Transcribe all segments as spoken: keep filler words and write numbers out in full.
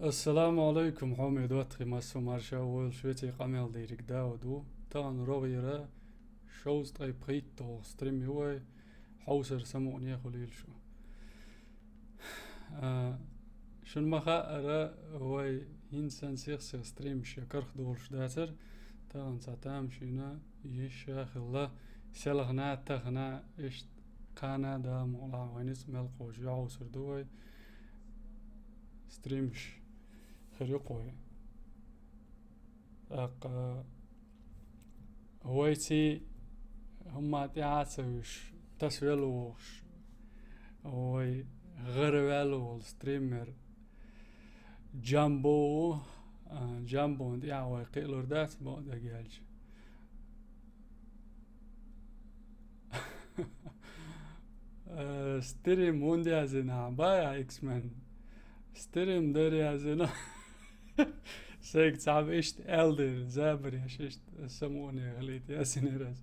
Ассаламу алайкум, хьоме доттагӀий, массо а марша войла, шуьца къамел дийриг Дауд ву. Тахана рогӀера шовзткъе пхийтталгӀа стрим ю вай, хьовсар самукъане хуьлийла шу. А, шуна ма хаъара, вай хӀинца санна сих-сиха стримаш я карх долуш дацара, тахана цхьа тамашийна йиш а хилла, селхана, тахана, иштта кхана, Дала мукъалахь, вай ницкъ мел кхочуш юьхьӀовсар ду вай. Стримаш хир ю кхой. ТӀаккха вайций хӀумма тӀаьхьа а ца вуьш, тасавелла вогӀуш, вай гӀараваьлла волу стример Джамбо ву. А, Джамбон тӀаьхьа вай кхиалур дац, бакъдерг аьлча. Э, стрим хӀунда яздина, бай а, X-Men? Стрим дара яздина. Сайга цхьаб иштта аьлла дара, забар еш, иштта самукъане хилийта яздинера ас.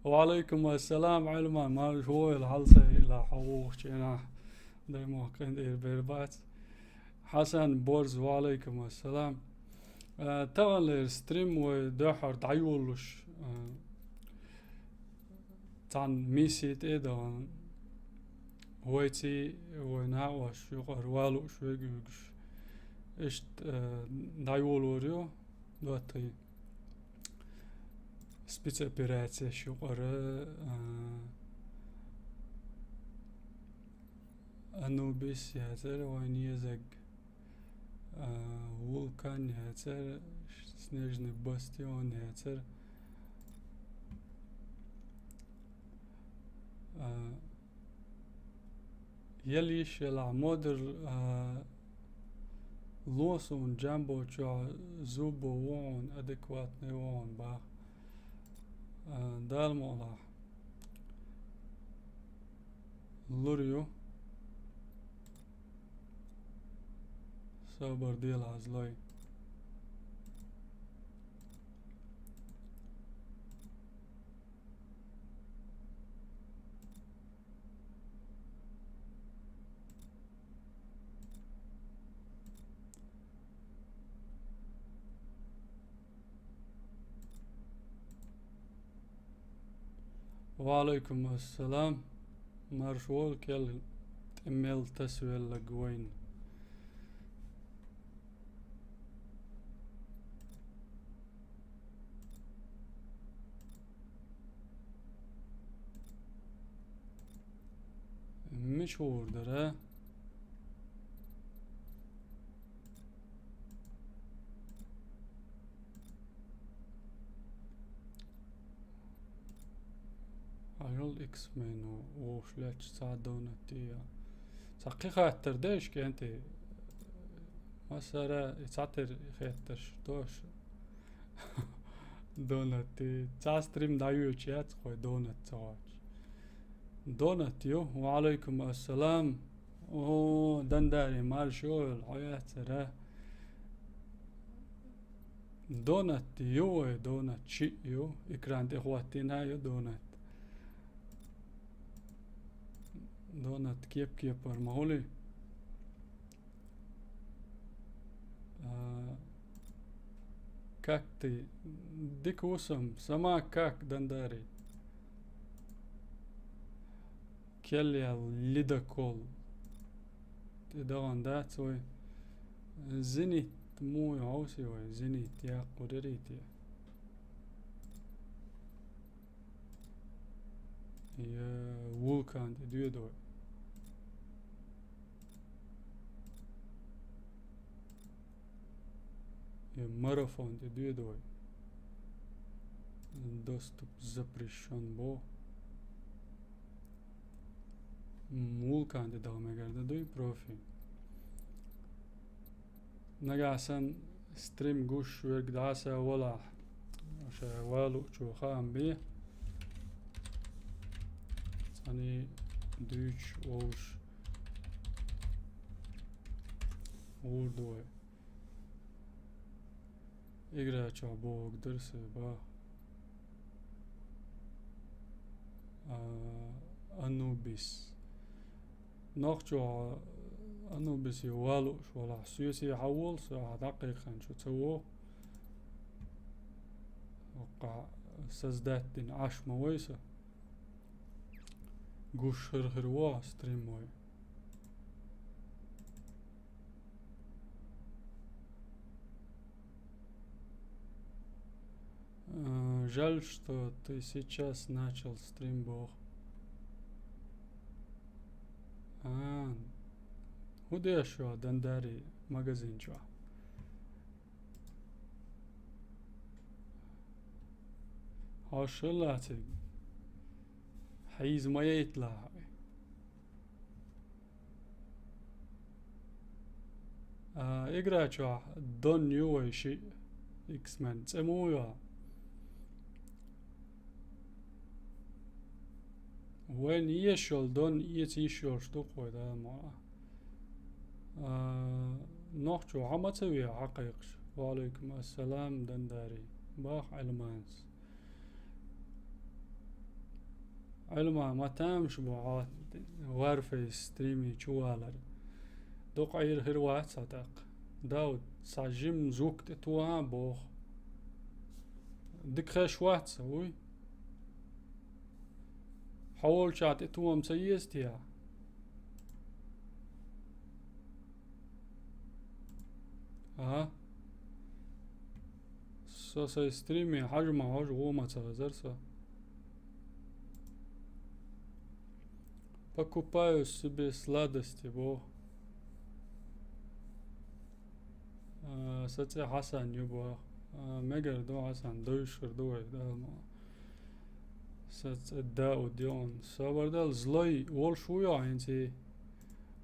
Ва алайкум ассалам, Ӏилман, марша войла, хьалсайла хьо вогӀучу хенахь. Даймохк къинтӀера бер бац. Хьасан Борз, ва алайкум ассалам. А, таханлера стрим вай дуьххьара дӀайолалуш, а, цхьана миссий тӀе а дахана, вайций, вай накъостий юкъара валуш вегуьйгуш. Иштта, а, дӀайолалур ю, доттагӀий. Спецоперацеш юкъара, а, Анубис яцара вайн езаг, а, Вулкан яцара, Снежный Бастион яцара. А, яла йиш елахь, модер, а, ло суна Джамбо чохь, зубо ву хьуна, адекватный ву хьуна боху. А, Дала мукъалахь. Лур ю. Собар делахь, злой. Ва алайкум ассалам. Марша войла, кел тӀе мел тасавелларг вайна. Мича гӀур дара? Хьажал, X-Men ву, вовш лечча цхьа донат я. Цхьа кхин хаттар дайша кӀентий. Масара, и цхьатера хеттарш дош. Донат, и цхьа стрим дӀайоьлча яц кхой донат ца гӀоч. Донат ю, ва алайкум ассалам. О, Дандари, марша войла, хьо яцара. Донат ю вай, донат шиъ ю, экран тӀе хӀоттийна ю донат. Донат кеп-кепара ма хуьлий. А, как ты? Дика ву сан, сама как, Дандари? Кел ял ледокол. ТӀедогӀан дац вай. Зенит муй хьовсий вай? Зенит яккхур ярий те? Я Вулкан тӀе доьду вай? Я Марафон тӀе доьду вай? Доступ запрещён бо. М, Вулкан тӀе даха мегар ду дуй, профи. Нагахь санна стрим гуш верг дӀасавалахь, ша валучу хаам бе. Цхьаний дуьйцуш волуш гӀур ду вай. Игра чохь бохург дара сан боху. А, Анубис. Нохчо Анубисе валуш валахь, соьсий хьавола со, ахьа дӀакхайкхинчу ца вогӀу. Оккха создать дина Ӏаш ма вай со. Гуш хир-хир вогӀу стрим вай. Э, жаль, что ты сейчас начал стрим, бох. А, хӀун деш ю, Дандари, магазин чохь? Хьо шалла цига. Хьийза ма яйталахь. А, игра чохь дон ю вай шиъ, X-Men. ЦӀе муха йо? Вайн еш йолу дон эца йиш йолуш ду-кх вай, Дала мукъ лахь. А, нохчо хьан ма ца ве хьакхайкхаш? Ва Ӏалайкум ассалам, Дандари. Бах Ӏилманс. Ӏилма, ма тамаш бу хьо Warface стриме чу валар. Дукха Ӏийр хир вац хьо тӀаккха. Дауд, цхьа жима звук тӀе тоха а боху. Дика хезаш вац сан, вуй? Хьо волчохь тӀе тоха ца еза те? Ага. Со сайн стриме хьажа ма хьожу, вон ма ца хезара со. Покупаю себе сладости, бо. А, сан цӀе Хьасан ю, бо. А, мегар ду, Хьасан, довш хир ду вай, Дала мукъ лахь. Сан цӀе Дауд ю. Собар дала, злой волуш ву йо хӀинца и?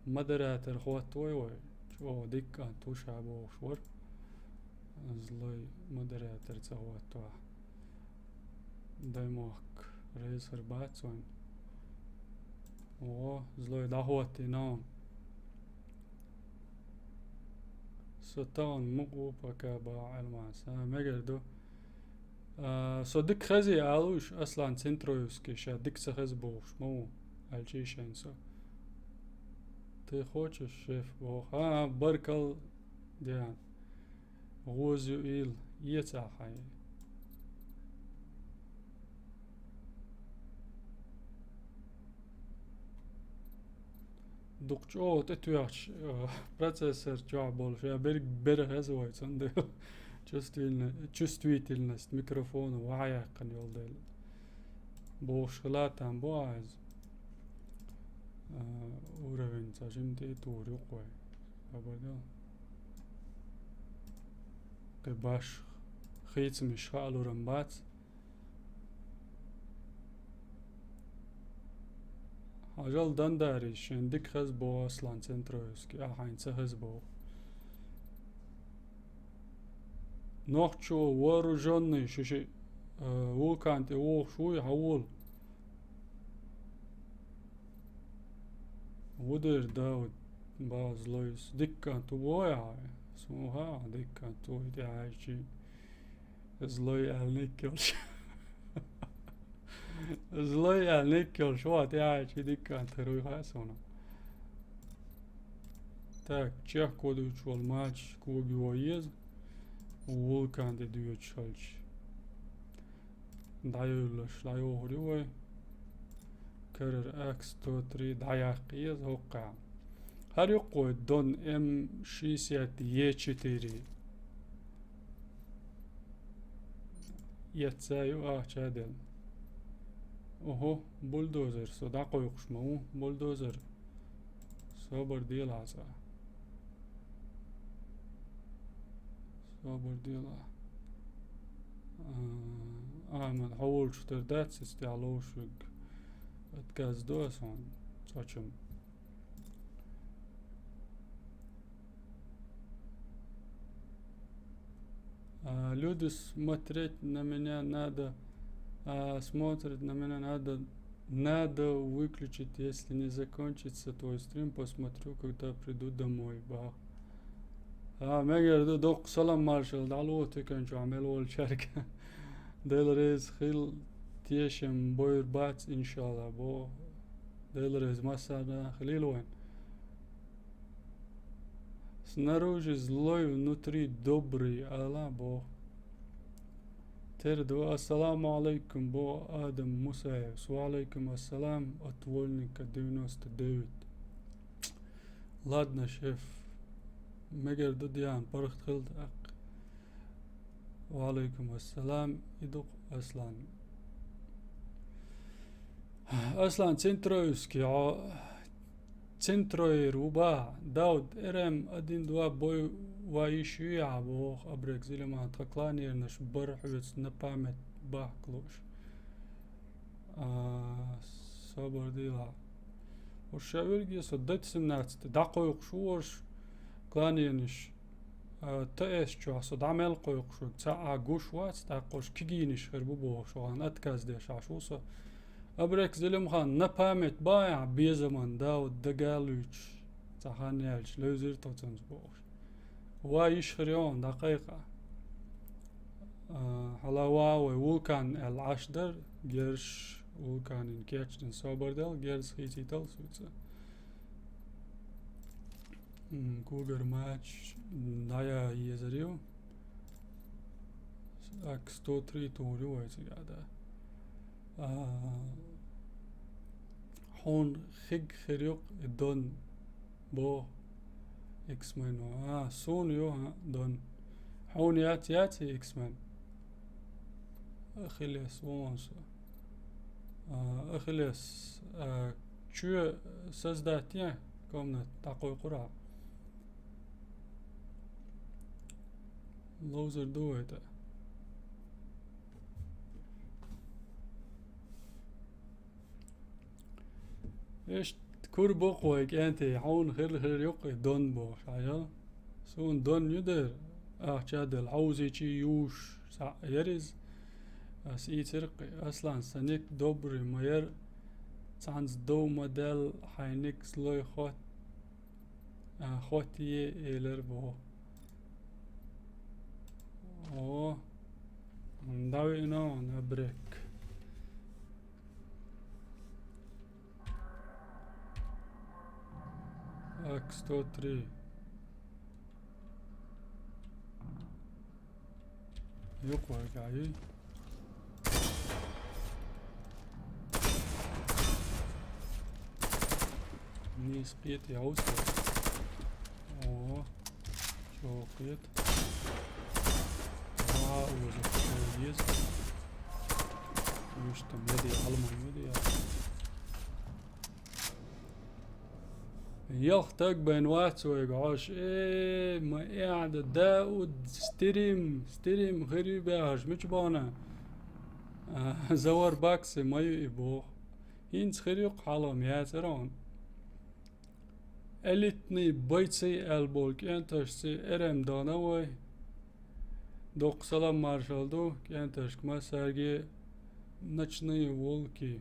Модератор хӀоттавой вай? ЧӀогӀа дика кӀант ву ша бохуш вара. Злой модератор ца хӀоттавахь. Даймохк реза хир бац вайн. О, злой дӀахӀоттийна хьуна. Со тахана мукъа ву, пока, бах Ӏилманс. А, мегар ду. А, со дика хезий алуш, Аслан Центроевский ша дика ца хеза бохуш ма ву, аьлчий шайна со. Ты хочешь, шеф, боху. А, а, баркал, Диан. ГӀоза ю ил, эца хьайн. Дукха чӀогӀа тӀетоьхча, э, процессор чохь болуш, я берг бера хеза вай, цундела чувствительно-, чувствительность микрофона вахьа яьккхина йолу дела. Бохуш хила там бу а иза. Э, уровень цхьа жимма тӀе а тур ю-кх вай. Хабар ду. Кхин баш хийцамаш хаалуран бац. Хьажал, Дандарис, шен дика хеза боху Аслан Центроевский, а хьайн ца хеза боху. Нохчо вооружённый шу шиъ, э, вулкан тӀе вогӀуш вуй, хьан волу? Ву дера, Дауд, базлойс, дика кӀант ву боху ахьа? Суна хаьа, дика кӀант ву, и тӀехьаьжчий. Злой аьлла никкелш. Злой аьлла никкелш, вот, я, чи дикка тхир вуй хаьа суна. Так, чехко дуьйцуш волу мачаш кога йо еза. Вулкан де доьдуш хилча. ДӀайовлаш, дӀайохур ю вай. Карар Акс сто три дӀаяккха еза хӀокхаьа. ХӀара юккъой Дон М шестьдесят Е четыре. Эцца ю ахча а делла. Ого, бульдозер, со дӀакхойкхуш ма ву, бульдозер. Собар дела хьан цкъа. Собар дела. А, а, ман хьо волчу тера дац, иза тӀехь ловш вигга. Отказ до ас хьуна, цӀа чам. А, люди, смотреть на меня надо, а, смотрят на меня надо, надо выключить, если не закончится твой стрим, посмотрю, когда приду домой, бах. А, мегар ду, доккха салам маршалла, дӀало тиканчохь мел волчаьрга. Дела реза хила, тешам бойр бац, иншалла, бо. Дела реза массарна хилийла вайн. Снаружи злой, внутри добрый, ала бо. Тер ду, ассаламу алейкум, бо Адам Мусаев. Ва алейкум ассалам от Вольника девяносто девять. Ладно, шеф. Мегер ду диян, паргӀат хилда акх. Ва алейкум ассалам, идукъ Аслан. Аслан Центроевский, а, Центроер ву ба, Дауд, РМ один два бой ва йиш ю я боху, абрек Зилиман, тха кланернаш бар хьоьца на память бахка лууш. А, собар дийла. Уж ша верге со дать семнадцать дӀакхойкхуш ву уж кланернаш. А, Т С чохь со дӀа мел кхойкхуш ву, цхьа а гуш вац, тӀаккха уж кигийнаш хир бу бохуш, вахана отказ деш Ӏаш ву со. Абрек Зелимхан, на память баьхьа безаман Дауд дага а луьйчуш, цхьа хан яьлча, левзира тхо цунца бохуш. Ва йиш хир йогӀун дӀакхайкха. А, хьала ва вай вулкан аьлла Ӏаш дара, герш вулканин кечдина собар дел, герз хийцийтал суьца. М, Кугар мач дӀая езар ю. Так, сто три тур ю вай цига, да. А, хьуна хиг хир юкъ и дон бо X-Men. А, суна ю, а, дон. Хьуна яц, яц и X-Men? Ахиллес вон со. А, Ахиллес, а, чоь создать е комнат дӀакхойкхура? Ловзар ду вай тӀа. Иштта кура бу-кх вай кӀентий, хьуна хир-хир юкъ и дон бохуш, хьажал. Суна дон ю дера, ахча а делла, хьовзийчий юуш схьа яра иза. Ас ийцира-кх, Аслан, сан ник добрый ма яра, цхьанца дов ма даьлла, хьайн ник злой хот-, а, хоттае элира боху. О, дӀавиъна ван абрек. Так, сто три. Юкъа вай гӀайи. Нийса кхета яхьуса. О, чӀогӀа кхета. Ва, уза, чӀогӀа еза. Вуьшта меди, хьалма меди, я. Ялх таг бен вац вайга Ӏаш. Э, ма эхьда, Дауд, стрим, стрим хир ю баьхаш, мича бахана? А, Завар Бакси ма ю и боху. ХӀинца хир ю-кх хьалам яцара хьуна. Элитный бойцы аьлла болу кӀенташца РМ дана вай. Доккха салам маршалла ду кӀенташка массаьрге. Ночные волки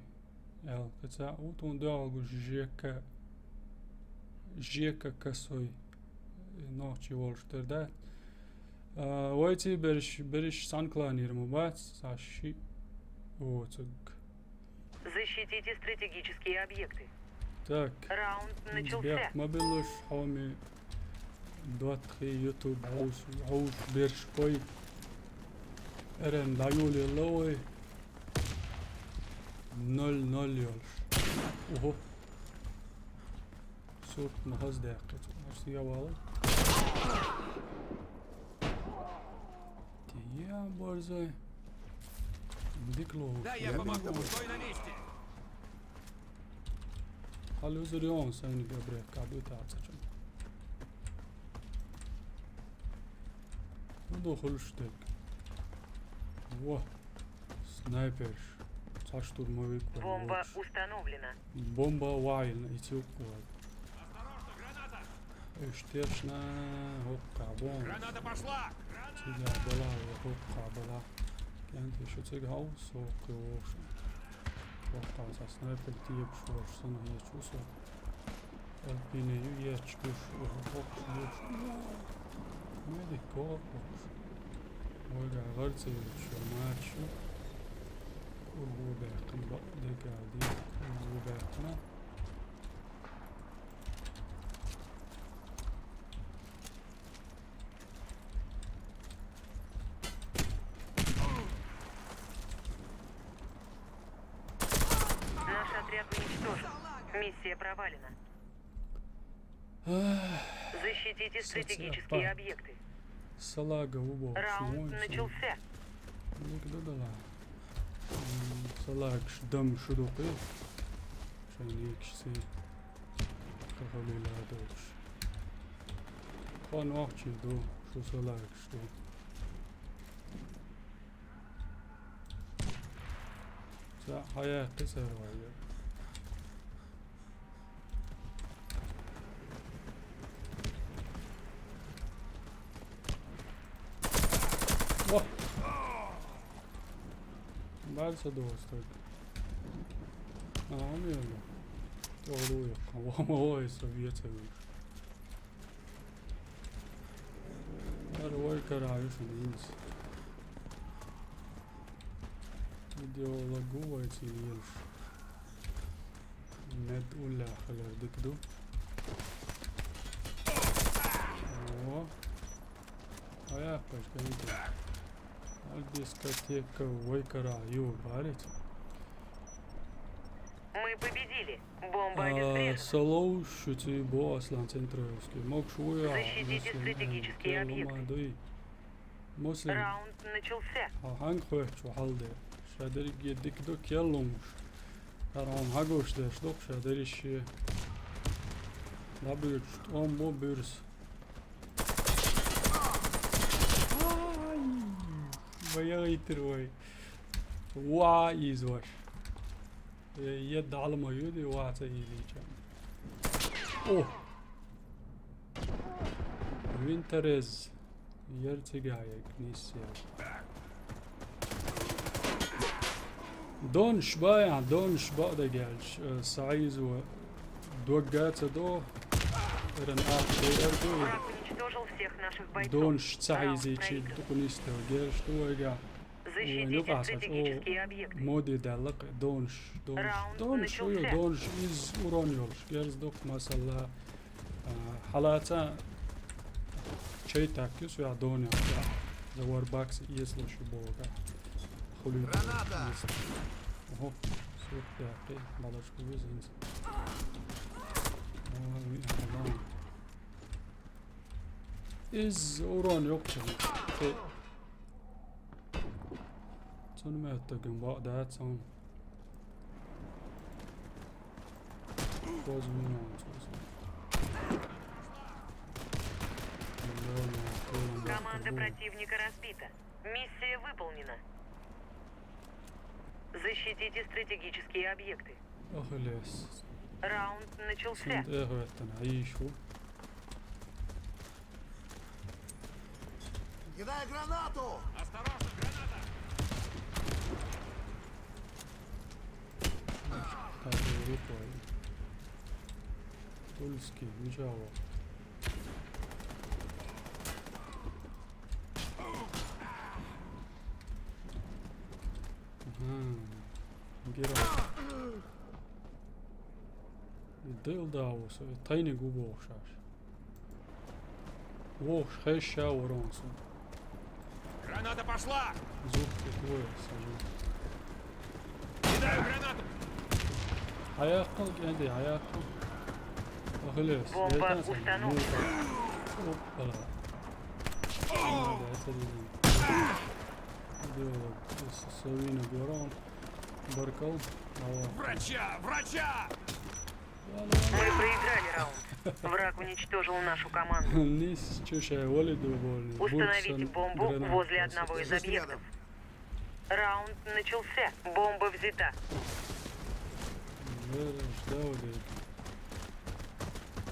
аьлла кхин цхьаъ ву, тхуна дуьхьал гуш Жека, Жека Косой. Нохчий волуш тера дац. А, вайций берш, берриш цхьаьна кланера ма бац, цхьа шиъ воцург. Защитите стратегические объекты. Так. Раунд начался. Бехк ма биллуш, хьоми, доттагӀий, YouTube хьовш, хьовш берш кой. РМ дӀайолаелла вай. Ноль ноль йолуш. Уху. Сурт ма хаза даьккхи, цу марсия вала. Тия борзой. Дика ловуш. Да, я помогу. Стой на месте. Хьал узур йогӀун сайна габре кабу тацачун. Ну, дохулуш дек. Во. Снайперш. Цхьа штурмовик вара. Бомба установлена. Бомба ваилна, и цуьк вара. Осторожно, граната! Уьш тешна, хӀокху кхаъ боху. Граната пошла! Цига бала, хӀокху кхаъ бала. КӀентий шу цига хьовса, хӀокху вовшахь. ХӀокху кхаъ сан снайпер тебаш волуш санна хеташ ву со. Альпине ю етташ гуш, хӀокхуш гуш. Медик кхоъ бохуш. Вайгахь гӀар ца йолуш мачаш ю. Кургу баьккхина бакъ дегал дийр. Кургу баьккхина. Миссия провалена. Защитите стратегические объекты. Салага убо. Раунд начался. Лик дадала. Салагш дам шудукъи. Шанекшси. Кахалила докш. Хан вахчин ду. Шу салагш ду. Ца хаяхъи сарвайя. О! Барса достук. А, он яла. Тору яхъа. Вама вай совет союз. Ар вай караюш инс. Видеологу вай цилиеш. Мед улля халер дикду. О. Ая, пошканте. Ал дискотека вай караю барит. Мы победили. Бомба обезврежена. Солоу шути бо аслан центровский. Мог шуя. Защитите стратегические объекты. Муслим. Раунд начался. Ха, ханг хвехчу халде. Шадерге дикдо келлумш. Тарон хагош деш док шадериши. Дабюч, он бо бюрс. Ай, баягъ итир вай. Ва из ваш. Е, е далма юди ва ца илича. О! Винтерез. Ер цигаек, ниссе. Донш бая, донш бада гелш, э, саизу доггаца до, ран ах, Враг уничтожил всех наших бойцов. Донш саизи чи дукунисте гелш дуэга. Защитите стратегические объекты. Моди далак, донш, донш, донш, из урон ёлш, герз дук масала. А, халаца чей так, юс я доня, да. За Warbucks, если ещё бога. Хули. Граната! Ого, супер, ты, балочку везинц. Из урон ёкче. Ты. Цун мэтта гын ба, да, цун. Козмин он, цун. Команда противника разбита. Миссия выполнена. Защитите стратегические объекты. Ахилес. Раунд начался. Сент эх веттен, айшу. Кидай гранату! Осторожно, граната! Так, рукой. Тульский, ничего. Ага. Герой. Дыл да усы, тайны губо охшаш. Ох, хэша воронсу. Граната пошла! Зух такой, сажу. Кидаю гранату! Аяккал, энди, аяккал. Ахиллес. Бомба установлена. Опа. Надо, это не. Дело. Совина горон. Баркал. Ава. Врача! Врача! Мы проиграли раунд. Враг уничтожил нашу команду. Нис чушай вали дубольный. Установите бомбу возле одного из объектов. Раунд начался. Бомба взята. Ждал.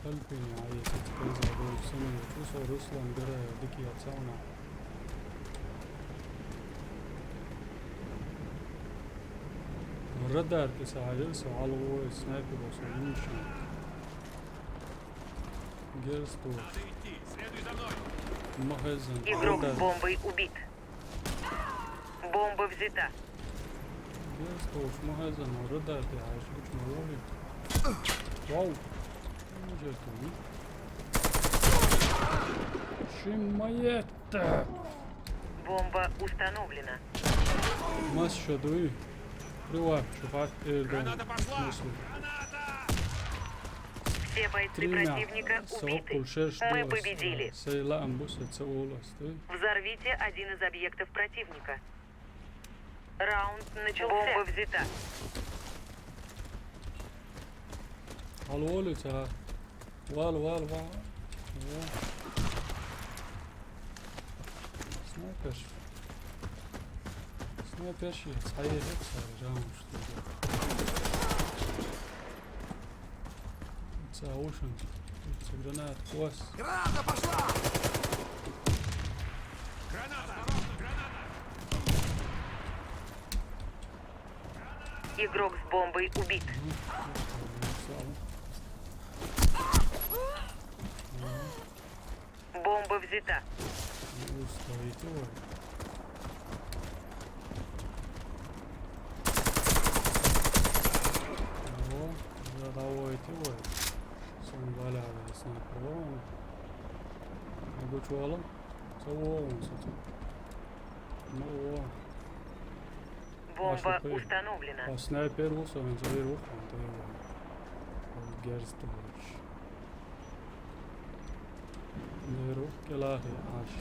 Альпини, а если ты забыл, все мои вкусы, Руслан, Герая, Дикий Ацауна. Радар писали, су алгу, снайпер, су ничего. Герсту. Надо идти, следуй за мной. Магазин. Игрок с бомбой убит. Бомба взята. Герсту, магазин, радар писали, шучу лови. Вау. Неужели ты? Шимает. Бомба установлена. Мас шо дуй. Прилап, чувак, э, да. Граната пошла! Смысл? Граната! Все бойцы противника убиты. Мы победили. Сай лаам бу, сай ца олу ас, дуй? Взорвите один из объектов противника. Раунд начался. Бомба взята. Алло, алло, ца. Вал, вал, вал. Во. Снайпер. Снайпер ши, ца е хет, ца, жаму, что ли. Ца ушан. Ца гранат, кос. Граната пошла! Граната! Игрок с бомбой убит. Бомба взята. Ну, стоит его. О, задавайте его. Сон валяли снайпер. Могу чуала? Ца вон, ца. Ну, о. Бомба установлена. А снайпер ву сон, ца вир ву хон, ца вир ву. Герз товарищ. Неру келахи аш.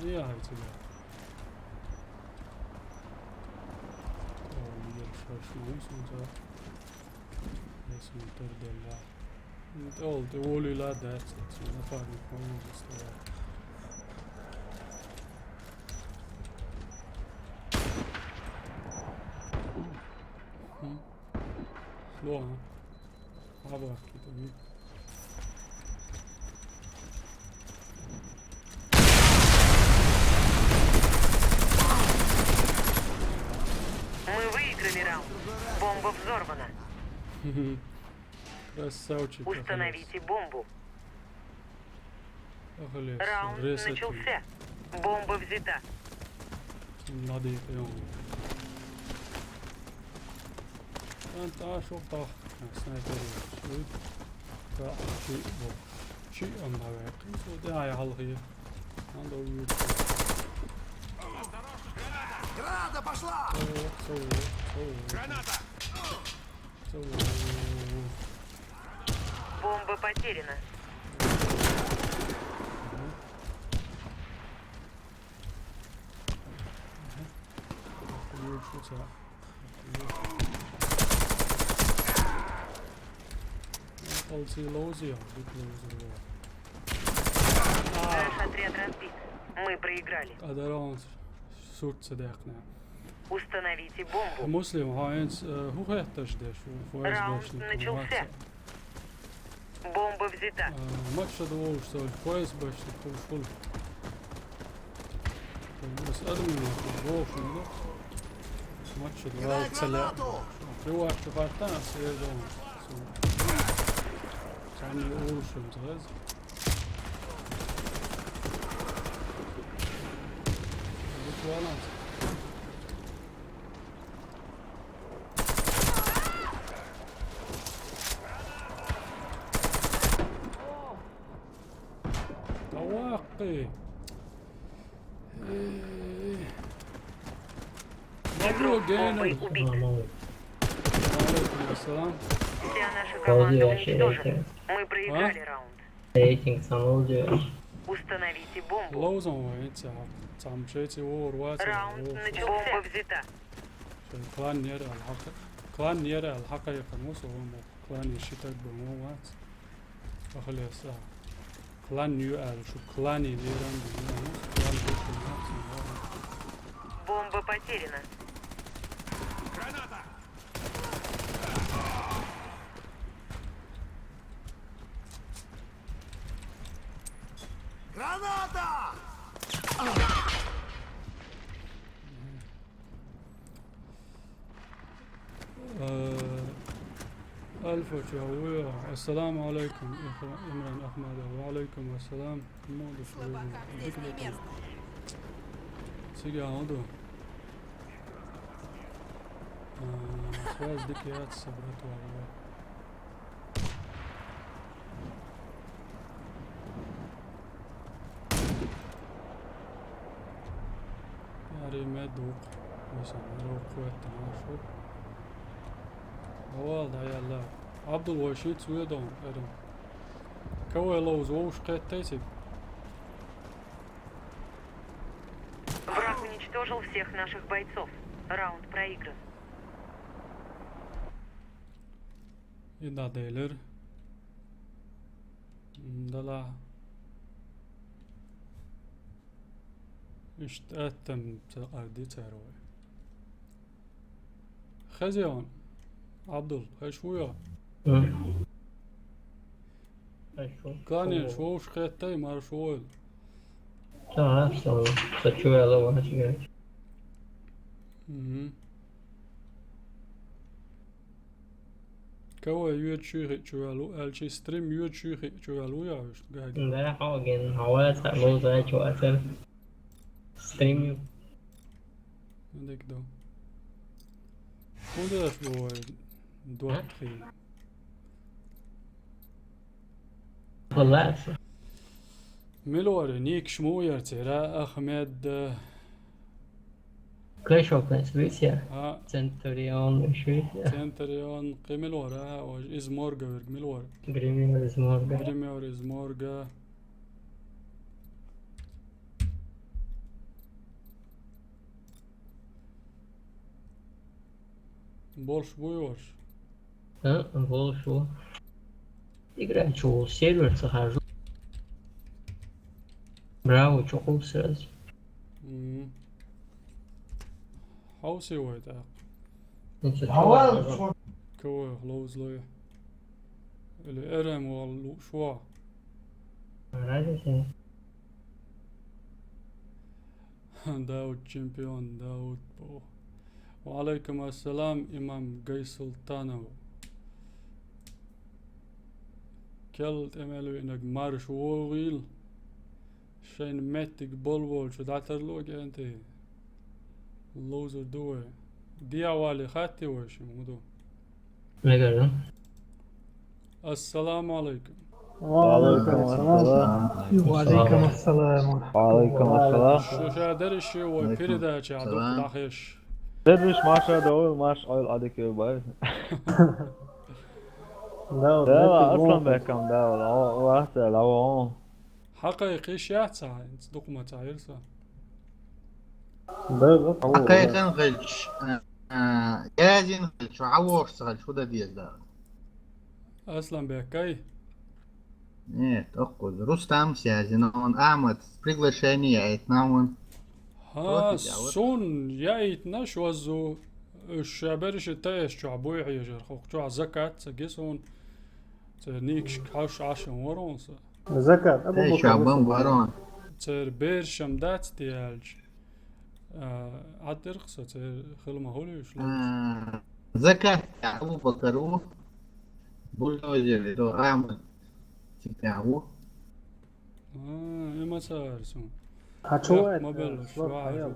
Я, ай, тебя. О, я шаш, ну, смотря. Если мы переделали. Ол, те воли ла дацец, напарник моему заставил. Хм. Сло, а? Абарки, то не. Мы выиграли раунд. Бомба взорвана. Красавчик. Установите бомбу. Ахалес. Раунд начался. Бомба взята. Надо их прям. Анта шо пах. Снайпер. Шо. Та чи бо. Чи ам давай. Кин со да ай халхи. Надо уйти. Граната пошла! Со, со, со. Граната! Бомба потеряна. Наш отряд разбит. Мы проиграли. Установите бомбу. Муслим, хӀа хӀинца, э, хӀу хетташ деш ву, фу эс башни. Раунд начался. Бомба взята. Э, матча да вовш со, фу эс башни, фу, фу. Бес админ вовш, ну. Матча да вовш, целя. Приват, приват, там, все дом. Сами улучшим, знаешь. Таваккы. Эй. Добро, Гена. Убит. Алейкум ассалам. Вся наша команда уничтожена. Мы проиграли раунд. Рейтинг самоубийства. Установите бомбу. Лоузон вай, ца, цам шейци вор вац. Раунд начался. Бомба взята. Клан нер аль-хакъ. Клан нер аль-хакъ я канус, он клан я шитак бомбу вац. Ахлеса. Клан ю аль, шу клан и веран, клан ю шу вац. Бомба потеряна. Граната! Э, Альфа, чё, вы? Ассаламу алейкум, Ихра-, Имран Ахмадов. Ва алейкум ассалам. Моду шо. Слабака, здесь не место. Сига, оду. А, связь дикий ад собрать. Ари ме дукха. Весан рокхуэттан ашу. Авал да яла. Абдул вай шиц уедон, эрин. Кавай лоуз вовш кеттейсик. Враг уничтожил всех наших бойцов. Раунд проигран. И да дейлер. Дала. Ишт эттем цакъарди царой. Хезион. Абдул, хеш вуя? Кланеш вовш кеттей, марш вой. Ага, что, что чуяла, вон тебе. Мгм. Кавай юэд шуихи чуялу, алчи стрим юэд шуихи чуялу я, гаги. Да, хоген, хаваца, лоза, чуаца. Стрим. Дик до. Куда ж бывает? Два, три. Хулас. Милори, ник шму ярцера, Ахмед, э, Clash of Clans, видите? а, Центурион, видите? Центурион, кимилора, ож из морга верг милор. Гриммер из морга. Гриммер из морга. Больше будешь? А, волшу. Играю, что, сервер захожу. Браво, что, сразу. Мгм. Хауси вайта. Значит, Давай, что, что? Кого лоузлой? Или Эрем вал шуа? Разница. Дауд чемпион, Дауд бо. Ва алейкум ассалам, имам Гай Султанов. Кел эмелу инаг марш вогил. Шайн меттиг болвол, чу датар луг энти. Лоузер дуэ. Диавали хатти вайши муду. Наверное. Ассаламу алейкум. وعليكم السلام. وعليكم السلام. وعليكم السلام. وعليكم السلام. Шуша дариши вай передача адук дахеш. Дедвиш Маша Доу, Маш Ойл Адик Бай. Да, вот Да, это Аслан глупо. Бекам, да, Лавахта, Лаваон. Хакай киш яца, инц дукма цаирса. Да, да. Хакайкан гъилч, а, язин гъилч, авош гъилч, худа дезда. Аслан Бекай. Нет, оккуз. Рустам сязин, он Ахмад, приглашение, это на он. Ха, Вот идеал. Сун яйт наш вазу. Шабериш таеш чу буй хижер. Хок чу закат, са гисун. Церникш каш ашан воронса. Закат, Абу Эй, Бакр, Шабан Муса. Барон. Цер бершам дац тиялч. А, атыркса цер хылма холюш. А, Закат, Абу Бакару. Бульдозер, это Ахмад. Типа, А, эмацарсун. А чё это? Мобил, Слаб шуа хаял.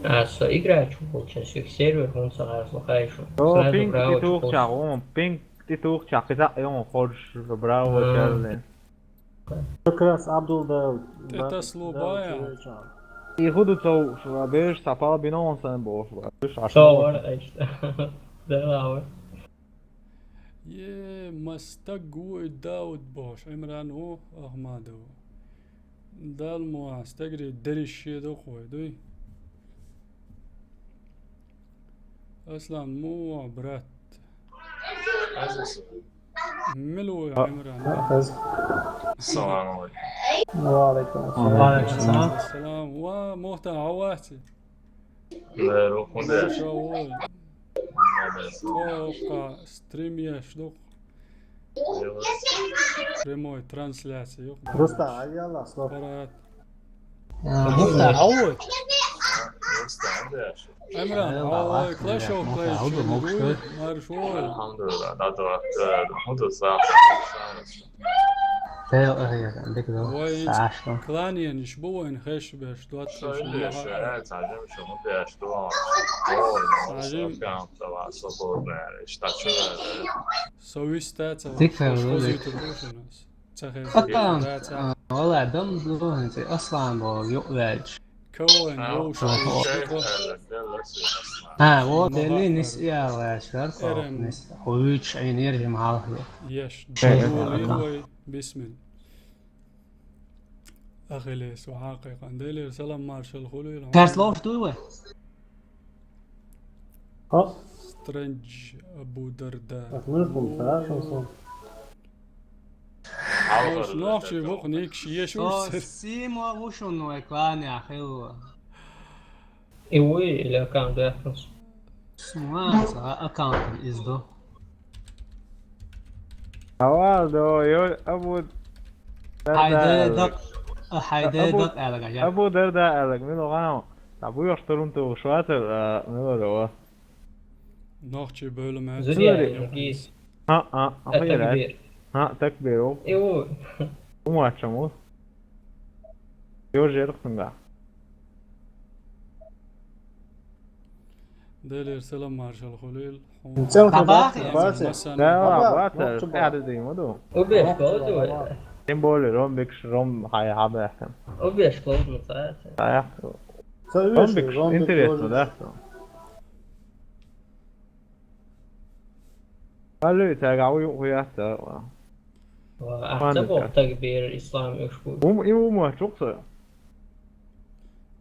А, со игра, что получается, их сервер, он сразу хайшу. О, Сразу пинг браво, ти тух чё чагум, пинг ти тух чаг, кита юм ходж, браво, Мгм. чарле. Как раз Абдул Дауд. Это слабая. И худу цо, шуа беш, сапал бинон сан бош, шуа беш, Что, вот, значит. Да, ладно. Е, мастагу Дауд Бош, Имрану Ахмаду. Дал муа стагри дериши дохой, дуй. Аслан муа брат. Милу я Имран. السلام عليكم. وعليكم السلام. وعليكم السلام. السلام. ومهتا عواتي. لا، روح ولا. شاوي. فوق ستريم يشدق. Прямой трансляции, ёх. Просто, а я ласло. Парад. А, вот так. Эмран, а Clash of Clans, маршой. الحمد لله، да, да, да, да, да, да. Да, я, я, да, да. Вай, Сашка. Кланен иш бу вайн хеш беш, двадцать Şöyle шесть. yaşa, evet, hacım, şunu da yaşlı var. Hacım. Sabah sabah yani, işte açıverdi. Совиста, ца. Дикая Шо ролик. зуйтур бошенас. Ца хез. Атам, Да, ца. а, вала, дом, дом, Аслан был, ё, вельч. Кавайн вовшах. Ха, вот, Элли, нис иалгӀаш вар, нис хуьйчу Ӏийнера жимхьалха. Еш, дӀаволийла вай, бисмилла. Ахилес, вахьа кхайкхана. Делера салам маршалла хуьлийла. Тарс ловш дуй вай? Хо? Стрендж Абу Дарда. Так, мы же будем, да, шансон? Нохчий вукху никаш еш вуьш. Сима ву шуна вай клане хилла. И вуй или аккаунт яхаш? Суна ца аккаунт изду. Авал до, йо, Абу Дарда. Хайде дак, хайде дак аьлла гажа. Абу Дарда аьлла, мила гӀана. Та буйош турун ту шуатар, а, мила дова. Нохчий бевлла ма. Зуьре гиз. А, а, а, а, хӀара. Такбир. А, такбир, о. Иу. Умачам, о. Йожер хунга. Делер салам маршал хулил. Цел хабар, хабар. Да, хабар, хабар. Хабар. Хабар. Убеш колду. Тем более, Ромбикш, Ром, хай, хабар. Убеш колду, да. Да. Ромбикш, интересно, да? Алло, тага уй уятта. Ахта бохтаг бер ислам уьш бу. Ум, и ума чукса.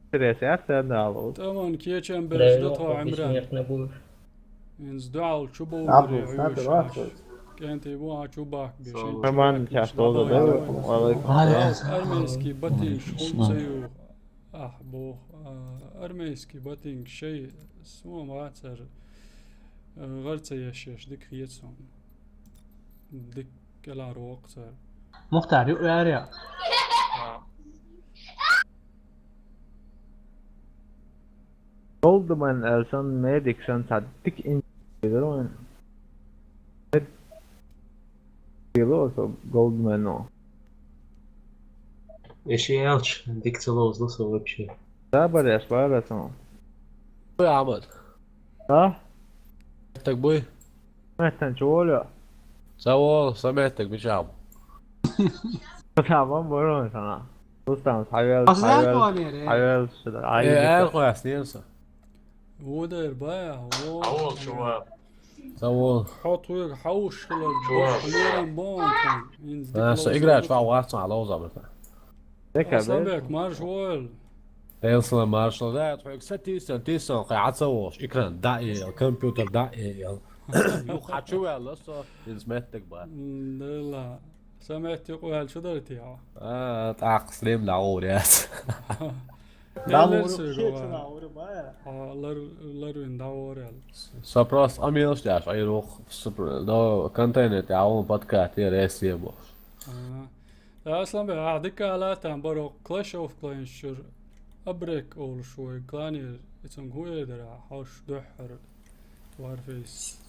Интересно, я тебя дал. Таман кечен береш да тхо Амра. Инз дуал чубо. Абу, сати вахт. КӀентий бу а чубак беш. Таман час долда да. Валайкум. Армейский ботинок шхунцаю. Ах, бох, а, армейский ботинок шей, суна вацар, а, гӀар ца ешеш, дика хет суна. Дика кӀелхьарвоккху цара. Мухтар, ю аьря. Голдман, э, сан медик, сан цхьа дика ин-, Било со Голдмано. Эши аьлча, дика ца ловзу со вообще. Да, бареш, бареш, ну. Ой, Ахмад. А? Так буй. Меттан чу волю? Ца вол, са меттаг бичам. Тамам, барон сана. Рустам, хьавел, хьавел, хьавел, сюда. Э, ай, эр хвас, ненса. Вудар бая, во. Авол, чувак. Завол. Хьо тхоьга хьовш хилар, чувак. Бахьлерам бон тхан. Инз да, дика со играть ва варцан алавза бата. Дика, Асланбек, марш вол. Элсалам маршал. Да, тхоьга са тисан, тисан, кхай Ӏа ца волуш, экран да э, компьютер да э. Юха чу ваьлла со, инз меттаг ба. М, да ла. Са метте къоьлла чу дара те хьо? А, тӀаккха стрим дӀагӀур яц. Да, лер лур сига шеца ва. ДӀагӀур бая. А, лар, лар вин дӀагӀур ял. Со просто амелш деш, ай рух, супр-, до контейнер тӀе а вон подкат, я рес е бош. А. Да, Асланбек, а, дика ала там баро Clash of Clans чур. Абрек олуш вай, кланер, ицунг хӀун э дара, хьош дуьххьара. Варфейс.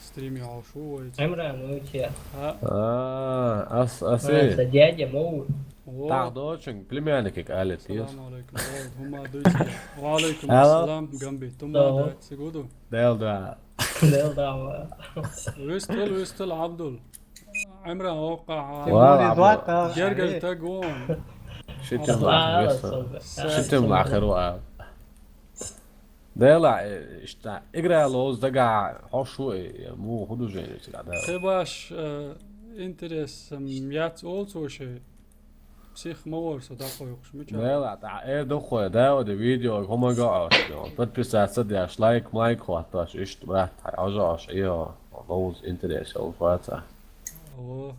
Стрим йолуш ву вай. Имран, ну чья? А. А, ас, ас. А, э. Са дядя Моу. Во. Так, доченька, племянник, как Али, ты. Салам алейкум. Во, хӀума дуйцу. Ва алейкум ассалам, Гамби. Тума да, сигуду. Дел да. Дел да, ва. Вистал, вистал, Абдул. Имран, окъа, ва, Абдул. Гергар таг вон. Шитим лахир, вистал. Шитим лахир, ва. Дела, э, иштта, игра лоз дага хьош ву, э, муха художественный цигара, да. Хебаш, э, интерес, м, яц олцо шей. Псих ма вар со дакъойкхуш, мича. Дела, та, э, духой, да, вот видео, хӀума гааш, подписаться деш, лайк, майк хваташ, иштта, брат, хьажаш, э, лоз интерес, олцо ваца. О.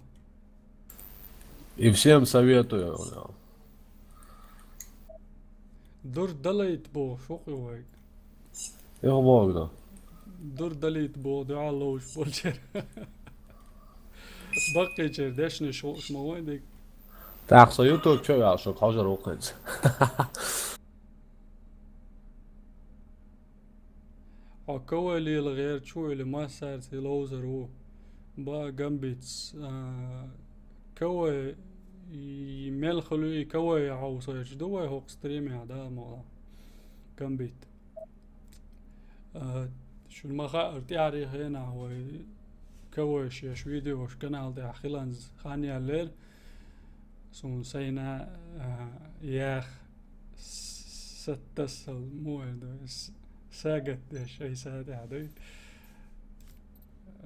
И всем советую. Дур далайт бо, шо хи вай. Эх, богу. Дур далайт бо, дуьхьал ловш болчер. Баккхийчер, дешнаш хууш ма вай диг. Так, со YouTube чу вял, шо хьожар вукхинца. Хьо кавай лела гӀерташ ву или массаьрца ловзар ву? Ба Гамбиц, а, кавай, и мел хуьлу и кавай хьовсайча ду вай хӀокху стримехь, да, ма ла? Гамбит. А, шуна ма хаьара, тӀаьхьарий хенахь вай кавай шеш видеош канал тӀехь хиланза хан яьллера. Суна сайна, а, яха, с-, Саттассал, муэр ду, с-, сагат деш, ай сагат деш.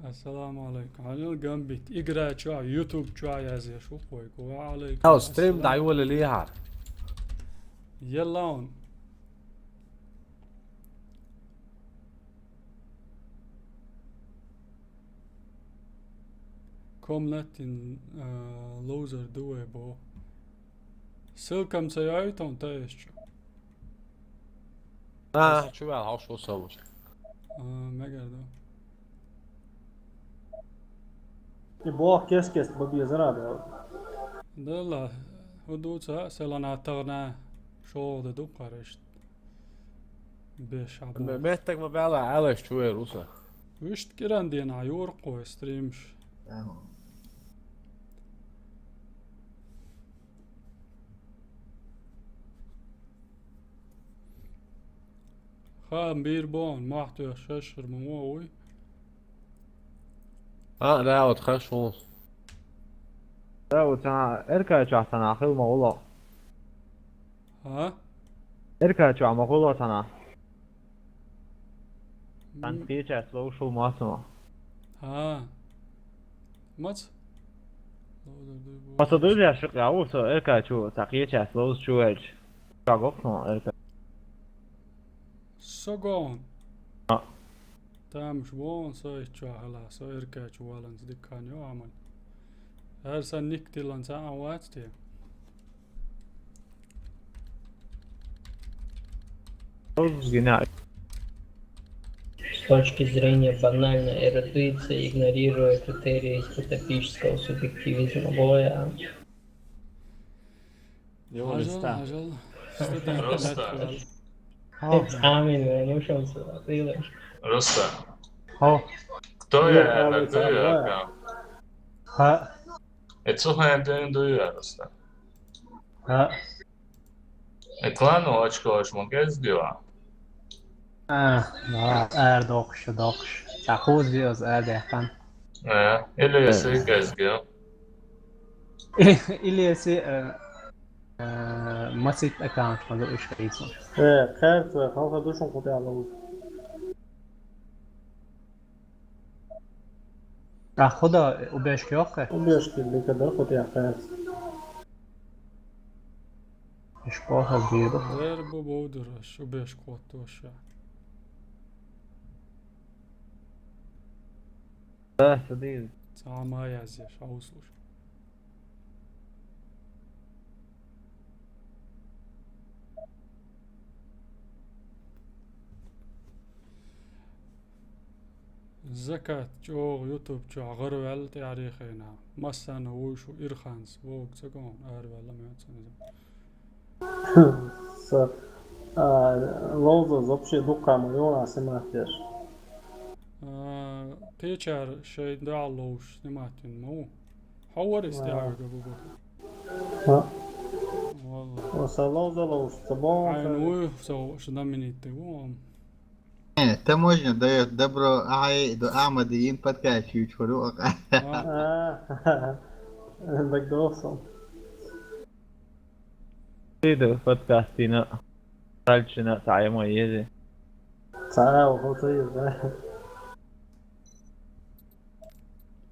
Ассаламу алейкум. Хьанил гамбит. Игра чуа, YouTube чуа язеш, ухойку. Ва алейкум. Ау, стрим ассалам. Дай вале лихар. Ялаун. Комнатин, а, лоузер дуэ бо. Ссылкам ца яйтон, та ещё. А, чувал, хаш шо савуш. А, мегар да. И бо кес-кес бабия зарада. Дала, удуца селана тагна шо да ду карешт. Беш абу. Ме-, меттак ма бала алаш чуэр уса. Вишт киран дена юр кой стримш. Ага. Ха, бир бон, махту шашыр муо уй. А, да, вот хорошо. Да, вот она, эрка чахтана, хыл ма ула. А? Эрка чуа ма ула тана. М. Ан кича слоу шул масума. А. Мац? Масадуля шик я, у, со, эрка чу, так кича слоу чуэч. Как окно, эрка. Согон. А. Тамш вон со иччо хала, со эркач валанс диккан йо аман. Ар сан ник тилан са авац те. С точки зрения банальной эрудиции, игнорируя критерии утопического субъективизма боя. Ажал, ажал. Просто. Амин, ну что он сюда, ты. Просто. О. Кто я? Это ты, я там. Ха. Это сухая день дуя, просто. Ха. Э, клану очко аж магаз дела. А, на, эр дохш, дохш. Сахуз биоз эр дехтан. Э, или если газгел. Или если, э, э, масит аккаунт, мазу ишка ицу. Э, кайф, халха душун кутя лоу. А, худа, убежки окка? Убежки, бекада кутя кайф. Ишкола беду. Дер бу бовдур, аш убежку оттуша. Да, садись. Сама язеш, а услуш. Закат чӀоагӀа YouTube чу гӀарваьлла тӀаьхьарехийна. Массана вуй шу ирханс, вог цагон, арваьлла меца низам. Са, а, ловза вообще дукха ма йона снимать деш. А, кхечар шай да ловш снимать ма ву. Хьо варис тӀаьхьарга бугу. Ха. Валла. Ва са ловза ловш, са бон. Ай, са ну, са знаменитый ву. Э, таможня даёт добро, ай, до Ахмада ин подкачивать хуру. А. А. Так досом. Ты да подкастина. Дальше на тайма еды. Цара, вот это, да.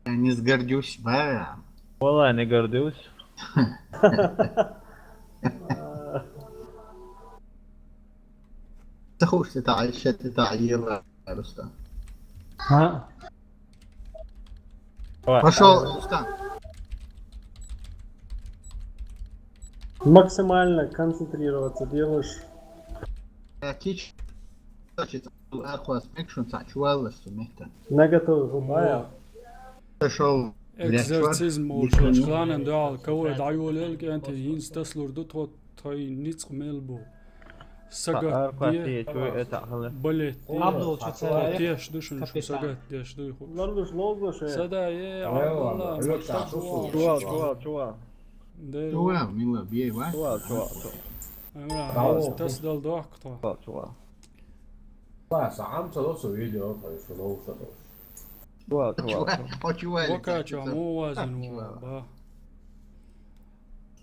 Я не сгордюсь, ба. Валла, не гордюсь. Тахуш ты та, ещё ты та, ела, Рустам. А? Пошёл, Рустам. Максимально концентрироваться делаешь. Э, кич-, значит, ахуас мекшун са чуваллас сумета. На готовый губая. Пошёл. Экзорцизм муш, кланан дуал, кого даюлел кенти, инстас лурду тот, той ницк мелбу. Сагат, балет, Абдул, чё ты? Теш душун шу сагат, теш дуй ху. Лардуш ловзуш, э. Сада, е, Абдулла, чувал, чувал, чувал. Чувал, мила, бей, ва? Чувал, чувал, чувал. Амра, тас дал дохк то. Чувал, чувал. Ва, са ам са лосо видео, конечно, ловза. Чувал, чувал, чувал. Чувал, чувал. Бока чуа, му вазин, чувал. Ба.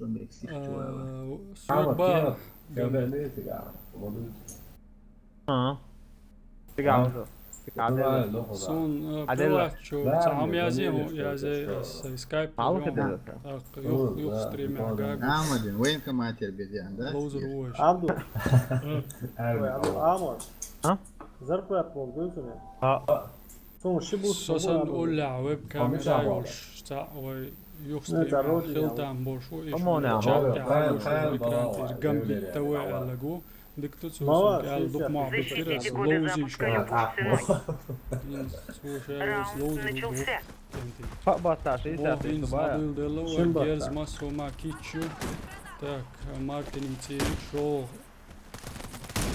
Э, судьба. Ага. Циган. Циган. Суна, э, пилачо, цхьа хӀама язъе, хӀу язъе, ас скайп. Мала хӀама хетар? Так, юха, юха стримехь гаг. Амадин, вайн командир безен, да? Лоузер вуш. Абду. Ой, Абду, Амор. А? Зарплат бул дуьйцу. А. Со ши бус. Со сан уллехь веб-камера йолуш, цхьа вай юха стримехь хила там болуш ву, и чат тӀехь хьалуш ву, экран тӀера гамбитта вай аьлла гу. Дика ду цо, сан кӀел дукха мохь беттира, ас ловзийша. Ин цо шаьргас ловзар ву. Фа батташ, и саьтта ин бая. Дилла вай герз массо ма киччу. Так, Мартинин цӀе шо.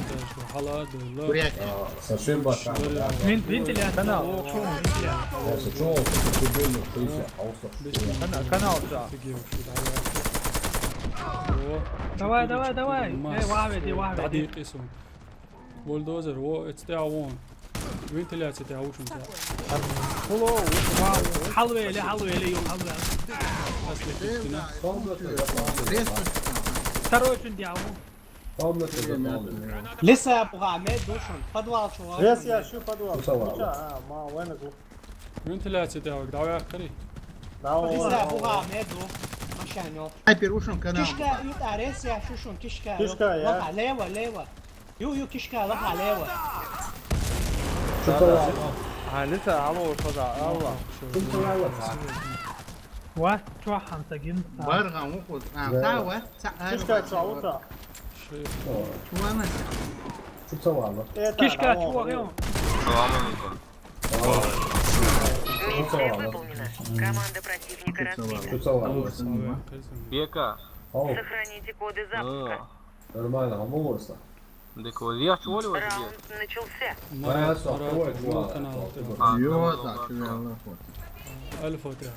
Даже хьала дилла. Бурят. А, совсем батташ. Вин-, вентиляция. Канал. О, вентиляция. Э, со чё, со чё, бен, ну, что если, а у нас что? Кана-, канал, да. О, давай, давай, давай. Э, вахве, де, вахве, де. Дадикъи сон. Бульдозер, о, эцтя вон. Вентиляция тӀехь ву шуна цхьа. Хьалвеле, хьалвеле, ю, хьалвеле. Ас лекхина. Второй чун дяву. Леса бухьа мед ду шун. Подвал чу ван. Леса шу подвал. Куча, а, ма вайна гу. Вентиляция тӀехь ваг, давай ахкари. Леса бухьа мед ду. Машанё. Ай, первушин канал. Кишка, ю, а, леса шу шун, кишка. Кишка, я. Лева, лева. Ю, ю, кишка, лаха, лева. Шу подвал. А, леса, алло, шу подвал, алло. Шу подвал. Ва, чу хьан сагин. Барган ухуз. А, да. Та ва, та, а, кишка, ва, чу, ута. Чу вана. Шу подвал. Кишка, чу вана. Команда противника разбита. Шу подвал. Бека. Сохраните коды запуска. Нормально, а мы. Дика вай, я чу вали вай? Раунд начался. Марат, Марат, вон канал. А, ёта, чувал, охота. Альфа отряд.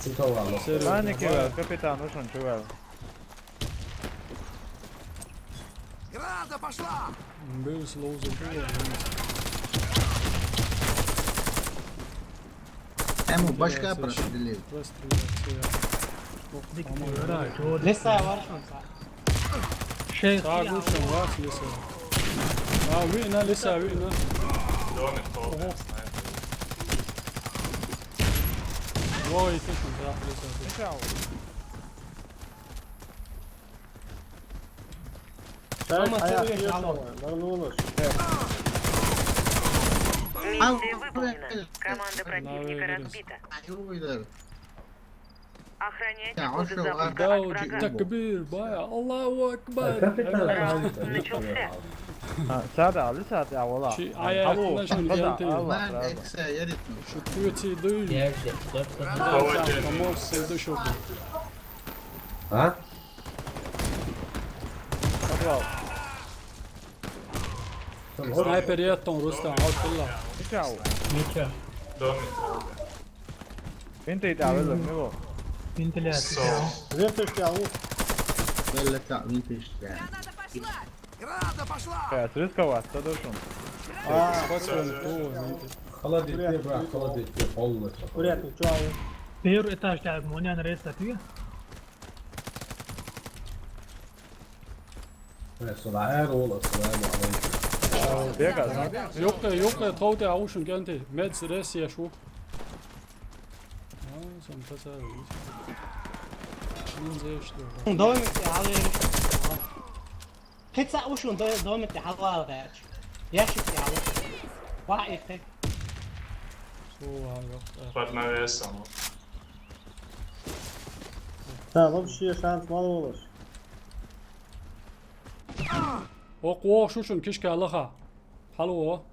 Чу подвал. Серьёзно. Паники, капитан, ну что, чувал. Граната пошла! Бывший лоузер. Ему башка прострелил. Леса варшан са. Шесть. Сагу шан варш леса. А, вина леса, вина. Домик. Ого. Ой, ты шан, да, леса. Сначала. Сама аяк сире шалом. Миссия выполнена. Команда противника разбита. Охраняйте коды запуска от врага. Такбир, бая, Аллаху акбар. Раунд начался. Сада, алиса, я вала. Чи аяк начнём делать. Шутуйте дуй. Помог следующего. А? Подвал. Снайпер еттон, Рустам, алкулла. Мичау. Мича. Домик. Вентиляция, вентиляция. Вентиляция. Беллета, вентиляция. Граната пошла! Граната пошла! Э, срезка вас, да, дошён. А, спасибо. Холодильник, брат, холодильник полностью. Бурят, чё? Первый этаж, да, монян рейс, да, ты? Бегай, да? Юккъе, юккъе, тховте, а ушун кӀанте. Мед рес еш ву. А, сан таса ву. Мин зеш ду. Домик, али. Кхин цхьа ушун до-, домик тӀе хьалавала гӀерташ. Ящик тӀе хьала. Ваха ихе. Под навесом. Та, вообще шанс мало волаш. Окъу вохуш шун кишка лаха. Хьалаво.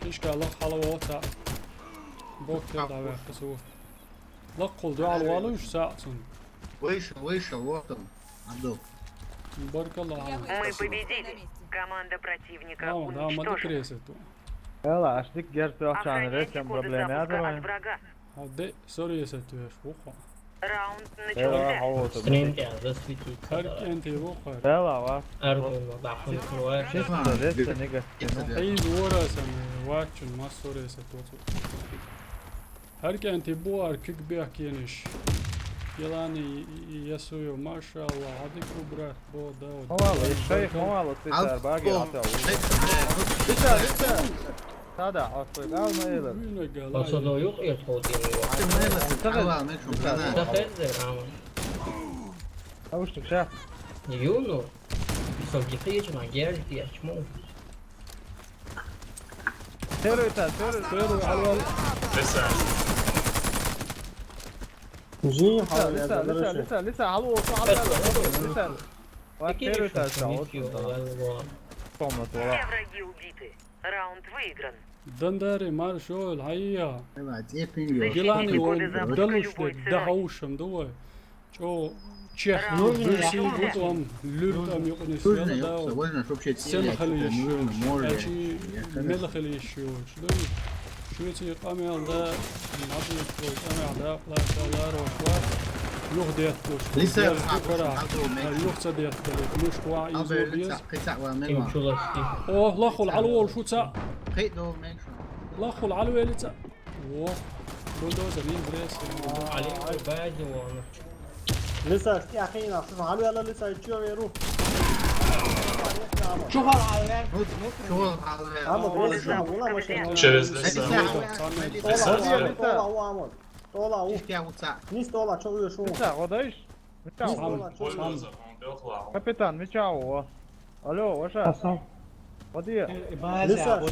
Кишка лаха хьалаво ца. Бок тел давай хасу. Лакхул дуал валуш ца цун. Вышел, вышел, вот он. Абдул. Баркалла. Мы победили. Команда противника уничтожена. Ала, аш дик герт вахчан ресем проблема ядра. А де, сори, если ты ешь, ухо. Раунд начался. Стрим засветить. Хар кенти ухо. Ала, ва. Аргун бахун круа. Честно, ресем нега. Эй, вора сами, вачун, массори, если ты. Хар кенти буар кик бяхкениш. Гилани, Ясуев, машалла, гьадик у, брат, бо, да, Мавала, шейх, мавала, цицар, баги, атал. Цицар, цицар. Сада, аслы, алма эйлер. Вина гала. Посуда юк, я тхотин. Меласа, меласа, меласа. Та хезер, ама. Наушник, ша. Юну. Бисо гихи ечна, герж, герчму. Первый та, первый. Первый алвал. Лиса. Лиса, лиса, лиса, лиса, алло, алло, алло, лиса. Вот первый та, ша, вот. Комната. Комната, вала. Все враги убиты. Раунд выигран. Дандари, маршол, гьайя. Давай, я пинг. Гилани Коды вон запуска далуш любой де ценой. Дахаушам, давай. Чо чех Нужно, бирси я бутам, люртам юкъни Нужно, села ёпта, да. Можно, чтоб вообще Сен хали нужно, ещё. можно. Ачи Я мел хорошо. Хали ещё. Да. Шуци къамел да, мадни къамел да, лаша ларо ва. Юх дехтуш. Лиса, Дехтуш а, кара. а, а, А, юх ца дехтуш. Муш ва Абе, изо без. Лиса, кыца ва мел Им ва. чуласки. О, лахул алвол шуца. Хит до меньше. Лахул алвелица. О. Бульдозер, не зря. Али, бази вон. Лиса, я хина, слушай, алю, алю, Лиса, чё веру? Ну, чего, алвел? Ама, блин, я вула машина. Через Лиса, леса. алвел. Тола, тола, тола, ама. Тола, у. Чё я уца? Низ тола, чё уйшун? Лиса, водаиш? Низ тола, чё уйшун? Бульдозер, он бёхла. Капитан, мича, о. Алло, ваша. Води. Лиса.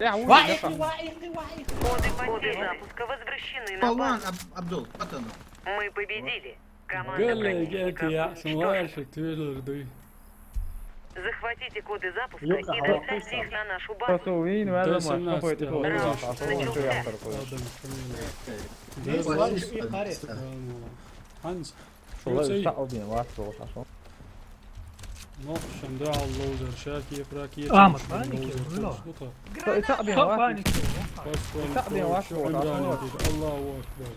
Я, Ва, я. ихи, ва, ихи, ва, ихи. Коды, коды запуска возвращены на Полон, базу. Аб- Абдул, вот оно. Мы победили. Команда Геле гети противника я уничтожена. сумаша твилер дуй. Захватите коды запуска Юка, и хава, доставьте их на нашу базу. Просто уйин, везде Десять можно, нас пойти тяга. туда. Раунд А что он начался. ещё яхтер курит? Адам фамилия. Десять. Славик и Харис. Ханс. Шулай, Шуци. саъ объем, ваш, ваш, ваш. Нох шамда аллозер, шаки, праки. А, ма, паники, ну. Саъ объем, Что ваш. паники? Саъ объем, ваш, ваш, ваш. Аллаху акбар.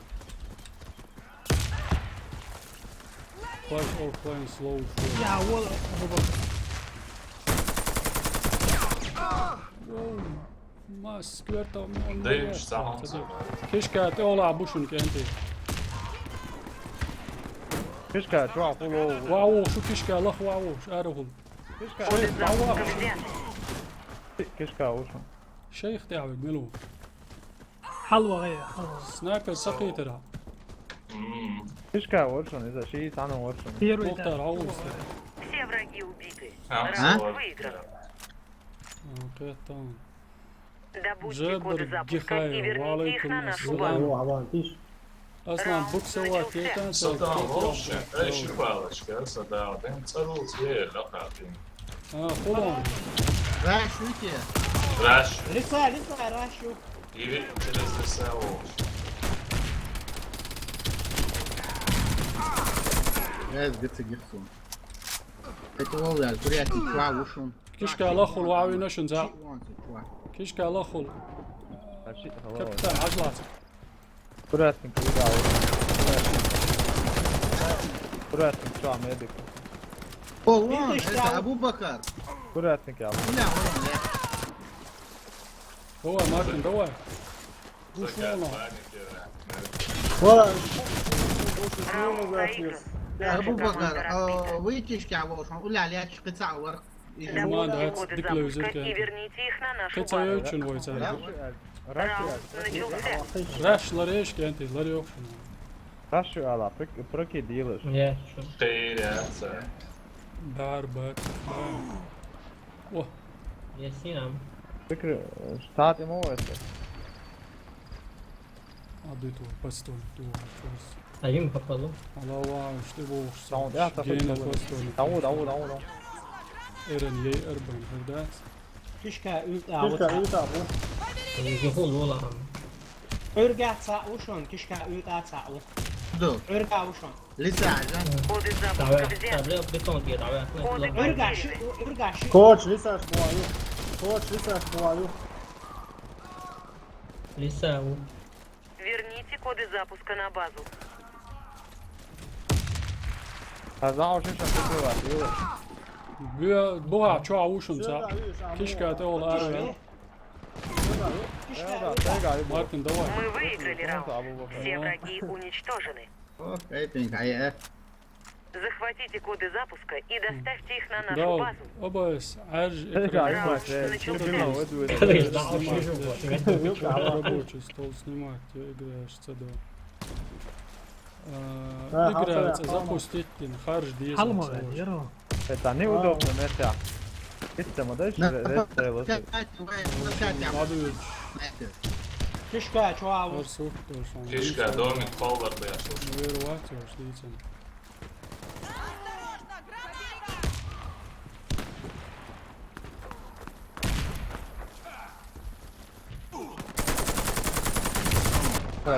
Flash or flying slow. Я, вол, Ма скверта. Дэнч саъ. Кишка, тӀе ола бушун кенти. Кишка, чё, фуло. Вау, шу кишка, лах, вау, шу арухул. Кишка, Вау, кишка, ушун. Шейх тӀягӀвиг милу. حلوة غير، حلوة. Снайпер сакъитара. Мм. Кишка, ушун, из-за ши, тану, ушун. Первый Мухтар, этаж. гьавулс. Все враги убиты. А? Раунд выигран. Кхетан. Добудьте Жабр коды запуска Гихаев, и верните их валейкум на нашу ассалам. базу. О, авантиш. Аслан, буксовать, кетан, Сатан лош, эй, ши палочка, сада, дэн царул цве, лака, дэн. А, хулон. Раш, уйти. Раш. Лиса, Лиса, рашу. Или через леса лош. Я из ГЦ гихсу. Это лол, я, курятник, чё, ушун. Кишка лахул, вави нашун за. Чё, он, чё? Кишка лахул. Вообще, Капитан, ажлац. Курятник, да, курятник. Курятник, чё, медик? Полон, это Абу-Бакар. Курятник, я. Бля, вон, бля. Давай, Мартин, давай. Душ Такая вон. паника, да. Вала. Раунд проигран. Абу-Бакар, а, выйти из тебя, вот, он, уля, я чё, кыца, вар. Ма да, Коды дикло запуска и юзерка. верните их на нашу Кыца базу. ёчун войца. Раш, Раунд начался. Раш лареш кенти, ларёхшун. Раш, ала, прок-, прокидилыш. Я, чё? Теряться. Дарбат. О, Я синам. Прикры-, штат ему это. а ды ту, постой, ту, чёрс. А им попало. Алава, что бог, Там, я, так, Гена, так, постой. Даву, даву, даву, даву. Эрен, ей, эрбен, да? Кишка, уйта, вот. Кишка, уйта, вот. Юхул вула. Урга ца, ушун, кишка, уйта, ца, вот. Да. Урга, ушун. Лиса, да? Коды запуска Давай, взяты. Давай, бетон где, давай. Коды Урга, потеряны. ши, у-, урга, ши. Коч, Лиса, шпуаю. Коч, Лиса, шпуаю. Лиса, у. Верните коды запуска на базу. А за уже сейчас прикрывать, Юра. Бе, буга, чё, аушун, ца? Кишка, это ол, ара. Да, да, да, да, Мартин, давай. Мы выиграли раунд. Все Ага. Враги уничтожены. Окей, пинг, ай, э. Захватите коды запуска и доставьте их на нашу Да, базу. Обоюсь, аж Эй, да, экран. да, да. Чё Чё ты ты там вот, вот, снимаешь? вот, Снимаешь, вот, да? вот. Рабочий стол снимать, где играешь, ц д. А, Играется, халтура, запустить, блин, харж диез. ХьалмагӀа яра. Это неудобно, это. Итт ма даш, Да, рестайло. Катя, вы, вы, Катя, Надо знаете. Тишка, чё, а вот? Арсух тоже. Тишка, домик, пол бар бяшуш. Вервать, уж дицен.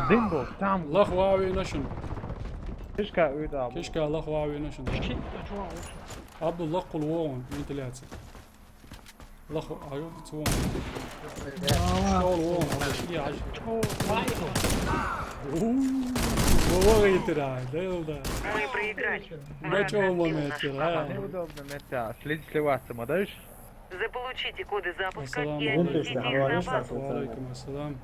Дым был, там. Лах вави нашин. Тишка уйда. Кишка лах вави нашин. Шит, чё, а вот? Абдул лах кул вогон, вентиляция. Лах, аю, цвон. Школ вогон, аж, я, аж. Чё, вай, Уу, вогон итира, да, да. Мы проиграли. Мачо момент, а. Неудобно, это. След сливаться, ма даш? Заполучите коды запуска Ассаламу и алейкум. отнесите их на базу. Ва алейкум ассалам.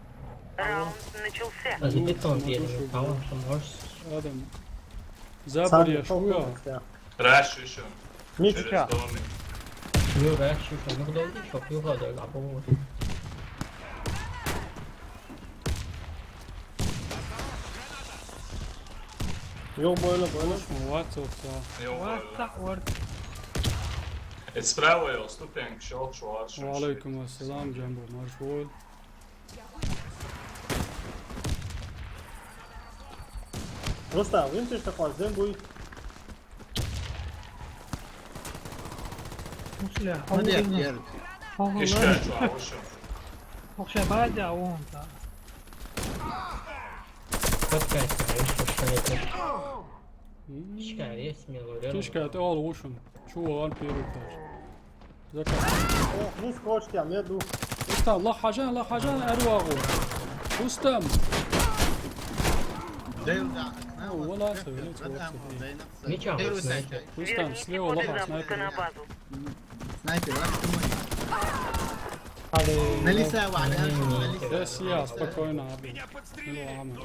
Раунд начался. Also bitte und wir schauen zum Horst. Адам. Запад я шуя. Раш ещё. Через Митя. Домик. Nur rechts ist noch da, ich hab hier gerade ein Abo. Йо, бойла, бойла. Ватсапта. Йо, Ватса орд. Эс правый, ступенька, щёл, швар, Ва алейкум ассалам, Джамбо, маршвой. Просто вымпишь такой, дым будет. Ну, сля, Ну, нет, хаву, нет. хаву, Кишка, ладно. Швар, ещё. Вообще, бадя, он-то. Подскажи, конечно, что это. Кишка, есть мне говорил. Кишка, ты ол ушун. Чуван первый этаж. Заказ. О, ну скочки, а меду. Устам, лах хажан, лах хажан, арвагу. Устам. Дэл, да. Ну, вон ласа, вон ласа. Ничего, Первый знаете. снайпер. Устам, Верните слева коды лаха, запуска на снайпер. Базу. Снайпер, а что мы? Али. На лиса, Ваня, на Да, лиса. сия, спокойно, Абу. Ну, ама.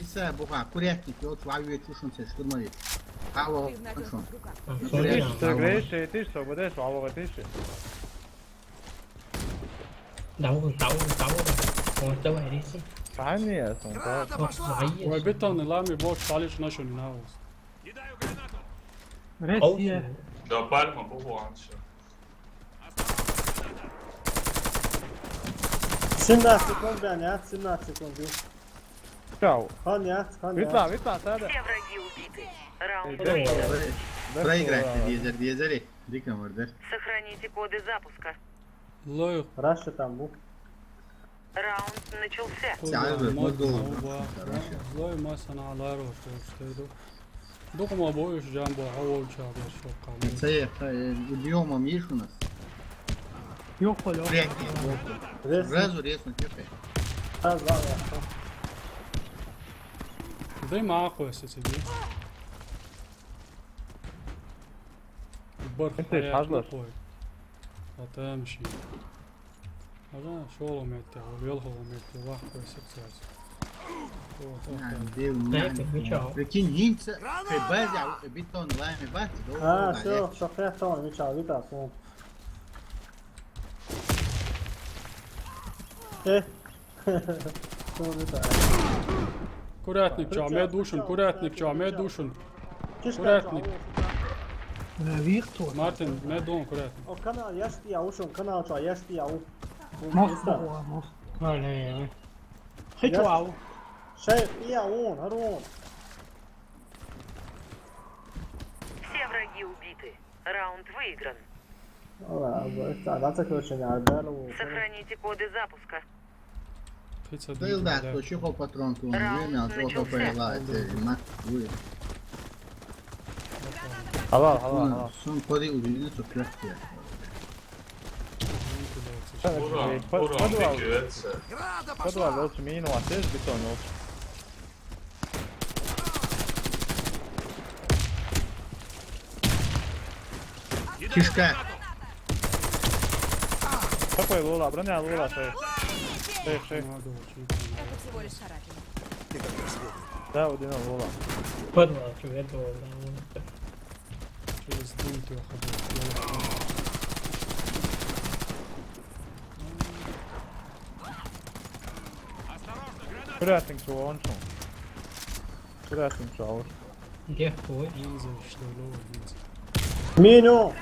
Лиса, буха, курятник, вот, Ваня, чушун, все, штурмовик. Алло, шун. Ты ж согрейся, ты ж свободен, слава ты ж. Давай, давай, давай. Вот, давай, риси. Саня, сон, да. Вот, Ой, мои. бетон, лами, бокс, палиш, нашо, не наус. Россия. Да, пальма, бубуан, всё. Семнадцать секунд, да, нет, семнадцать секунд. Чао. Хан, нет, хан, Витла, нет. Витла, сада. Все враги убиты. Раунд Да, выигран. да, Проиграть, да. Дезер, Дезер, Дика Мордер. Сохраните коды запуска. Лоих. Раша там был. Раунд начался. Сяжа, Мод, мод, мод, мод. Злой масана ларо, что что. Духма боюсь, Джамбо, а волча, блядь, что там. Це, е, е, убьём, а Мишу нас. Ёхолё. Вряд ли. Резко. Сразу резко, тихо. Раз, два, раз. Дай маху, если тебе. Бар Это хазлас. Атамши. Ага, шолом это, а вел холом это, вах, кой сексуальс. Вот, вот А, так. дел, Да, нахуй. это меча. Прикинь, нинца, ты базя, бетон, лами, бат, А, все, что хрен там, меча, Витас, он. Э. Что он это? Курятник, чё, мед ушин, курятник, чё, мед ушин. Кишка, Курятник. чё, Да, Виктор. Мартин, мед он, курятник. О, канал, я ж я ушел, канал, чё, я ж я у. Мох, мох. Блин. Хочу ау. Шейх, я он, Арон. Все враги убиты. Раунд выигран. Ладно, да, да, заключение, а, да, ну. Сохраните коды запуска. Тридцать Дэл, да, да. кто чего патронку, он время, а то Начался. попала, это, мат, вы. Halal, halal, halal. Сон коды убили, что крепкие. Буран, По- буран, Подвал. Бекиветсе. Подвал лучше, мину, а ты бетон лучше. Кишка. Какой лула, броня лула, шейх. Шейх, шейх. Надо учить. Это всего лишь царапина. Да, вот именно, Вова. Подвал, что это, да, вот. Через дым ты уходил. Куда ты, что он, что? Куда ты, что он? Где? Ой. Ниндзя, что ли? О, ниндзя. Меню!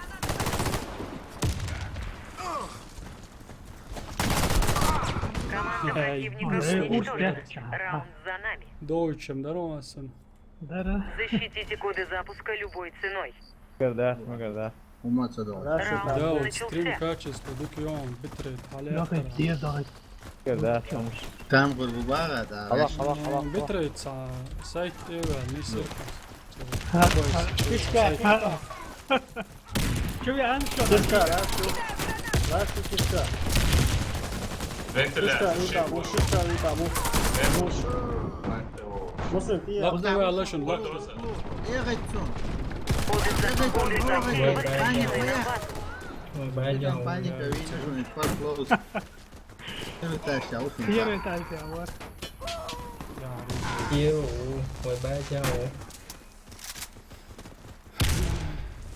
Команда противника уничтожена. Раунд за нами. Deutschem, здорово, сын. Здорово. Защитите коды запуска любой ценой. Герда, мы герда. Ума цадо. Раунд Да, вот начался. Стрим качество, дук он, битрейт, хале. Давай, где, давай. Герда, там. Там гурбуба да. Ала, ала, ала. Битрейт са, сайт эва, не сыр. Фишка. Что я, а, что? Фишка, да, что? Да, что фишка? Фишка, Вентиляция. И там, вот фишка, и там, вот. Вент- Муш. Вент- Муслим, ты я. Лак давай, Алашин, лак. Эгайцун. Эгайцун, эгайцун. Паника, я. Ой, блядь, Паника, я. Видишь, у них так close. Первый таща, вот он. Первый таща, вот. Йоу, ой, блядь, йоу.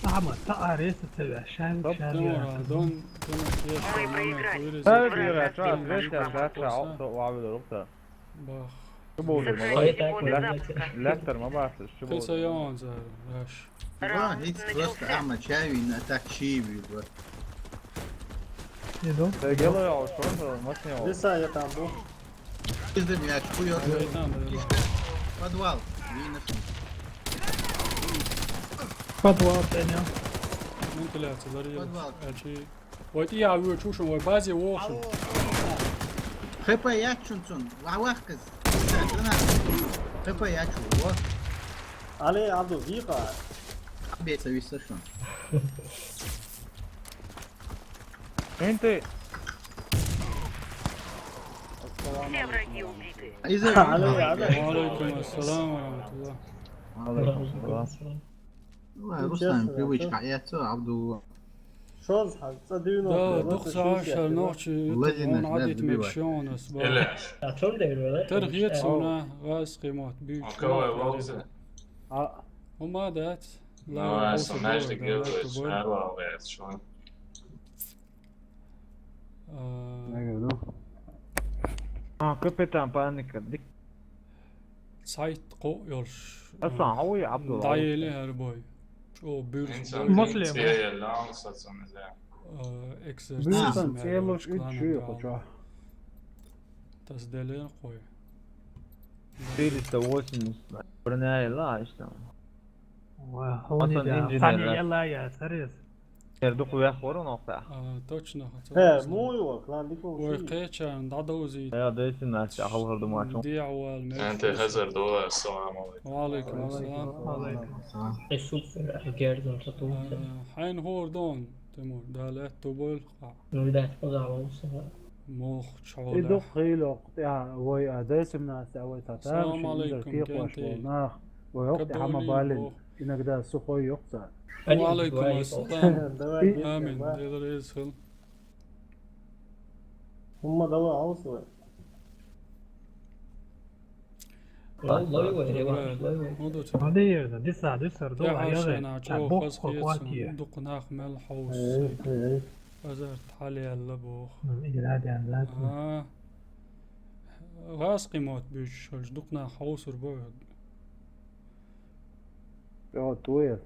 Ama ta aresi sever. Şen Hop, şen tamam, ya. Don't, don't, yes, Мы tamam, проиграли. Buyurun. Tabii bir Враг rahat, rahat, rahat, rahat, rahat, rahat, rahat, rahat, rahat, rahat, rahat. Bak. Kim oldu? Сохраните коды запуска. Лектор, ма бахсыз, kim oldu? Kısa yalan zaten, yaş. Ulan hiç просто ama çevin atak şey bir bu. Yedo. Gel o ya, şu anda nasıl ya? Lisa ya tam bu. Bizde bir aç bu yok. Evet, tamam, evet. İşte подвал. Yine Подвал, Daniel. Вентиляция, Лария. Подвал. Ачи. Вай, я вижу, что вай, базе вошен. Хп я чунцун. Вавах кыз. Хп я чу. Вот. Але Абдул, вика. Беца висошен. Энты. Все враги убиты. Из-за Алло, алло. Ва алейкум ассалам ва рахматуллах. Ва алейкум ассалам. Ну, Руслан, привычка, я цо, Абдулла. Шоз хьал, цӀа дивно. Да, дух саша ночи, это он адит мекшон, сба. Или. А чё он дает, да? Тер гьецун а, газ къимат, бич. А кого лозе? А. Ума дат. Давай, знаешь, ты говоришь, шарла, блядь, что? А. Не говорю. А, капитан Паника, дик. Сайт къо ёлш. Асан, а ой, Абдул. Дайели гьар бой. Чо бюрс. Инсан бой. Муслим. Цея лан сацамезе. Э, экзорцизм. Бюрсан цея лош, клан, үч чуй да. Хоча. Тас делен къой. Четыреста восемьдесят. Бирнайла ишта. Ва, хони да. Инженер. Сани яла я, сарес. Эрдук вяхвор нокта. А, точно, хотел. Э, муй ва, клан дикол. Ой, къечан, дадози. Я, десин нас, ахал хырдым ачо. Диавал, мер. Энте хазар дола, ассаламу алейкум. Ва алейкум ассалам. Ва алейкум ассалам. Э, супер, гердон, тату. А, хайн хордон, Тимур, далет тубул. Ну, да, поза валса. Мох, чола. Идук хило, я, вой, а, десин нас, а, вой, татар. Ассаламу алейкум, кенте. Вой, ок, хама балин. Иногда сухой ёкъца. Ва алейкум ассалам. Амин. Делер эзхил. Умма дала аусла. Лой вай, реванш, лой вай. Аде ерда, диса, диса, до аяла. Бо хохватия. Дукъ нах мел хаус. Азар тхали алла бох. Игради алла. А. Газ къимат бюч, шолш дукъ нах хаусур бо. О, туе.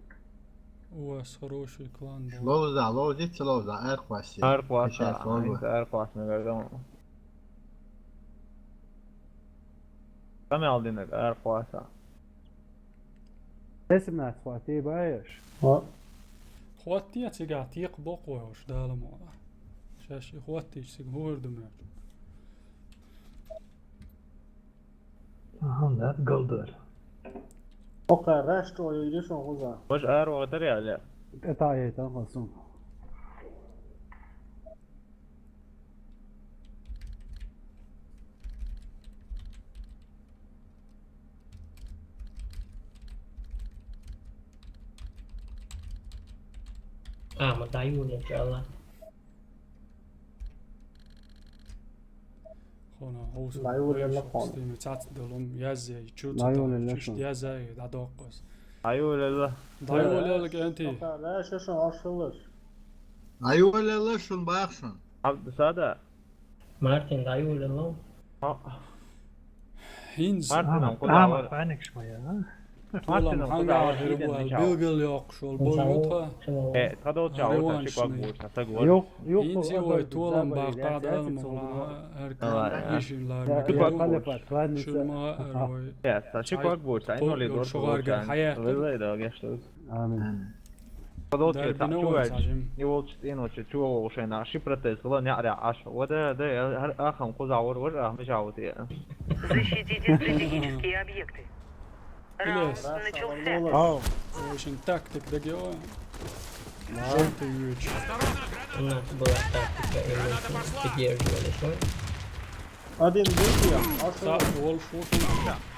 У вас хороший клан, да. Ловза, ловза, ловза, эр къваси. Эр къваса, эр къвас, наверное. Каме алдинек, эр къваса. Эсим нас хвати баеш. О. Хвати я цига тиқ бокъ ваеш, далам. Шаши хвати чсиг хурдуме. Aha, that golden. Oka, rest o yürüyüş o kuza. Baş ağır vakitler ya, ya. Eta, eta, olsun. Ah, ma dai uno, inshallah. Хо, Ховсо. Даюлелла хон. Стими цац долум язъя, чу ца Даюлелла чиш хон. Язъя, дадоккос. Даюлелла. Даюлелла кенти. Ла шашан ашалаш. Даюлелла шун бахшун. Абдусада. Мартин, даюлелла. Инз. Мартин, Ама, куда ама, вар? Паникш моя, а? Толам Мартин, ханга куда вар? Хирбуал Иден билгил ёкъ шол бойгутха. Э, тадо чао, Реванш тачи квак не. Буш, аса гуар. Ёх, ёх, Инзи ой, толам бака дал мугла. Эркан ишин лар. Шума эрой. Я, сачи квак буш, ай но лидор шугарга шугар. Хаят. Вылай да гешто. Амин. Подолки Дарби та не чуваш. Валсажим. Не волчит, и ночи чуо ушена. Ши протез, гла не аря аш. Вода да, ахам куза вор вор, ахме жаут я. Защитите стратегические объекты. Раунд начался. Ау. Очень тактик дагео. Желтый меч. У нас была тактика, и мы поддерживали. Один бил я. Са, ол шутун.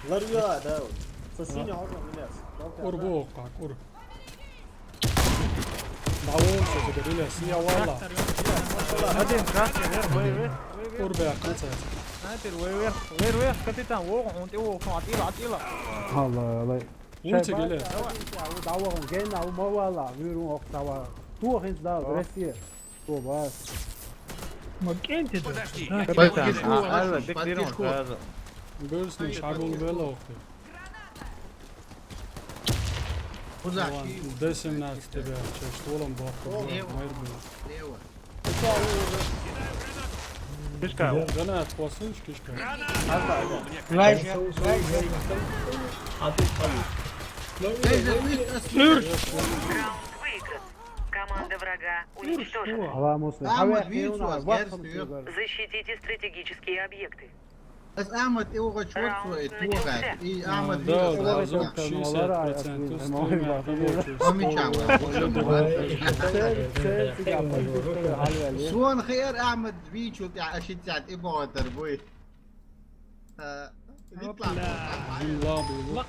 Ларвия, да. Сосини орно, Ильяс. Ур бу, как ур. Давол, что ты, Ильяс, я вала. Один красный, вер, вер, вер. Ур бе, конца. Снайпер, вер, вер, вер, вер, капитан, вогон, он его, он отила, отила. Алла, алла. Улча геле. Давай, давай, гена, умавала, вирун охтава. Туохин да, Россия. Тобас. Макенти да. Подожди, я тебя поддержу. Поддержку. Бирсни шагул велохи. Куда? Д семнадцать тебе, чё, стволом баху. Слева. Слева. Кишка. Гранат, посылочка, кишка. Лайк, лайк. А ты, а ты. Раунд выигран. Команда врага уничтожена. Ала муслим. Ама видите, у вас герз. Защитите стратегические объекты. Ас Ахмад и угъа чур цо и тугъа. И Ахмад да, вира да, слава. Шестьдесят процентов стример, рабочий. Помечал. Суан хер Ахмад вичул я ашицят и богатар буй. Э, витла. Вилла, вилла.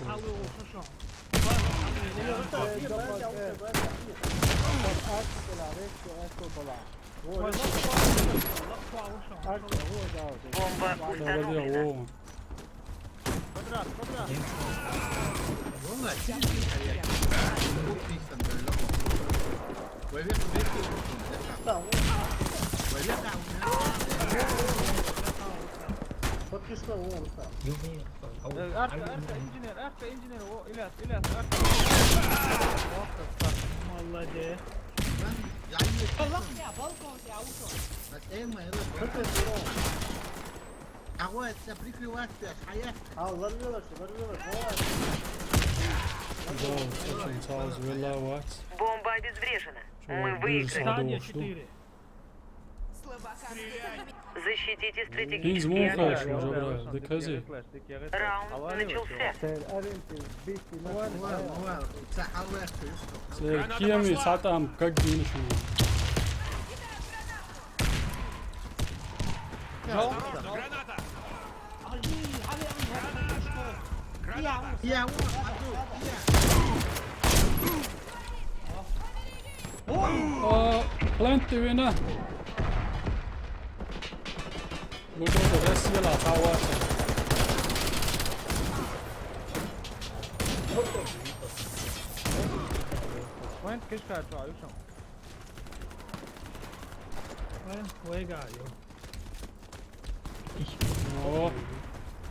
Бомба установлена. Квадрат, квадрат. Подписка вон там. Э, арка, арка, инженер, арка, инженер, о, Ильяс, Ильяс, арка. Молодец. Балкон, балкон, я ушёл. Агъо, это прикрывать тебя, а я... А, ларвелаш, ларвелаш, давай. Да, очень сразу вела вац. Бомба обезврежена. Мы выиграли. Здание четыре. Защитите стратегические объекты. Раунд начался. Киями сатам как диншу. Граната! Граната! Плент вина. Лугу Россия ла хаваса. Плент кишка чуа юшам. Плент вега ю. О,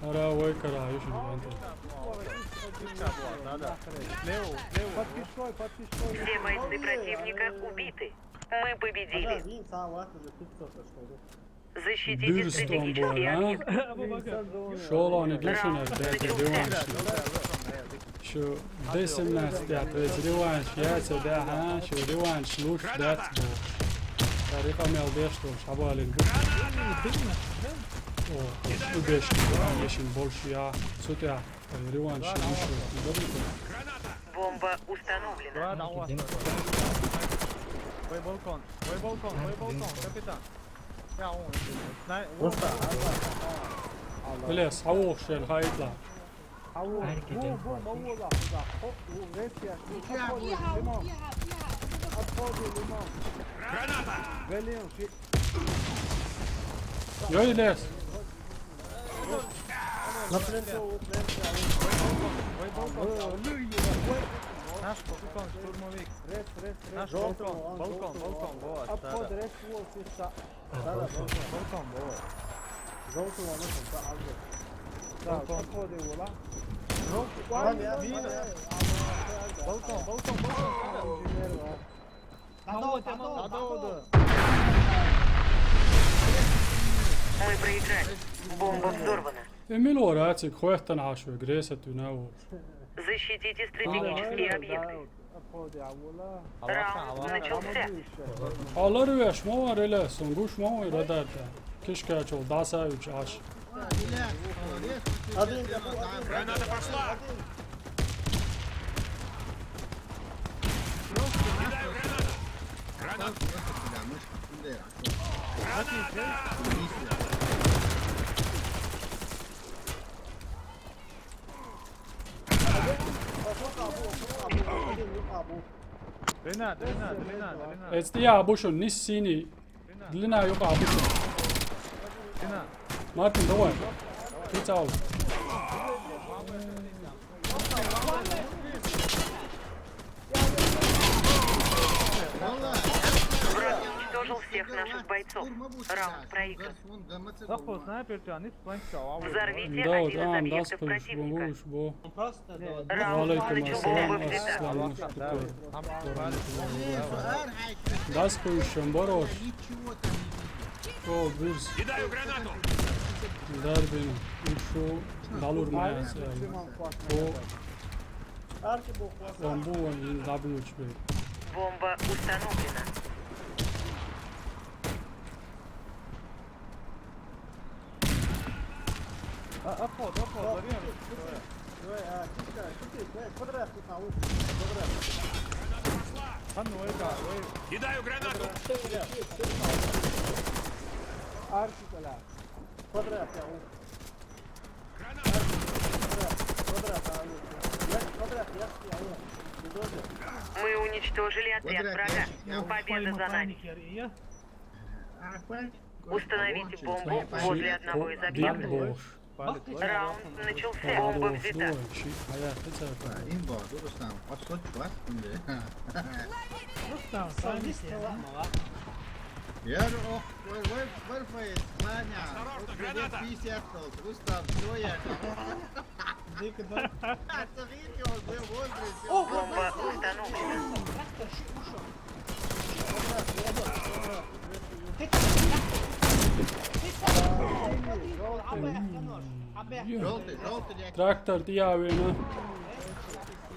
ара вай кара, ещё не ванты. Все бойцы противника убиты. Мы победили. Защитите стратегические объекты. Шолони душуна, да, реванш. Шу десемнадцать, я, то есть реванш, я тебя, а, шу реванш, лучше дать был. Тарифа мел деш, что шабалин. О, убежки, ещё больше я, сутя, реванш, ещё. Бомба установлена. Вай балкон, вай балкон, вай балкон, капитан. Просто. Блин, саух шел, хайт ла. Граната! Йой, лес. На пленту, пленту, Ой, балкон. Наш балкон, штурмовик. Рез, рез, рез. Наш Желтый балкон, вон, балкон, желтый балкон, вон. вот, Обход, да, да. Рез, вот, здесь, да. Да, да, балкон. Балкон, вот. Желтый вон, это, да, алды. Да, Балкон. Обходы его, да? Желтый. Вон, Мина. я, мина. Балкон, балкон, балкон. Инженер, да. Надо, надо, надо. Мы проиграли. Бомба взорвана. E mil ora atsik hoehtan hašo gresat u navo. Защитите стратегические объекты. Обходы его, да. Раунд начался. Allar u aš mo rele son guš mo radar da. Kiška čol dasa uč aš. Один, я был один. Граната пошла! Кидаю гранату! Гранату! Граната! Один, ну, а, был. Длина, длина, длина, длина. Ets tija bušun nis sini. Длина juka bušun. Длина. Martin, давай. Kids out. Враг уничтожил всех наших бойцов. Раунд проигран. Zako sniper ti, a nisi plankica, ovo. Взорвите Da, один из da, объектов das противника. Kojuš bo. Раунд Alejkum начался. selam, Бомба взята. aslan. Tamam, hadi. Das Kojuš, boroš. O, buz. Кидаю гранату! Darbin. Ušu. Dalur maja se. O, Арки был классно. bambu in W H B. Бомба установлена. А, обход, обход, Лариан. Давай, а, кишка, шути, давай, квадрат, тут на лучше. Квадрат. Там, ну, это, ой. Кидаю гранату! Арки, бля. Квадрат, я лучше. Квадрат, квадрат, а, лучше. Я квадрат, я, я, я. Бульдозер. Мы уничтожили отряд врага. Победа за нами. Установите бомбу возле одного из Big объектов. Boss. Раунд начался. Бомба взята. Shit, hayat, it's a Inbox, durustan, oso çıkmaz şimdi. Rustam, sen misin? Ya o, where, where, where for it? Саня, Осторожно, вот граната! пятьдесят долларов, Rustam, что я там? Dik dur. Смотрите, он был в возрасте. Бомба установлена. Traktor şu, şu. Tek. Tek. Abi ayakta nor. Abi ayakta. Желтый, желтый, я Traktor tija vina.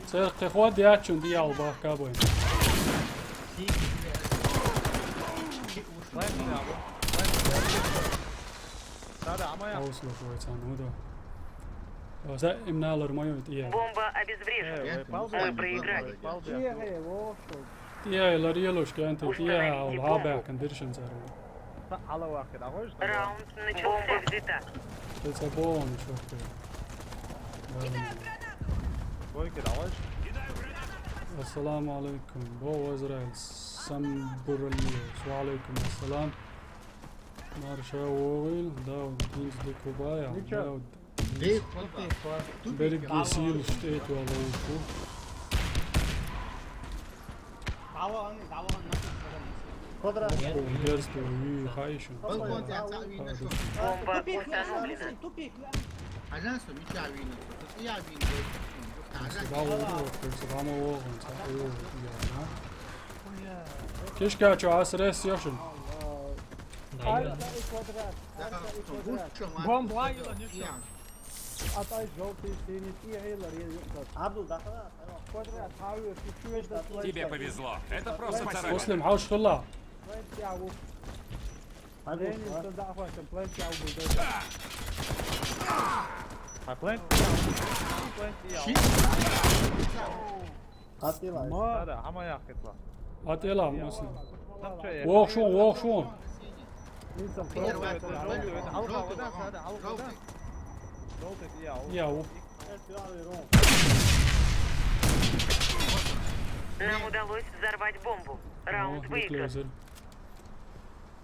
Ser ke hua djačun tija u bah kaboj. Plankica, abo. Sada, ama ja. Auslo ko je sam udo. O, za im nalor moju tija. Бомба обезврежена. E, pal Мы проиграли. Pal. Тихо, его, что ли? Tija je larijeloš kante, tija je u habak and biršan zaru. Ala vakit, a hoćeš? Раунд начался. Бомба взята. Te sa bon šoke. Dvojke, da hoćeš? Assalamu alaikum. Bo Izrael. Sam buralijo. Wa alaikum assalam. Marša oil. Daud, dinc de kubaja. Daud. Big Bergi sil state wa lauku. Dava hani, dava hani nasıl çıkaralım? Квадрат. Gersto i hajšan. Balkon, ja, ja, vidim nešto. Бомба Tupik, установлена. tupik. Ajan sam, ja vidim nešto. Ja vidim nešto. Sa dava ovo, sa dava ovo, sa ovo, ja, na. Kiška ću as res još. Арса и квадрат. Арса и квадрат. Bomba, ajde, ništa. А taj žolti, sini, ti je healer, je, je, Abdul, da, da, da. Квадрат, how you, ti čuješ da Тебе повезло. Это просто царапина. Muslim, hauš tulla. Plant ja u. Hajde, Deniz, ha? Da, da, hoćem, plant ja u buldozer. A plant? Plant, ja. Shit. Atila. Sada, ama ja hitla. At ela, Muslim. Tapče je. Voh šun, voh šun. Nisam Jer probao. vat, Žolju, žolju, alfa, voda, sada, alfa, voda. žolti. Žolti, ja, u. Ja, u. Нам удалось взорвать бомбу. Раунд O, выигран. Glazer.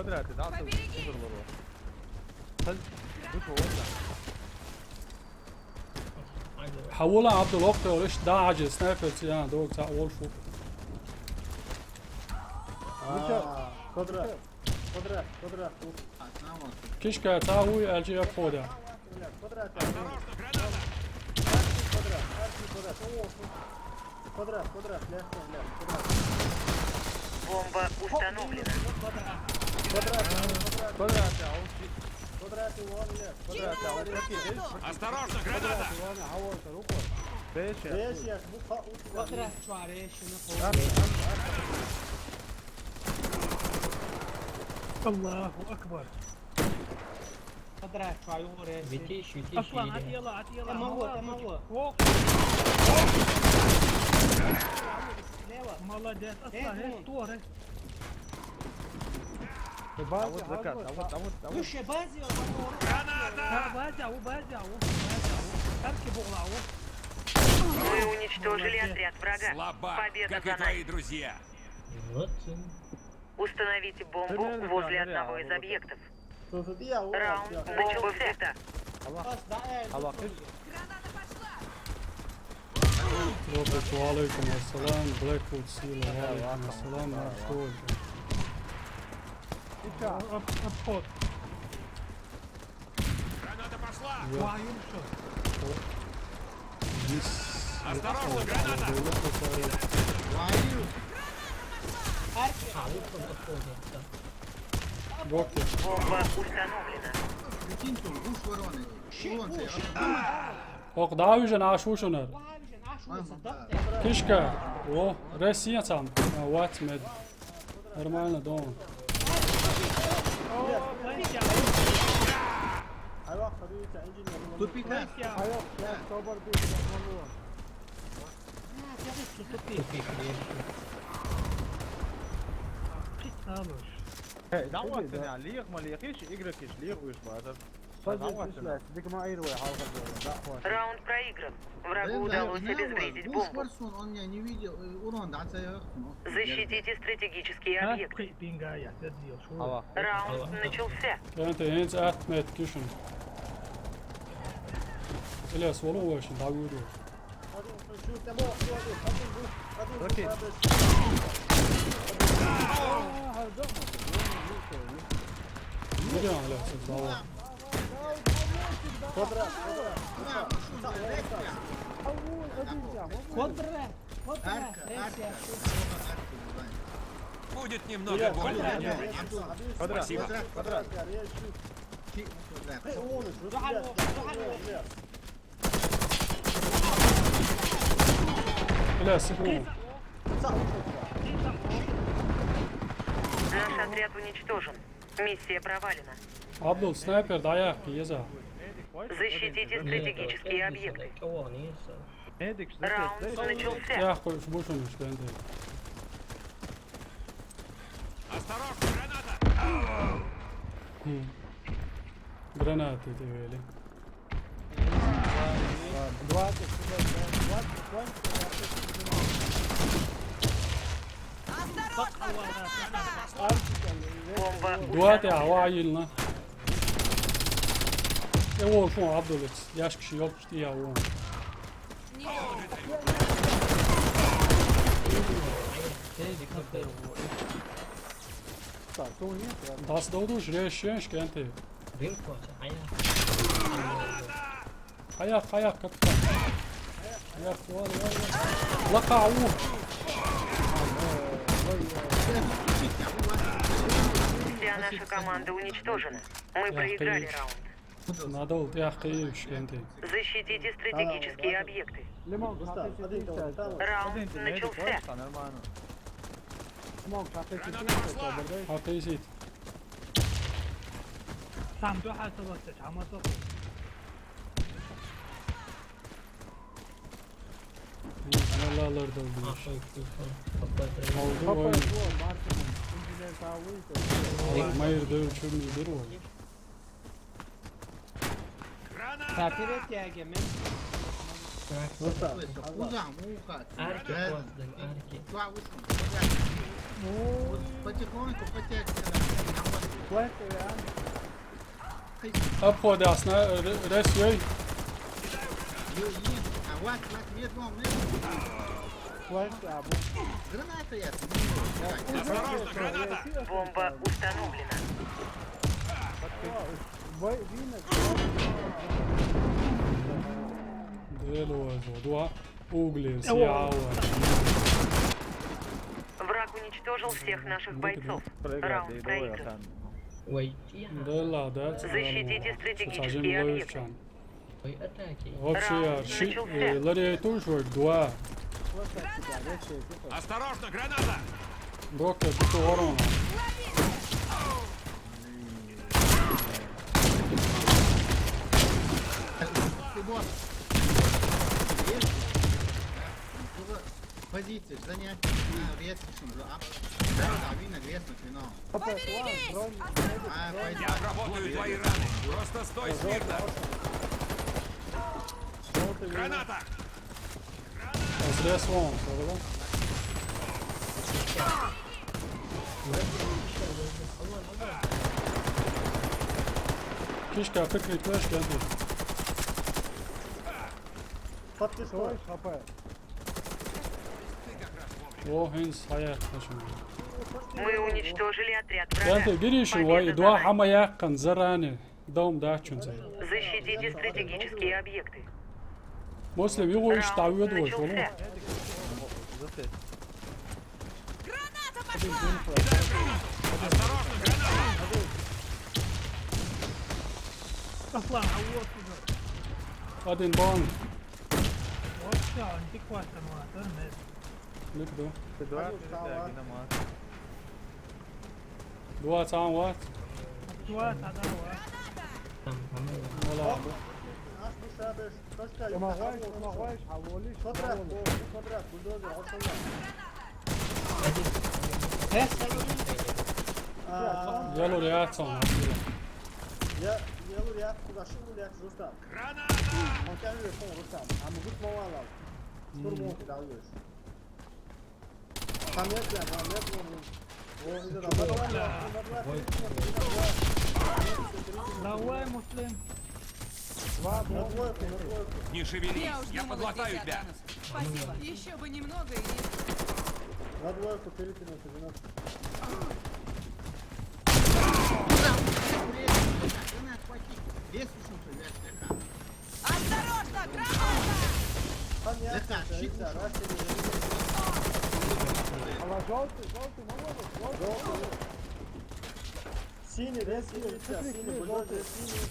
Квадраты, да, тут куберлово. Сен, бу ода. Хьавола, Абдул, окта, лиш да, аджи, снайпер, ци, а, дог, ца, олфу. А, квадрат. Квадрат, квадрат. Кишка, ца, уй, аджи, я пода. Квадрат, квадрат, квадрат, квадрат, легко, блядь, квадрат. Бомба установлена. Квадрат, квадрат, квадрат, а вот квадрат, вон, блядь, квадрат, а вот какие, видишь? Осторожно, граната! Вон, а вот руку. Видишь, я Видишь, я бухал у тебя. Квадрат, чё, речь, на пол. Ах, ах, ах. Аллаху акбар. Квадрат, чё, а его речь. Витиш, витиш, Аслан, витиш. От ела, от ела. Э, мало, э, мало. О! Слева. Молодец, Аслан, Э, э, вон. Что, э? А вот закат, а вот, а вот, а вот. Слушай, базе, он. Граната! Базе, у, базе, у, базе, у. Карки бугла, у. Мы уничтожили Молодец. Отряд врага. Слабак, Победа как за и нами. Твои друзья. Вот. Установите бомбу Примерно, возле да, одного да, из вот. Объектов. Раунд начался. Бомба взята. Аллах. Роберт, ва алейкум ассалам. Блэквуд, Сила, ва алейкум ассалам. Мархуд. Об-, обход. Граната пошла! Ва, Юрчо. Осторожно, граната! Ва, Юр. Бомба установлена. Прикинь, там, уж вороны. Вон цей, а? Ок, да, уже наш ушунар. Кишка. О, Россия сам. А, вот, мед. Нормально, дома. Тупика. Тупик, Тупик. Э, да, вот, да, лиях, ма лиях, иш, игрокиш, лиях, уж, базар. Позже пришла, дык ма айру, халка, да, вот. Раунд проигран. Врагу удалось обезвредить бомбу. Уж варсон, он меня не видел, э, урон, да, цей, ну. Защитите стратегические объекты. Пинга, я, ты делал, что? Аллах. Раунд начался. Кэнтэ, энц атмет кишин. Ильяс, волу вашин, да, вуду. Окей. Видел, Ильяс, это. Квадра, квадра, Арка, арка. Будет немного больно. Квадрат, спасибо. Квадрат, квадрат. Бля, сыпнул. Наш отряд уничтожен. Миссия провалена. Абдул, снайпер, да я, пьеза. Защитите стратегические объекты. Раунд начался. Я хуй, слушай, что это. Осторожно, граната! Хм. Гранаты ты вели. Бомба. Дуа ты, а, ва, ильна. Э, о, фу, Абдулец. Яшкиш, ёлкиш, ты, я, о. Дас долду, жреш, жреш, кенты. Аяк, аяк, капитан. Аяк, вал, вал, вал. Лака, у. Вся наша команда уничтожена. Мы проиграли раунд. Надо улты ахкы ишкенты. Защитите стратегические объекты. Раунд начался. Ахкы ишит. Там да хасабатта, чамаса. Валалар да улды. Алды ой. Майыр да ючюн лидер ой. Akhirete ya gemi. Uzan, uzan. Arki. Потихоньку подтягивайся. Aphodasna, res yoy. Граната я. Бомба установлена. Delo je zelo. Ugli, vsi avori. Враг уничтожил всех наших бойцов. Раунд проигран. Dela, da. Защитите стратегические объекты. Вообще, я ши, лари туш век два. Осторожно, граната! Доктор, ты что, ворона? Позиция, занять. А, вес, что же, а? Да, да, вина, вес, но. Поберегись! А, пойдём. Я обработаю твои раны. Просто стой смирно. Граната! Зря сломался, да? Кишка, прикрыть флешки, Андрей. Подписывай, хапай. О, хенс, хая, хачу. Мы уничтожили отряд врага. Янте, гириши, вай, два хама яххан зарани. Дом да чунца. Защитите стратегические объекты. Муслим, его ищет, а его двое, шо? Граната пошла! Осторожно, граната! Аслан, а вот уже. Один бан. Вот всё, антикварта мала, да, нет. Лик ду. Два, три, да, гинамат. Два цан вац. Два цан вац. Вала. Помогай, помогай, хаволи. Смотря, смотря, бульдозер, ошибка. Э? Ялур яцан. Я, ялур яц, куда шибу яц, Рустам. Граната! Он тяжелый, Рустам. А мы тут мало. Штурмовки даёшь. Давай, Муслим. Не шевелись, я подлатаю тебя. Спасибо. Еще бы немного и... На двойку перекинул, перенос. Лес ушел, блядь, Осторожно, граната! Понятно, да, раз ты не... А желтый, желтый, молодец, желтый, молодец. Синий, да, синий, синий, желтый, синий.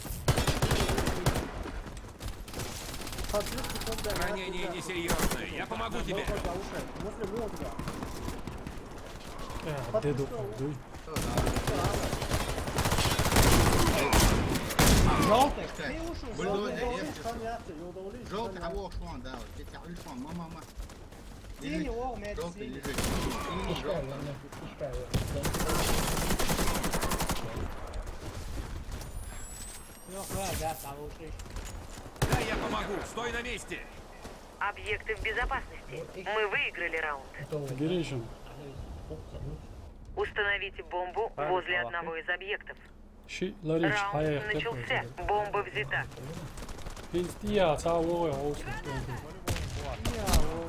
Ранение несерьезное, я помогу тебе. Э, деду, дуй. Желтый, ты ушел. Бульдозер, желтый, а вот он, да, вот здесь, а, мама, мама. Синий, о, мед, желтый синий. Лежит. Синий, желтый. Всё, хватит, да, там ушли. Да, я помогу, стой на месте. Объекты в безопасности. Мы выиграли раунд. Гиришин. Установите бомбу возле одного из объектов. Ши лариш хая. Раунд начался. Бомба взята. Инстия, ца, о, о, о.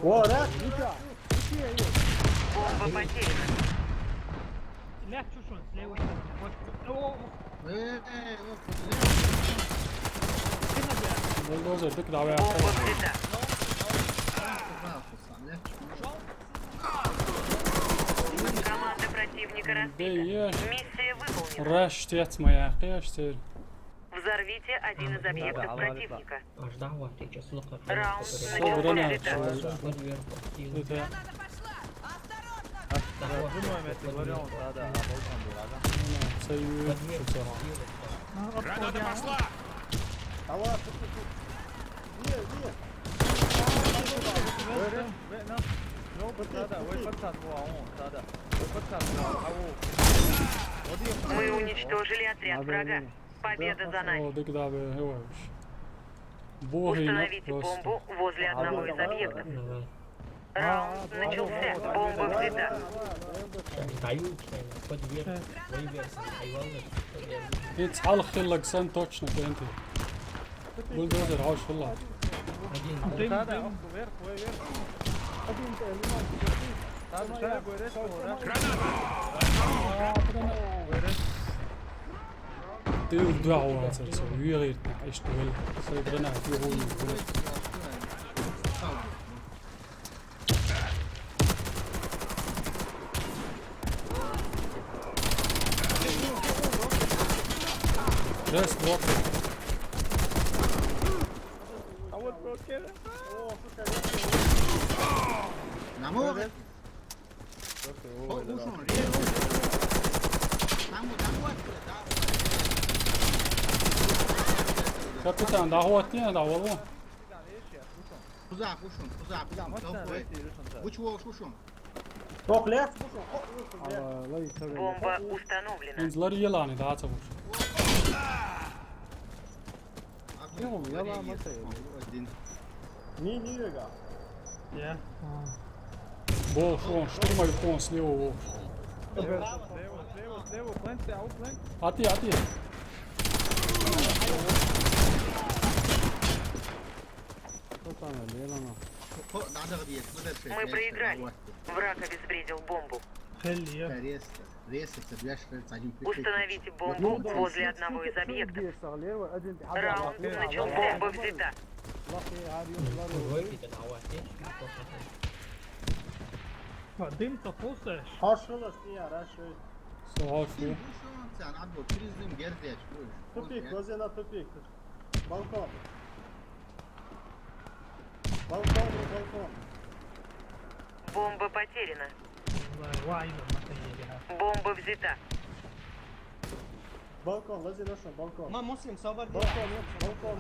О, да, Витя. Бомба потеряна. Ля, чё ж он слева? Вот. О, о, о. Э, э, э, вот, вот, э. Бульдозер, ты куда? Бомба взята. Команда противника разбита. Миссия выполнена. Раш, тец моя, кеш, цель. Взорвите один из объектов противника. Раунд начался. Граната пошла. Осторожно. Граната пошла. Мы уничтожили отряд врага. Победа за нами. О, dik dabe, hewa. Бухина. Установите просто бомбу возле одного из объектов. Давай. Раунд начался. Бомба взята. Сейчас дают, хоть вверх, вверх, хайваны. Эцхьалха хилла сан точно кенти. Бульдозер хьош хилла. Один. Дым, дым. Граната! Дыл дуа вацар со, вири иртна, иштта вел. Со гранат, вири. Just walk. Намор. О, ушун, ре, ушун. Таму, таму, таму. Капитан, да хватит, да, валу. Кузак, ушун, кузак, ушун, толпой. Вуч вол ушун. Тох лес, ушун, ушун, лес. Бомба установлена. Инзлар елани, да, ца вуч. Йо, я ла масай. Один. Не, не, вега. Я. Бо, шо, штурмай кон слева, во. Слева, слева, слева, плент, ау, плент. Ати, ати. Кто там, Лена? Надо где? Мы проиграли. Враг обезвредил бомбу. Хелли, я. Резко, резко, собираешь, один. Установите бомбу возле одного из объектов. Раунд начался. Бомба взята. Ва дым-то пусаешь? Хьош хилла, стия, раши. Со хьош хилла. Тупик, лазина тупик. Балкон. Балкон, балкон. Бомба потеряна. Вай, вай, вай, вай. Бомба взята. Балкон, лази нашел, балкон. Ма, Муслим, собар. Балкон, балкон.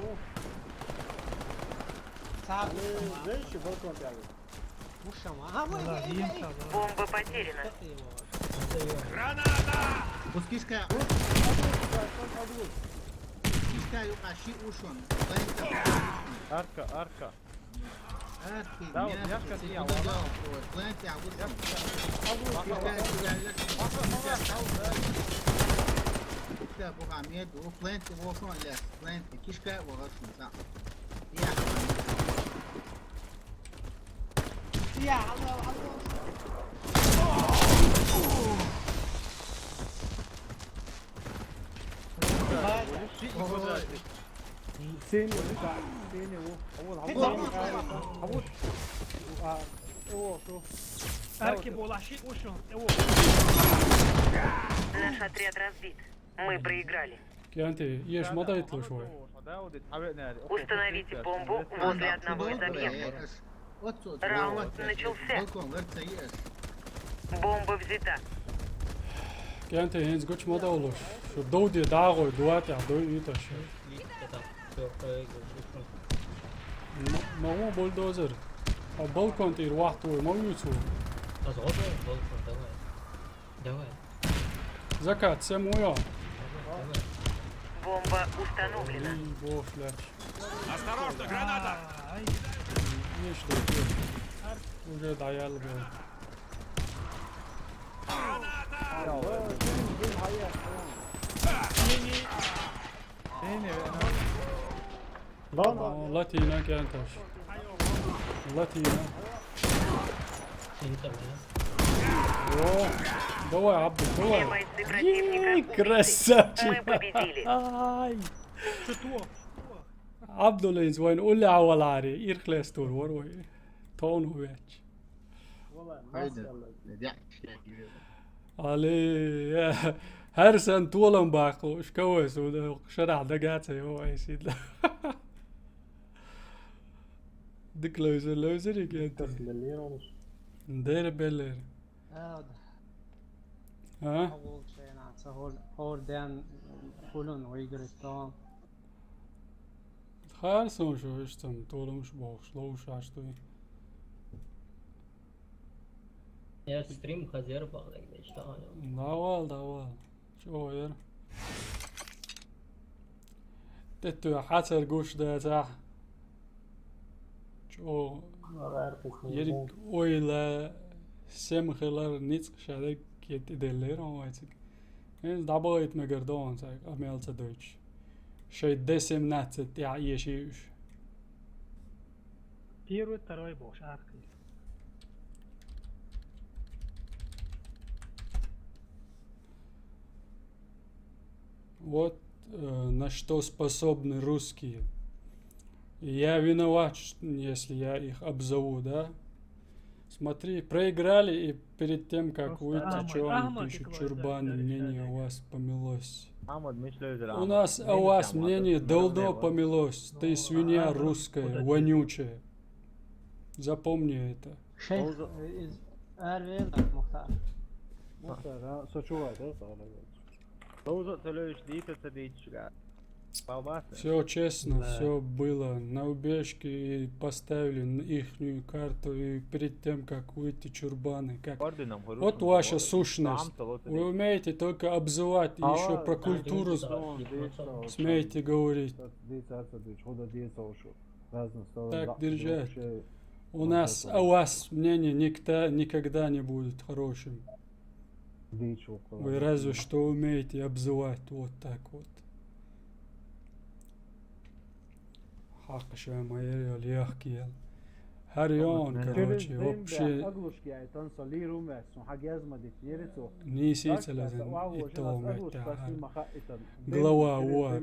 Саб. Знаешь, балкон дали. Ушама. А, вай, вай, вай. Бомба потеряна. Граната! Пускишка. Пускишка, юкаши ушон. Арка, арка. Арка, да, вот мягко, мягко, сидел, вот. Планте, а вот. Кишка, Мухаммед, у планте, вот он, лес, планте, кишка, вот он, да. Я. Сени, сени, о, о, о, о, о, о, о. Арки болаши ушун. Наш отряд разбит. Мы проиграли. Кенти, еш ма дайтлуш вай. Установите бомбу возле одного из объектов. Раунд начался. Бомба взята. Кенти, хӀинца гуча ма довлуш. Шу довде дагӀой, дуатя, дой иташ. Ма вон бульдозер. А балкон тӀера вахт вой, ма вуьйцу. Аз гӀо балкон, давай. Давай. Закат, се муя. Давай, давай. Бомба установлена. Эй, бо, блядь. Осторожно, граната! Ай. Нечто. Уже доел был. Граната! Не, не. Не, не, не. Ладно. О, латина кенташ. Латина. О, давай, Абдул, давай. Все бойцы противника убиты. Ей, красавчик. Мы победили. Ай. Абдул, инз вайн улли авалари, ирхлес тур, вор вой. Тон увеч. Хайда, дяхча. Али, хӀара сан толам баккху, шкавай суда, шарахь дагацай, о, айсидла. Дик левзар, левзар, и кенти. Дера беллер. А? Хьо волчу хенахь ца хӀор-, хӀор ден хӀуллан выиграть тон. Хар сон шу иштта толамаш бохуш, ловш аш дуй. Я стрим хазер бахлаг мечта. Давал, давал. Чо яр? Тету хацар гуш да за. О, ерриг ойла, сема хилар, ницкъ шадерг кхетаделлера вайцига. Из дӀабахийта мегар ду хьуна цхьа къамел ца дойтуш. Шайн Д семнадцать тӀехь эший уьш. Первый, второй бохуш, аркхий. Вот, э, на что способны русские. Я виноват, ш-, если я их обзову, да? Смотри, проиграли, и перед тем, как выйти, что они пишут, чурбаны, мнение у вас помелось. У нас о вас мнение давно помелось. Ты свинья русская, вонючая. Запомни это. Шейх, э, из-, арвел, Мухтар. Мухтар, а, со чу вай, да, Ловзо ца левзаш дийца ца дийцаш гӀа. Все честно, все было. На убежке и поставили н-, ихнюю карту, и перед тем, как выйти, чурбаны. Как... Вот ваша сущность. Вы умеете только обзывать, и еще про культуру с-, смеете говорить. Так держать. У нас о вас мнение никто, никогда не будет хорошим. Вы разве что умеете обзывать вот так вот. Хьакъ ша ма яр йола, яхкиял. ХӀара йогӀун, короче, вообще. Нийса ца лазам, итталгӀа меттехь хӀара. Глава вар.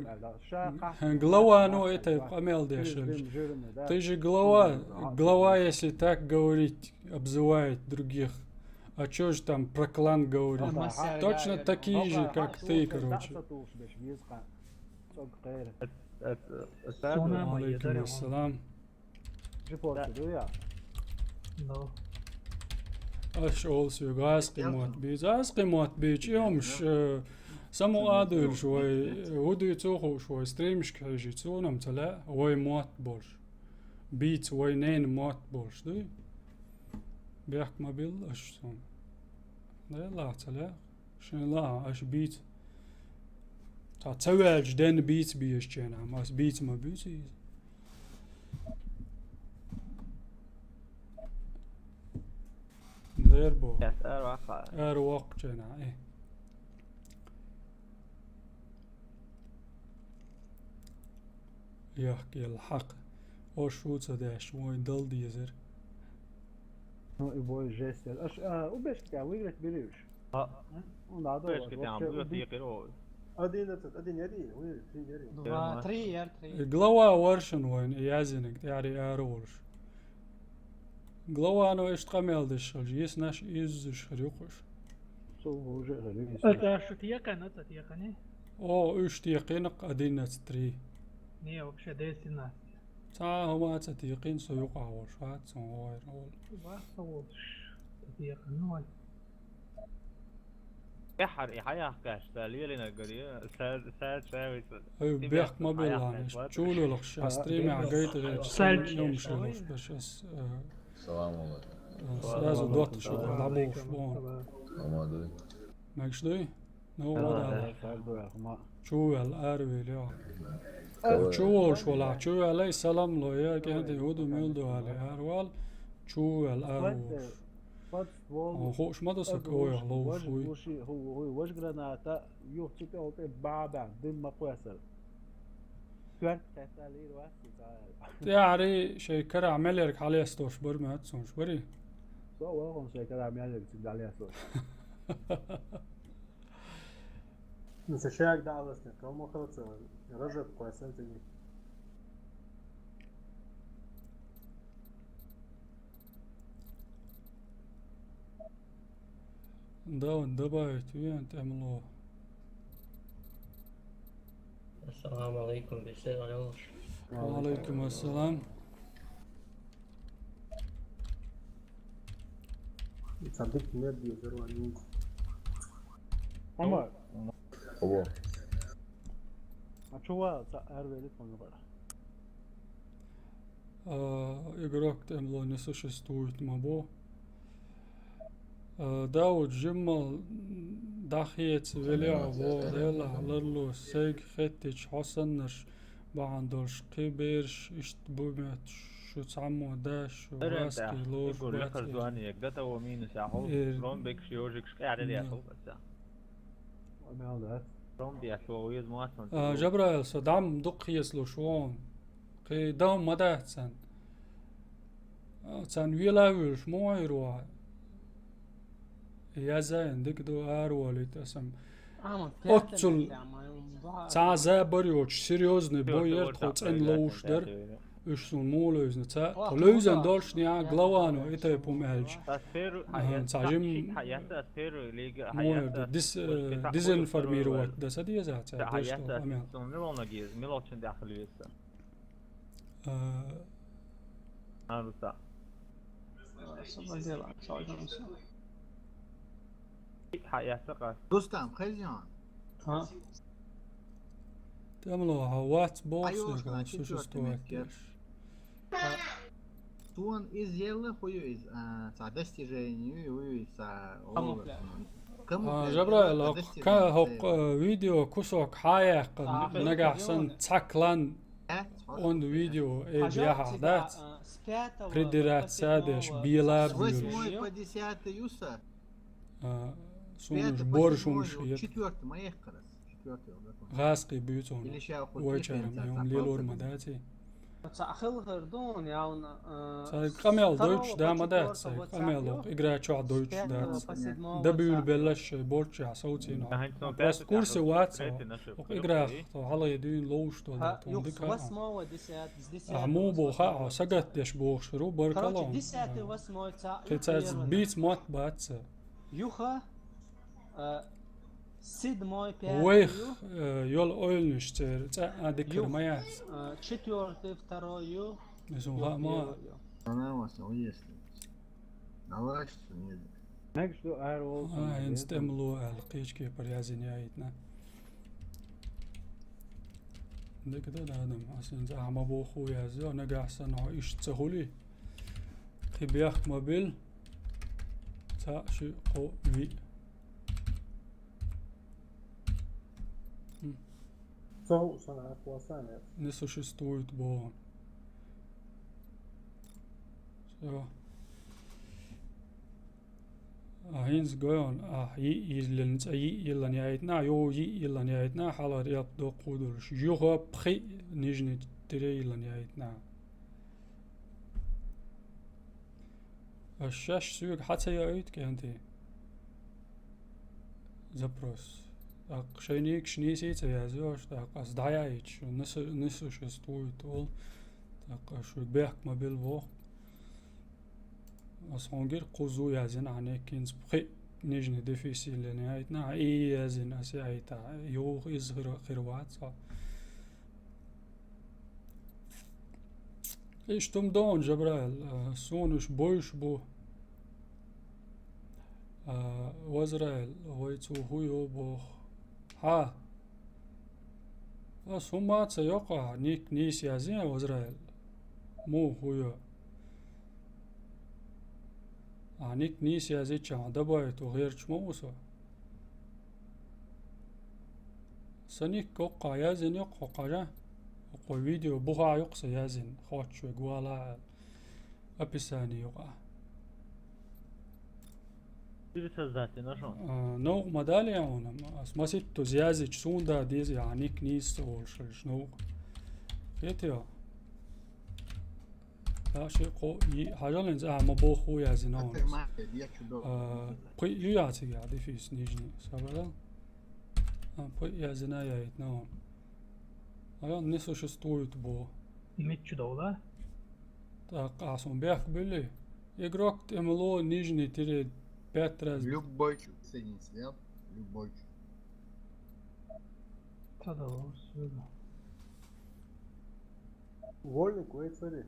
Глава, ну, это къамел деш. Ты же глава, глава, если так говорить, обзывает других. А чё же там про клан говорить? Точно такие же, как ты, короче. Салам алейкум, ассалам. Аш олсуьга аз къимот бийца, аз къимот бийча, и хӀумаш, э, само а дуьйлуш вай, э, хӀу дуьйцу хууш вай, стримашка хьежий, цунам ца лаьа, вай мотт болуш. Бийца вай ненан мотт болуш дуй? Бехк ма билла аш суна. Делахь ца лаьа. Шайн лаахь, аш бийца. Цхьа ца ваьлча денна бийца безачу хенахь, ас бийца ма буьйцу иза. Дер бу. Ара воккхучу хенахь, э. Яхкъелла хьакха. Ош ву ца деш, вайн дала дезара. Ну, и бой жесть. Аш, а, убежка, выиграть берешь? А. Ну, надо. Убежка, вот, там, вообще, две уби-, тыкеры, о. Одиннадцать, один яри, выиграть, три яри. Два, три, яр, три. И глава варшин вайн, и язинг, тӀаьхьара ара волуш. Главано иштта къамел деш хилча, йиснаш иззаш хир ю кхуш. Цо уже хир ю йиснаш. Аса шу текхана, ца текхани? О, уьш текхина, одиннадцать три. Не, вообще десять семнадцать. Цхьа а хӀума ца текхина, со юкъахь волуш вац, сон гӀойра волу. Вац со волуш, ца текхана, ну, вай. ТӀаьххьара и хьаяхкаш, ца лелинарг гур ю, ца, ца, ца вица. Ай, бехк ма билла, хьаяхкаш вац. Чулалахаш, ас стримехь гайта гӀерташ, сан йомаш йолуш, беш ас, э, салам алейкум. Э, сразу доттагӀа шу дӀабохуш боху. Салам алейкум. Мегаш дуй? Ну, вот, да. Чу ваьлла, ара велла, йо. Чу волуш валахь, чу ваьлла, салам ло, я, кӀентий, хӀу ду, мила ду, али, ара вал, чу ваьлла, ара волуш. Хууш ма ду сан кӀоях ловзуш вуй. Важа граната, юха цу тӀе, тӀе баьбаьхна, дин ма кхоьссара. Коьрта кхетта лийр вац и цхьа аьлла. ТӀаьхьарий шайн карахь мел ерг хьалестош бара моьтту суна, барий? Со вахана шайн карахь мел ерг цига дӀалестош. Ну, со шаьрга дӀа а ласнарг, кхел ма хилла ца, Ражаб кхоьссина цига. Да, добавить вен тӀемало. Ассаламу алейкум, беседа. Ва алейкум ассалам. Цадык нет, взорвали. Ама. Алло. А чё ва ца арвели тхуна бара? А, игрок тӀемало не существует ма бу. А, Дауд, жиммал дӀахеца велехь, во Делахь ларло, сайга хеттича хьо саннарш бахьана долуш кхин бераш иштта бу моьттуш. Шу цхьаммо даш, шу Эрен васки тӀехь, лош Игорь бац лехар э. Зуанег, дата во минус ахьу, Эр- ромбекш, ёжикш, къаьрда М. яхьу, аца. Амел дац. Ромби яхьу, вез муатсан А, тӀе. Жабраил, со дам дукха хеслуш вон. Кхи дам ма дац цан. А, цан вела вуьлш мо айру а. Язайн дик ду ар волит асам. Ама Оццул пятая тема, м, ба- Цхьа забар йоч, серьёзный Всё, бой всё, яр вот тхо так, цӀен да, ловш да, дар. Да, да. Уьш сун мо левзна ца. Ох, тхо левзан ну да. Долш ня Я главано да, и тайпум да. Элч. Ас первый, Ага, а, я цхьа жим ши-, а, я ас первый лига, а, Мо я да, дис-, вот, э, это дизинформировать хуй да са деза ца, Да, а деш я то ас амян. Сон милонаги, милочин дахлиса. Э, А, ну да. Освободила, освободился. Хьа, я сака. Рустам, хозяин. А? Тамло, а вац бокс, Айошка, на четвёртый существовать метке. Дальше. Тон из ела хую из, а, ца достижению, хую из, а, Камуфляж. Оловец. А, Камуфляж, Жабраил, это ок, достижение, ка-, ок, это э, видео кусок хаяк, А, нагахсан видео. Цаклан, Э? Он видео, э, Пожалуйста, бяха, да, да? А, с пятого Придираться по седьмого деш, била С восьмой бюлш. По десятый юса. А, сунуш, Пятый по боршунуш, седьмой, ет. Четвёртый, моих как раз. Четвёртый, вот он. Гаски бюцун. Или ща хоть Ой, четвёртый, чарам, а, он лилур потом. Мадати. Ца ахыл хырдун, явно, э, Ца с къамел второго дойч, по да, мадат, четвёртого ца вот къамел, цапьё. Ок, игра чуа дойч, С пятого да, по ца. седьмого Да бюл цапьё. Беллаш, э, борча, соуцин. Да, хань сон Просто пятый курсы цапьё. Ваца. Третий наши Ок, игра, то, хала едуин лоуш, то, А, то, юх, дика. С восьмого, десятого, с десятого, Ахму боха, восьмого. А, сагат деш бохш, ру, баркалон. Короче, десятый, восьмой, ца, Кицац первый. Биц мат баца. Юха, э, седьмой, пятый, Вейх, ю. Э, йол ойлниш цер, ца, а, дикр Юх, маяц. Э, четвёртый, второй, ю. Изун Ю, ха ма. Ю, ю. Она у вас, ну, если. Давай, что нет. Мегаш ду ар вол А, сон инстем лу ал кички парязин яйтна. Дик да, да, адам. Аслин за ама боху язо, нагахсан о иш цахули. Кибях мобил. Ца ши ко ви. М. Цо ушан а класса нет. Не существует бо. Всё. А, хинз гойон, а, и, иллен, ца, и, иллан яйтна, ё, и, иллан яйтна, халар яп до кудулш. Юха пхи нижний тире иллан яйтна. А шаш сюг хацая уйт кенти. Запрос. Так, шайник шниси ца язош, так, аз даяич, не су-, не существует ол. Так, а шу бехк мобил вох. Ас хонгир кузу язин ане кинз пхи нижний дефис иллен яйтна, и язин аси айта. Юх из хир-, хирваца. Иштум дон, Жабраил, а, сунуш бойш бу. А, Вазраил, вай цу хуй о бох. Ха. А, сумма ца йока, ник нис язин, Вазраил. Му хуй о. А, ник нис язича, дабай ту герч мо усо. Саник кокка язин ёк кокка жа. Окко видео буха ёк са язин. Хоч ве гуала описание ёк а. Или создатель нашёл? А, ну, мадали я он, а, смасит то язич сунда дез я ник нис олшельш, ну. Хетё. Дальше ко-, и, хажалин за, а, ма бо ху язина он. Пхи ю яци я, дефис нижний. Сабара. А, пхи язина я ит на он. А я не существует бо. Митчу дола? Так, а сон бяк были. Игрок Т М Л О нижний тире пять раз. Любой чу, соединиться, да? Любой чу. Тогда всё. Вольный квейт, смотри.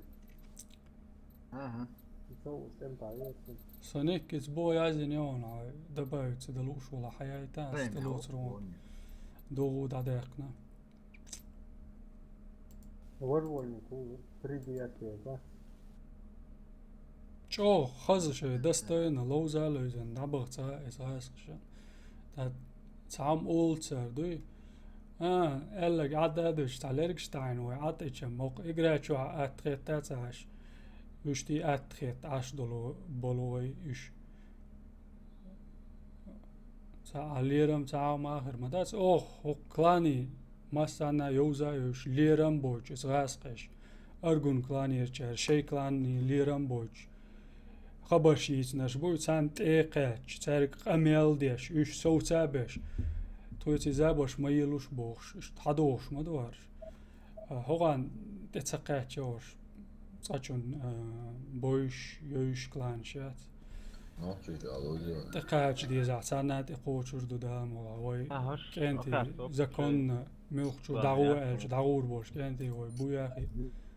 Ага. Исо устем таьясин. Соник киц бо язин яна, добавиться да луш вала хаяйта, Прям стало я црон. Вольный. Догу да дехна. Вор вольный, ку, три девятки, да? Чо, хаза шей, достойно, лоуза лоизен, набах ца, эс хас шен. Та цам улцар, дуй? А, эллаг ада душ, та лергштайн, вай ат ичем, мок игра чо ат хетта цаш. Уьш тӀе атта хетта Ӏаш долу болу вай уьш. Цхьа а лерам, цхьа а махар ма дац. Оха хӀокху клане массанна йовза а йовзуш, лерам бойтуш, иза гӀазкхаша. Аргун кланерчара шайн клане лерам бойтуш. Хабарш йийцинарш буй, царна тӀе а кхаьчча, цаьрга къамел а деш, уьш совца а беш. Тхоьца и забарш ма елуш бохуш, иштта хьадогӀуш ма ду хӀорш. А, хӀокхарна тӀе ца кхаьчча хӀорш, цкъачунна, а, бойуш, йойуш кланаш яц. Нохчийчу алузио. ТӀе кхача дезахь, царна тӀе кхочур ду Дала мукъ лахь. Вай А, хӀорш, кӀентий, хӀорш, законно, муьлххачо Ладно, дӀагӀо ясно. Аьлча, дӀагӀур болуш кӀентий вай бу яхий.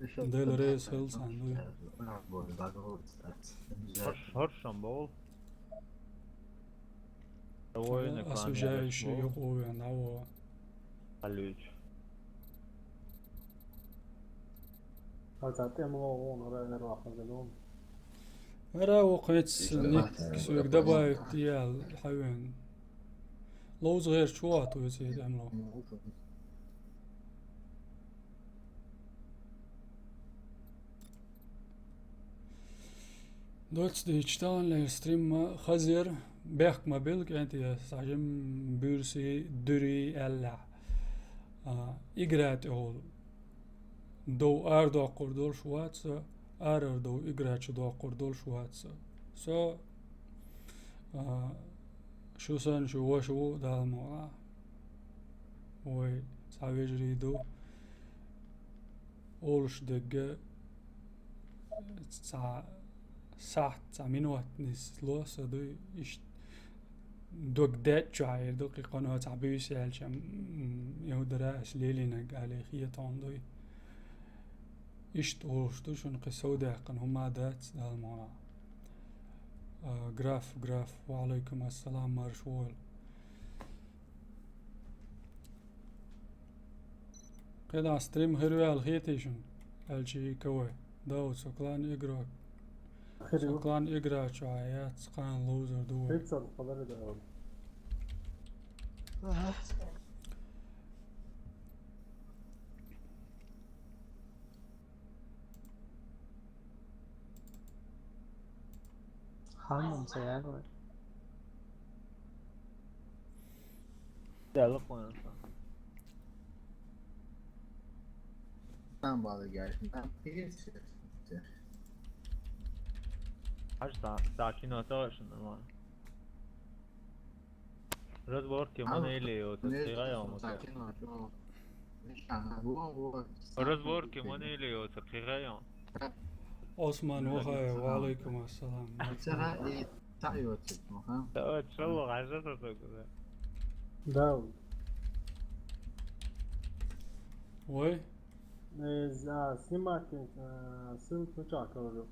Дела реза хила царна дуй. ХӀорш, хӀорш ам боху. Довольно Аса клан уже еш ещё бу. Юкъа вен дӀавола. Алло. Хьалца тӀемало вон ара эр вахар галун. Ара ву кхец Ишта ник махтана соьг гапа. Добавить диял хьавен. Ловза гӀерчу вахт ву цига тӀемало. Доцца дийчу тахана лер стрим ма хазер, бехк ма билла кӀентий, схьа жим буьрсий, дуьрий аьллехь. А, игра тӀехула. Дов арадоккхур долуш вац со, арара дов игра чу доккхур долуш вац со. Со, а, шу санна шу ваша ву Дала мукъ лахь. Вай цхьа вежарий ду. Олуш дерг цхьа сахьт, цхьа минот нисло со дуй, иштта дог деттачохь эр ду, кхин кхано цхьа буьйса яьлча, м, м, и хӀун дара аса лелийнарг алий хетон дуй. Иштта олуш ду шуна кхин совдаьккхина хӀума дац, Дала мукъ лахь. А, Граф, Граф, ва Ӏалайкум ассалам, марша вогӀийла. КхидӀа стрим хир ву аьлла хетий шуна? Аьлча и ка вай. Дау, со клан игрок. Хир ю. Со клан игра чохь яц, кхана ловзар ду вай. Хир ца хабар да. Ага. Ханна ца ягор. Дала кхуьнан. Там балагар. Там пирс. Аж та, та кино точно нормально. Разборки манели вот это кхигайом. Разборки манели вот это кхигайом. Осман вахай, ва алейкум ассалам. Давай, чего, а что такое? Да. Ой. Э, за, снимать, э, ссылку чё, говорю.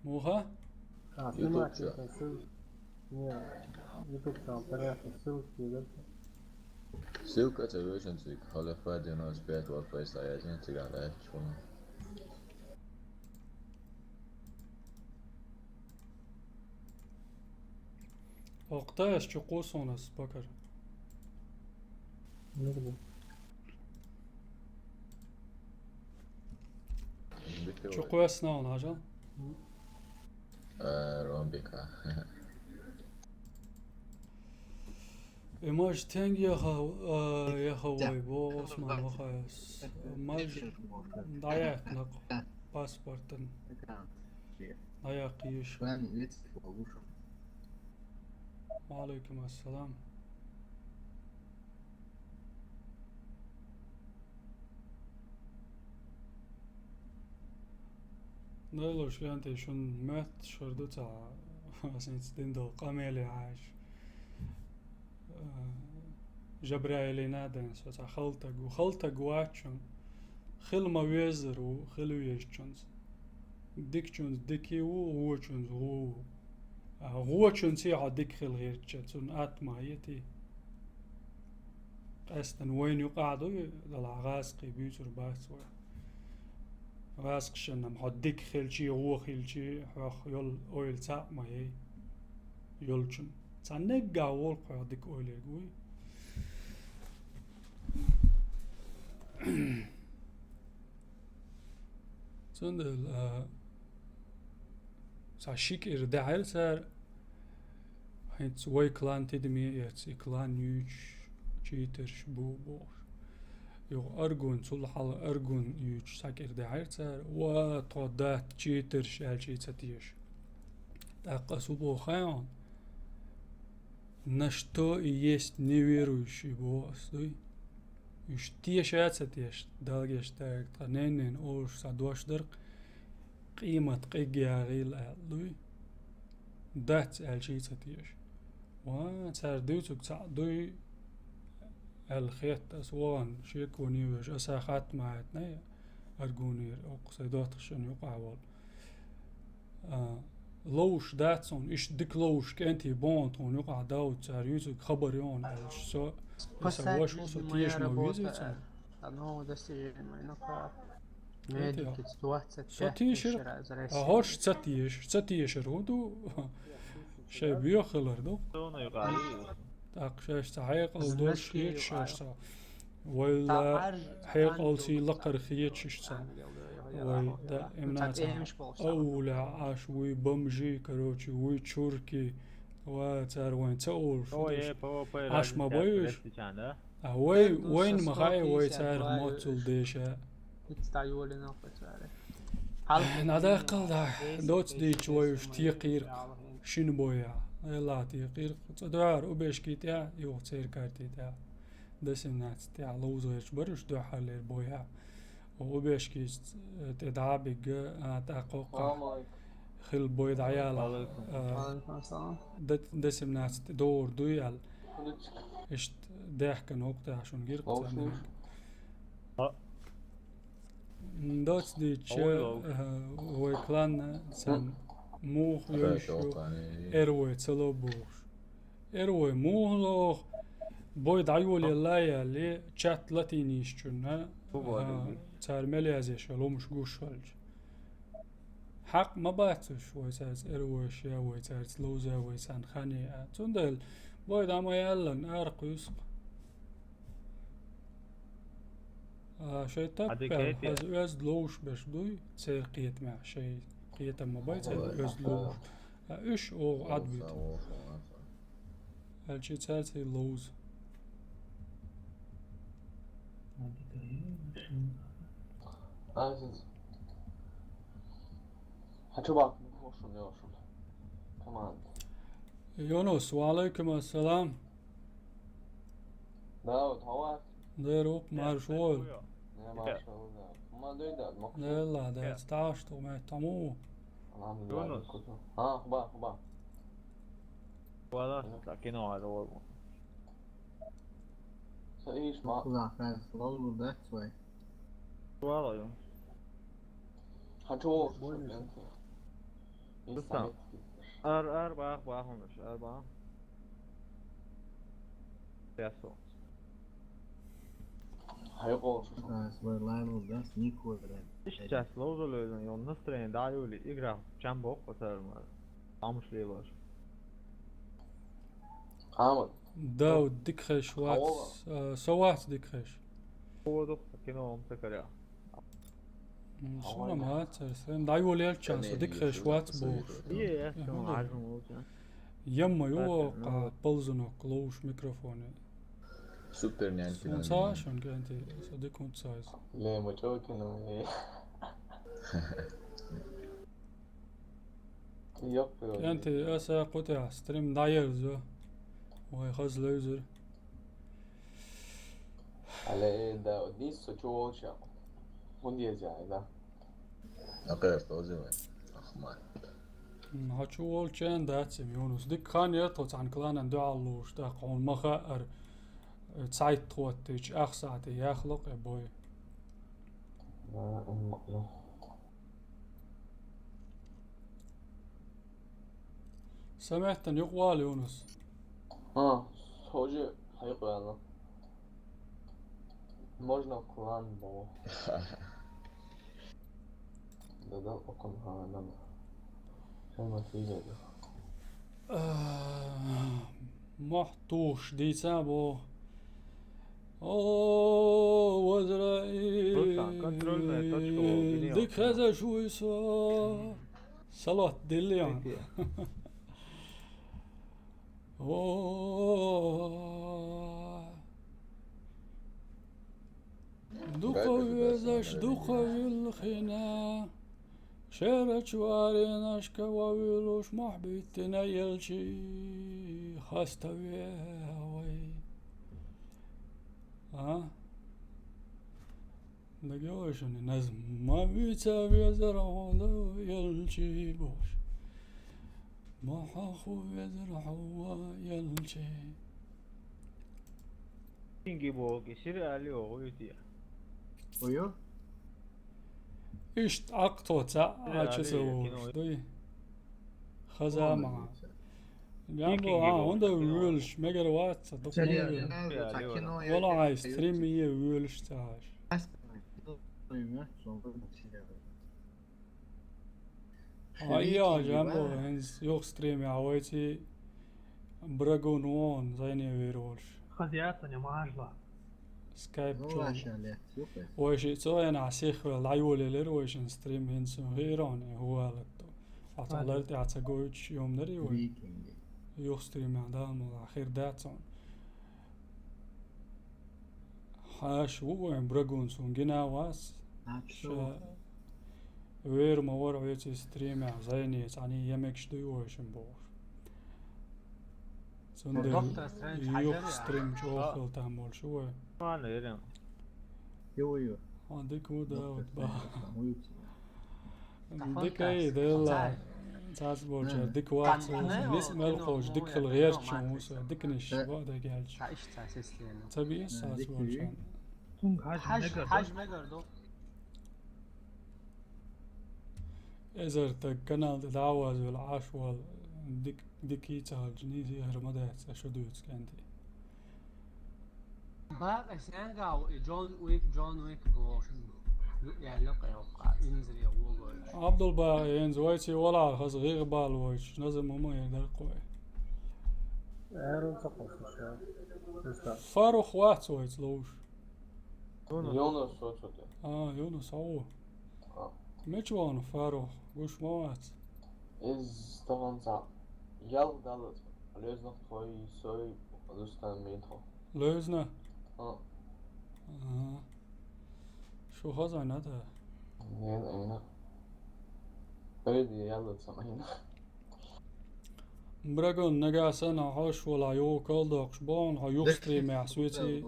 Муха? А, снимать это ссылку. Не, YouTube там, понятно, ссылки, да? Ссылка, это вешен цик. Халифа девяносто пять, вот, поезд, а я один цыган, да, чё? Окта, ас чу кхуссунас, Бакар. Ну, да. Чу кхоьссина хьуна, хьажал? Э, Ромбика. И маж тенге яха, а, яха вай, бо Осман вахайс. Маж дӀаяьккхина паспортан. ДӀаяккха йиш. Ва алейкум ассалам. Дайлуш, кӀентий, шун моьтташ хир ду цхьа, ас хӀинца дина долу къамеле хьаьжча. Э, Жабраилина а ден со цхьа хала таг ву. Хала таг вац шун. Хила ма веззар ву, хила везачунца. Дикачунца дика ву, вочунца вон ву. А, вочунца хьо дика хила хетча, цунна атта ма хетий. Къаьстина вайна юкъахь дуй, делахь гӀазкхий буьйцур бац вай. ГӀазкхашна-м хьо дика хилчий, вон хилчий, хьох йолу ойла цхьаъ ма яй. Йолчунна. Цхьа наггахь волу хьох дика ойла ерг вуй. Цундела, а, Цхьа ши кӀира даьхьира цара, хӀинца вай клан тидаме эца, и клан юьйцуш читерш бу бохуш. Юха Аргун, цул хьалха Аргун юьйцуш цхьа кӀира даьхьира цара, ва тхо дац читерш аьлча и ца теша. ТӀаккха ас хӀун боху хаьий хьуна? На что и есть неверующий боху ас дуй. Уьш теша а ца теша, Далла гечдойла, тхан ненан олуш цхьа дош дара, къемат къиг яхийла аьлла дуй. Дац аьлча и ца теша. Ва, цара дуьйцург цхьаъ дуй аьлла хетта ас вахана, шеконе а веш, аса хатта ма хьаьтна, Аргунера, оккха сайн доттагӀашна юкъахь волу. А, ловзуш дац хьуна, иштта дика ловзуш кӀентий бу хьуна тхуна юкъахь, Дауд, цара юьйцург хабар ю хьуна аьлча, со, и сан ваша ву, со теша ма везий цунна. Одного достижения, ну, как? Медикица двадцать пять тысяч раз. Со тешира, а хӀорш ца теша, ца тешар хӀун ду? Шайн боьха хилар ду. ТӀаккха шаьш цхьа хьекъал долуш хеташ шаьш цхьа. Вайла хьекъалций лакхара хеташ цхьа. Вай, да, имнаца аулаьхьаш вуй бомжи, короче, вуй чурки. Ва цара вайн ца олуш. Аш ма бойуш. А вай, вайна ма хаьа, вай царах моццул деша. Ицта йолина кху цара. Хьал- Э, надаккхал, да. Доц дийчу вай уьш текхийркх шина бойахь. Элла текхийркх. Цкъа дуьхьара убежки тӀехь, юха церкарти тӀехь. Десимнац тӀехь ловза гӀерташ бара уьш дуьхьарлера бойахь. Убежкица, э, тӀе дӀа а бигга, а, тӀаккха хӀокхахь хила бой дӀаяла. Валайкум. А, Валайкум ассалам. Де-, десимнац тӀе догӀур дуй аьлла. Иштта даьхкина хӀокху тӀехь шуна гира кху царна. Доц дийча, э, вай кланна сан муха йойуш ю, эр вай ца ло бохуш. Эр вай муха лоху, бой дӀайолаелла а яьлла, чат латинийчунна, а, цара мел язъеш йолу хӀумаш гуш хилча. Хьакъ ма бац уьш, вай цаьрца эр вайш я, вай цаьрца ловза, вай царна хан е а. Цундела бой дӀа ма яьллан, ара кхуьйсу-кх. А, шайн таппел, хаза оьзда ловзуш берш дуй, церан кхетамехь, шайн кхетам ма бай церан оьзда ловзуш. А уьш оха Ӏад буьту. Аьлча цаьрца и ловза. Азиз. Хьан чу баккхина боху шуна йо шуна? Команда. Юнус, ва алайкум ассалам. Дауд, хьо вац? Дера ву-кх, марша вогӀийла. Не, марша вогӀийла. Ма дуй да, мокш. Делла, дерца тӀаьхьаш ду, меттахь ма ву. Алхьамдулиллахь, Юнус. Ха, хӀун боху, хӀун боху? Вала, цхьа кино хьажа вогӀу. Со ийш ма. Кхузахь хьаьрца ловзур дац вай? Вала, Юнус. Хьан чу вогӀуш? Ар, ар бах, бахунаш, ар бах. Ясо. Хьайкъо. Ас вай лайло дас нико. Сейчас ловза лоьзан, йон настроение да юли, игра чам бок пасар мар. Амуш леваш. Амуш. Дауд, дика хеш вац, э, со вац дика хеш. Подух, кино ом цакаря. М, суна ма царсен. ДӀайолаелча, со дика хеш вац бохуш. Е, е, хӀун ду? Ямма ю воккха ползунок ловуш микрофоне. Супер нянь. Суна ца шун кӀанти, со дика хӀунда ца иза. Ле, ма чӀо кино, е. КӀанти, аса кху тӀехь стрим дӀаерзо. Вай хаза левзира. Але, да, дис со чу волча. ХӀунда еза, да? Акхерта озивай. Ахмат. М, хьо чу волча дац им, Юнус. Дика хан яра тхо цхьана кланан дуьхьал луш, тӀаккха хьуна ма хаьара, цхьайтта хӀоттийча, ах сахьте яхло кхе бой. Саметтан юкъа вала, Юнус. А, хожи хьайкъваьлла. Можно клан бо. Дадал окъун ханам. Шайма фигеда. А, мохь тухуш дийца бо. О, Вазраил. Руслан, контрольная точка вол, гинео. Дика хезаш вуй со. Салот диллион. О, дукха везаш, дукха вилхина, шерачу аренашка ва вилуш мохь биттина елчи хаставе вай. А? Дагеошани назма вица везар гьонда елчи бош. Махаху везар гьава елчи. Инги боги, сири али огъуйти. Ой-ё? Ишт акътоца ачаса огъуш дуй. Хаза мага. Ямбо, а, онда вуьлш, мегар вац, дукха мегар. Вала ай стрим е вуьлш цаш. А, я, Ямбо, хӀинз юх стрим я вайци брагун вон, зайне вир волш. Хазятане мажла. Скайп чон. Вай ши цо яна сихвел дӀайолелер вай шин стрим хӀинцун хирон, э, хӀуалатто. Ацалар тӀе ца гойч ёмнари вай. Юх стримя дану ахир дацун. Хаш ву вай брагун сун гина вас. Ша вер ма вар веци стримя зайни цани емекш дуй вай шин богуш. Цунда юх стрим чохал там больше вай. Ладно, верим. Ё-ё. А, дик ву да, вот ба. Дик ай, дела. Цац болча, дик вац, нис мел хош, дик хил герчун, уса, дик ниш, ва да гелч. Цаби цац болча. Хаж, хаж мегар ду. Эзар так канал да даваз вел аш вал, дик, дик и цалж, ни зи гермадац, а шо дуц кенди. Бакъ сенгав и Джон Уик, Джон Уик гошин. Ю я лёк я ка инзри вугой. Абдул ба, энз вайци вала хаз гъир бал вайч, назам мама я дар кой. Эрон сапас ша. Фарух вац вайц лоуш. Юнус, что ты? А, Юнус, ау. А. Мечван Фарух, гуш мавац. Из таванца. Ял далат. Лёзна хой сой, Рустам Митро. Лёзна? А. Ага. Шо хаза надо? Не, не. Пойди, ял самайна. Брагун нагасана хош вала ю колдокш бон, ха юх стримя свити.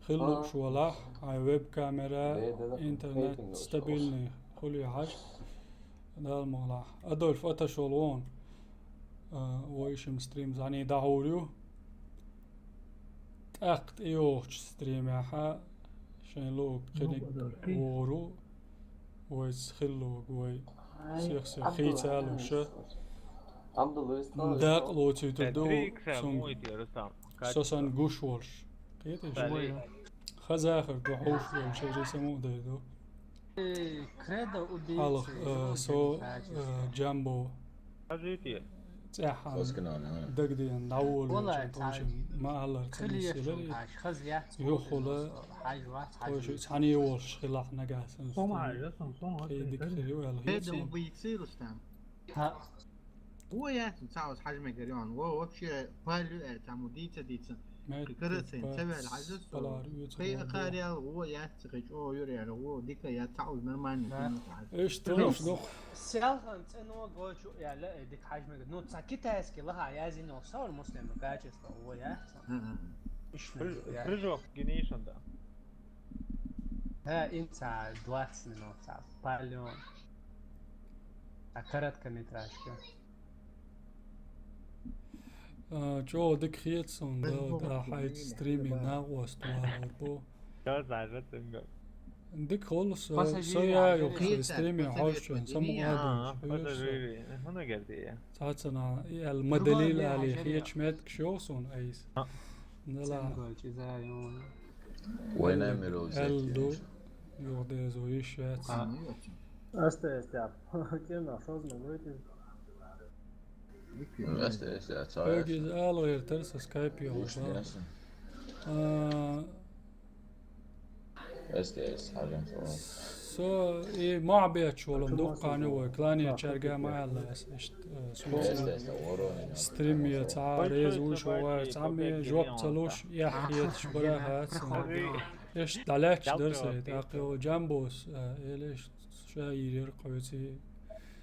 Хиллуш вала, ай веб-камера, интернет стабильный хули хаш. Дал могла. Адольф аташол вон. А, вайшим стрим зани даурю. ТӀаккха тӀейогӀучу стримехьа шайн луг кхиниг вогӀуру, вайца хиллуг вай сих-сих хийца луша. Дакъа лоцуьйтур ду цунга. Со сан гуш волуш. Кхеташ? Хазахар ду хьовш волуш, ша саму дай ду. Кредо убийцы. Алх, э, со, э, Джамбо. Хазуьйтий? ЦӀеххьана дагдиан дӀаволавелча тхойшин ма-аллара ца нисъелар и. Юххула тхойши цхьаьна волуш хилахь нагахь санна. Кхин дика хир ю аьлла хьийци. Вон яц цхьа аса хьажа мегар йоӀана. Вон вообще пал ю аьлла цхьаммо дийца-дийца. Кхин карацайна ца ваьлла хьажа со. Кхин а кхарел вон яц, кхин чӀогӀа юр аьлла, вон дика яц, цхьа уза нормальный кино ца хьажа. Иштта луш ду. Селхан цӀено гочу аьлла, э, дика хьажа мегар. Ну, цхьа китайский лаха язйина вахсар муслим качество, вон яц. Прыжок гинийшан да. Э, инца двадцать минут, ца палён. А короткометражка. А, чӀогӀа дика хета суна, да, хьайца стриме накъост валар бу. Дика хуьлу со, со я юха стриме хьожчун, самукъадолуш. Цхьацана и аьлла ма далийла али хеташ меттигаш йоху суна айса. Дала. Вайна миров аьлла ду, юха дезо йиш яц. Аста, аста, кема, шозма гойту. Аста, аста, аста. Хьоьга иза ала гӀертара со скайп йолуш. А, аста, аста, хьажам со. Со и мохь бетташ волу дуккха а вай кланечаьрга ма аьлла ас иштта, э, сунца стрим я ца реза вуш вар цхьамма жоп ца луш, эхь хеташ бара хац. Иштта дӀалаьтташ дара сай, тӀаккха йо Джамбос, э, эла иштта ша йийр яра кхуьйций.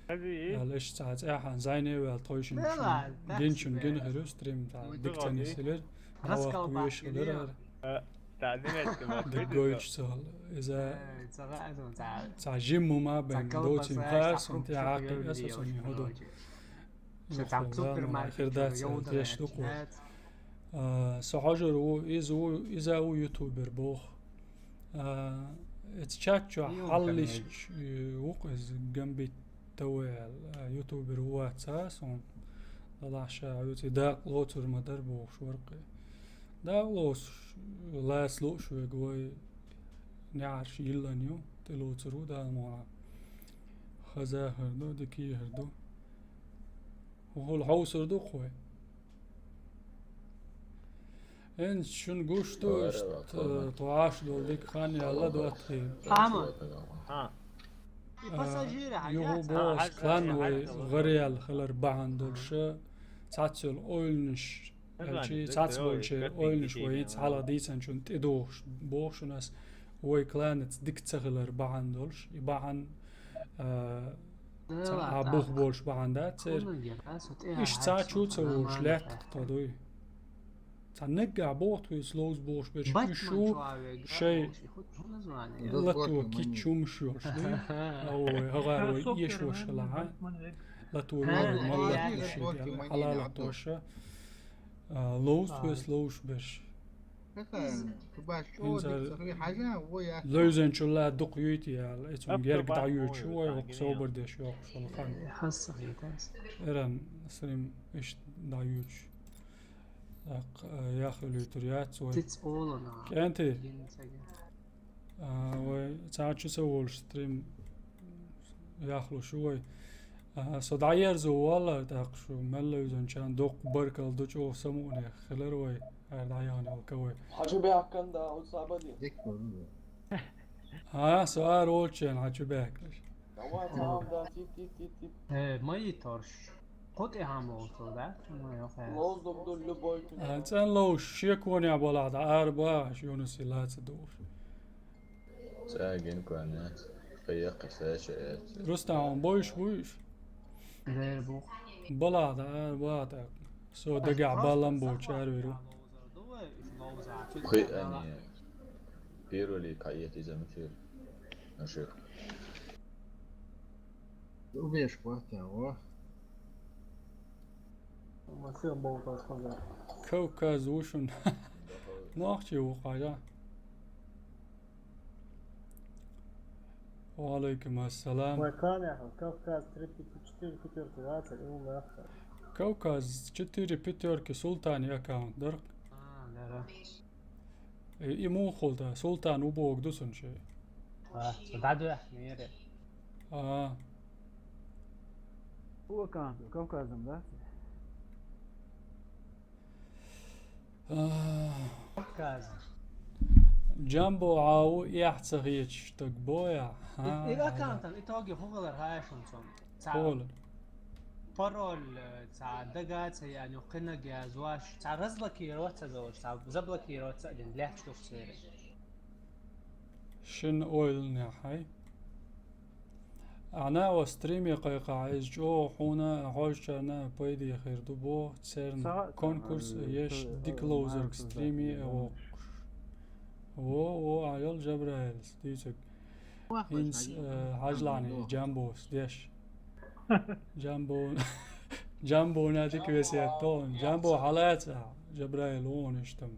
Аьлла иштта цхьа цӀехьана зайне ваьлла тхойшинчун гинчун гина хир ю стрим, цхьа дика ца нисилира. ДӀавахка веш хилира. Э, дика гойтуш ца хилла. Иза цхьа жимма ма бен доцин кхар, сон тӀе хьакхи аса сон хӀу ду. Хир дац, деш ду кху. А, со хьожур ву, иза ву, иза ву ютубер боху. А, эца чат чохь хьаллисча, э, ву-кх иза Гамбит ТВ аьлла, а, ютубер ву вац а, сон далахь ша хьоьций дакъа лоцур ма дара бохуш вара-кх. Дакъа лоцуш, лаца лууш верг вай неӀарш йиллан ю, тӀелоцур ву Дала мукъ лахь. Хаза хир ду, дика хир ду. ХӀула хьовсур ду-кх вай. ХӀинца шуна гуш ду, иштта, тхо Ӏаш долу дика хан яьлла доттагӀий. Хьама. А, юху боху клан вай гӀараяьлла хилар бахьана долуш, цхьацца йолу ойланаш, аьлчи, цхьацца болчеран ойланаш вай хӀинца хьалха дийцинчунна тӀедухуш, боху шуна ас, вай кланаца дика ца хилар бахьана долуш, и бахьана, а, цхьа а бух болуш бахьана дац церан. Иштта цхьа чу ца волуш лаьттах тхо дуй. Цхьа наггахь боху тхуьйца ловза бохуш берш уьш шу шай лато кич хӀумаш йолуш дуй. Ой, хӀагӀар вай эшош хилахьа. Лато вай мал латтош, хьалалаттоша. А, ловза тхуьйца ловзуш берш. ХӀинца левзанчул а дукха юйти яьлла, эцунга герга дӀаюьйчу вай, хӀокху собар деш йоккхуш хилла хан. Эран срим иштта дӀаюьйчу. ТӀаккха, а, яхъ луьйтур яц вай. КӀентий. А, вай цхьа чу ца волуш стрим яхлуш ву вай. А, со дӀаерзо валлара, тӀаккха шу мел левзанчарна доккха баркалла ду, чӀогӀа самукъане хилар вай, ара дӀаяхна йолу ка вай. Хьачубаьккхина да, оцу сабаде. А, со ара волчу хьачубаьккхина. Давай, цхьа хӀума дац, ит, ит, ит, ит. Э, ма йиторш. Кху тӀе хьан вовшал дац, ма йо хьаьс. Ловза ду любой куьнан. А, цӀен ловш, шеконехь балахь дӀа ара бахаш, Юнуси лаца дууш. Цаьргин куьнан яц. Кхайкха саьча яц. Рустам, хьуна бойш буйш? Дер бу. Балахь дӀа ара бахаш тӀаккха. Со дагахь баллам болчу ара виру. Кхин а не. Первый ли кхаэца иза мичара? Наших. Убежку оттягиваю. Кавказ ву шуна. Нохчий ву хьажа. Ва алейкум ассалам. Вай, Канехов, Кавказ три пяти четыре пятёрки двадцать, и у нас. Кавказ четыре пятёрки, Султани аккаунт дара. А, да, да. Э, и муха хул дан, Султан убогу ду цунна ши? А, со дӀадоьхна мера. А. Вукан, Кавказом, да? А. Кавказ. Джамбо Ӏа ву эхь ца хеташ стаг боя? И, и аккаунтан итоге хӀун хилар хьаьшун цунна? Цхьа пароль, э, цхьа дага ца яьлла, кхинаг язваш, цхьа разблокировать ца долуш, цхьа заблокировать ца а дина, лаьтташ ду-кх церан. Шина ойланехь хьай. Ахьа оцу стриме кхайкхахь, иза чӀогӀа хьуна а, хьоьжучарна а пайде хир ду боху, церан конкурс а еш, дика ловзарг стриме а воккхуш. Во, во, Ӏа йолу Жабраилс, дийциг. ХӀинца, э, хьажлахьний, Джамбос деш. Джамбо-, Джамбона дика весет тохана. Джамбо хьалаца, Жабраил вон иштта.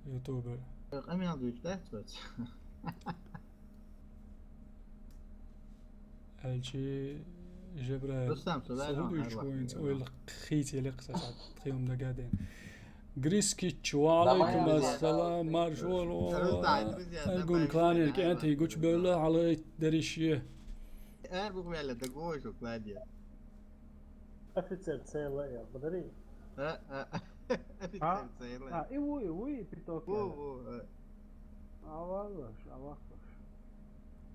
Ютубер. Къамел дуьйцу дац вац. Аьлчи Жабраил. Рустам, со ваьлла хӀун дуьйцу хӀара вайнца вац. Ойла хийца еликъ сан схьа тхиум дагаден. Грискич, ва алейкум ассалам, маршо, Рустам, друзья, Элгун давай, кланер, давай, кӀентий давай. Гучубевлла, хьалайт дерриш е. Эр бухвелла, да гой шо кланер. Офицер цела я, подари. А, а, офицер цела. А, и ву, и ву, и пяток. Ву, ву, а. Авалаш, авахаш.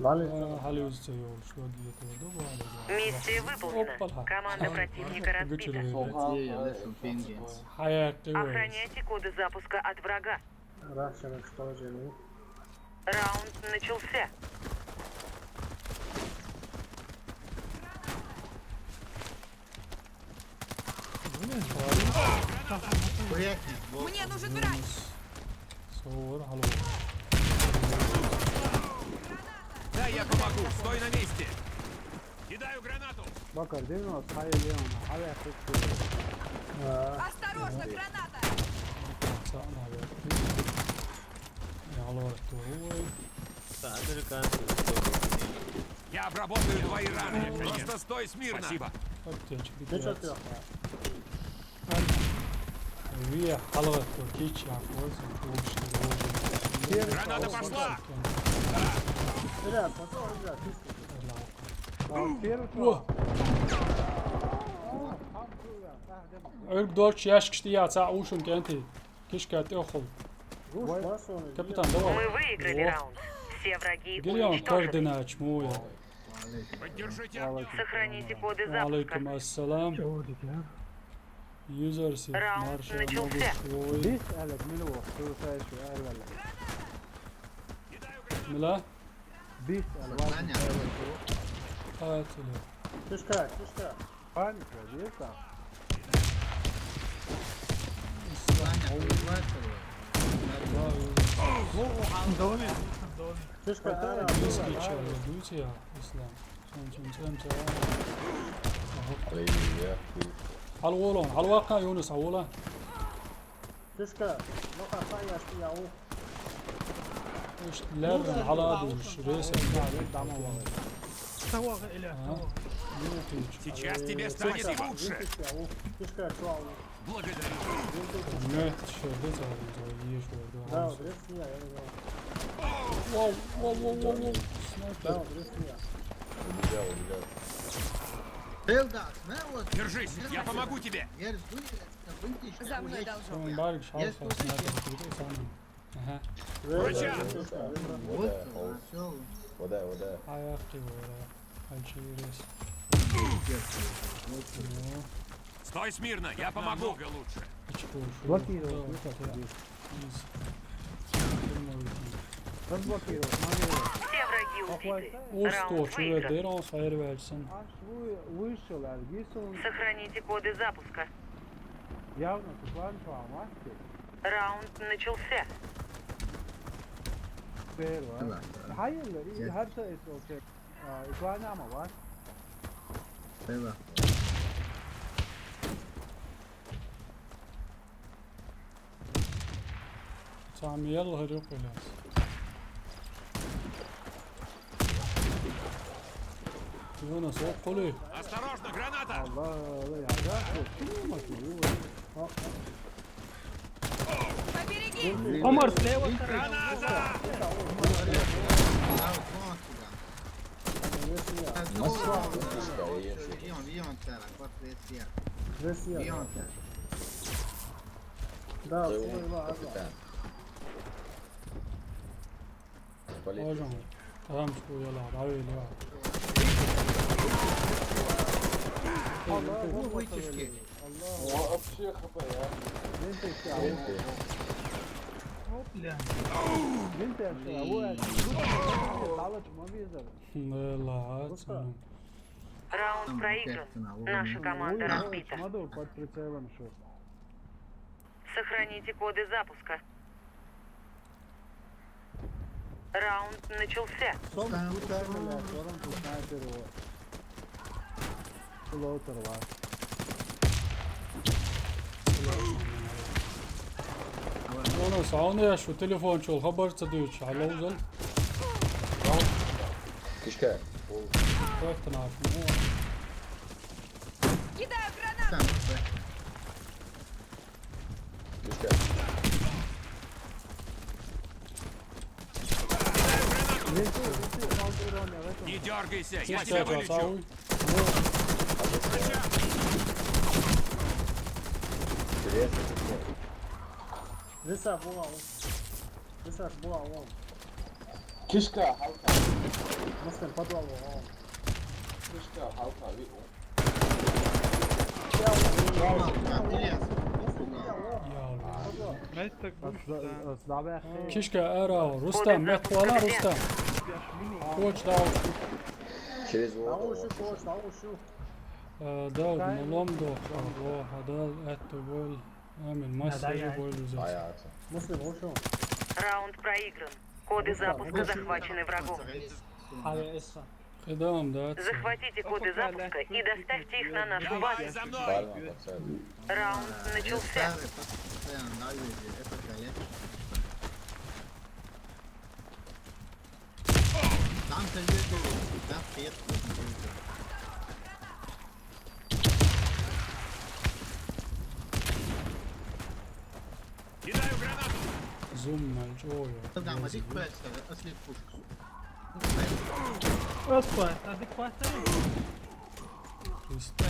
Vale. Hali o'zicha yo'l shu yerga yetib oldi, bu hali. Миссия выполнена. Hoppala. Komanda protivnika razbita. Oha, hali o'zim pingin. Hayaqqa. Охраняйте коды запуска от врага. Рашенок что же? Раунд начался. Мне нужен врач. So'ra hali. Да, я помогу. Стой на месте. Кидаю гранату. Bakar, değil mi? Hayır, değil mi? Hayır, çok kötü. Осторожно, граната! Sağına bak. Yalvar, doğru. Я обработаю твои раны. Просто стой смирно. Спасибо. Aptechka. Hiç atıyor. Вие халгы кич яах вэ? Гранада пошла. Ребят, потом, ребят, чувствуйте. А, первый чувак. Ой, дочь, ящик, что я, ца, ушем, кенти. Кишка, тёхол. Капитан, давай. Мы выиграли раунд. Все враги уничтожены. Гелион, координач, муя. Поддержите огнём. Сохраните коды запуска. Алейкум ассалам. User seat. Раунд начался. Бис, Алекс, милли бо, ты ушаешь, Алекс. Мила? Бис, Алекс. Атили. Тишка, тишка. Паника, есть там? Тишка, Алекс. Ислам. Сон, сон, сон, сон. Алейкум. Аль волон, аль вака Юнус, аль волон. Тишка, лока сая шпия у. Уш лерн, аль аду, уш рейс. Сейчас тебе станет лучше. Тишка, чуал. Благодарю. Нет, что ты за, за, ешь, да. Да, вот, я не знаю. Вау, вау, вау, вау, вау. Снайпер. Да, вот, я. Убегал, убегал. Держись, я помогу тебе. За мной должок. Сон барг шалса, снайпер, кирди санам. Аха. Врача! Вода, вода. Аяк кыйбы, аяк. Альчи ерес. Стой смирно, я помогу. Намного лучше. Блокировал, ну как, здесь. Разблокировал, смотри. Все враги убиты. Раунд выигран. Уж точно, дерон, фаер версин. Аш вы-, вышел, Альгисон. Сохраните коды запуска. Явно, ты план по маски. Раунд начался. Первое. Hayırdır, iyi, her şey olacak. Aa, İbrahim ama var. Eyvah. Tamam, yallah, yok öyle. Yunus, o kolu. Осторожно, граната! Allah, Allah, ya, ya, kim olmasın, bu? Побереги! Omar, слева. Граната! Nasıl? Vion, Vion, cara, quattro S R. Vion, cara. Да, капитан. Hocam, tamam, şu yalan, abi, ya. Allah, bu iki kişi. Вообще хп, я. Hop lan. Vente, ya, bu ya. Dala çıkma bir yazar. Bismillah. Раунд проигран. Наша команда разбита. Смотри, под прицелом что. Сохраните коды запуска. Раунд начался. Son kurtarma ya, sonra bu sniper o. Floater var. Ona sauna ya şu telefon çol haber çadıyor çalo uzal. Тишка. Как ты наш? Кидаю гранату. Тишка. Не дергайся, я тебя вылечу. Интересно, как. This up, wow. This up, wow, wow. Кишка, халка. Муслим, подвал, о. Кишка, халка, ви, о. Кишка, ара, Рустам, мет вала, Рустам. Коч дал. Через воду. Э, да, малом до, о, хадал, это боль. Амин, мастер боль. Муслим, о, шо? Раунд проигран. Коды запуска захвачены врагом. Хедам, да. Захватите коды запуска и доставьте их на нашу базу. Раунд начался. Там-то люди, да, привет. Кидаю гранату. Зум, мальчик, ой. Там один пальца, ослеп пушку. Опа, адекватно. Триста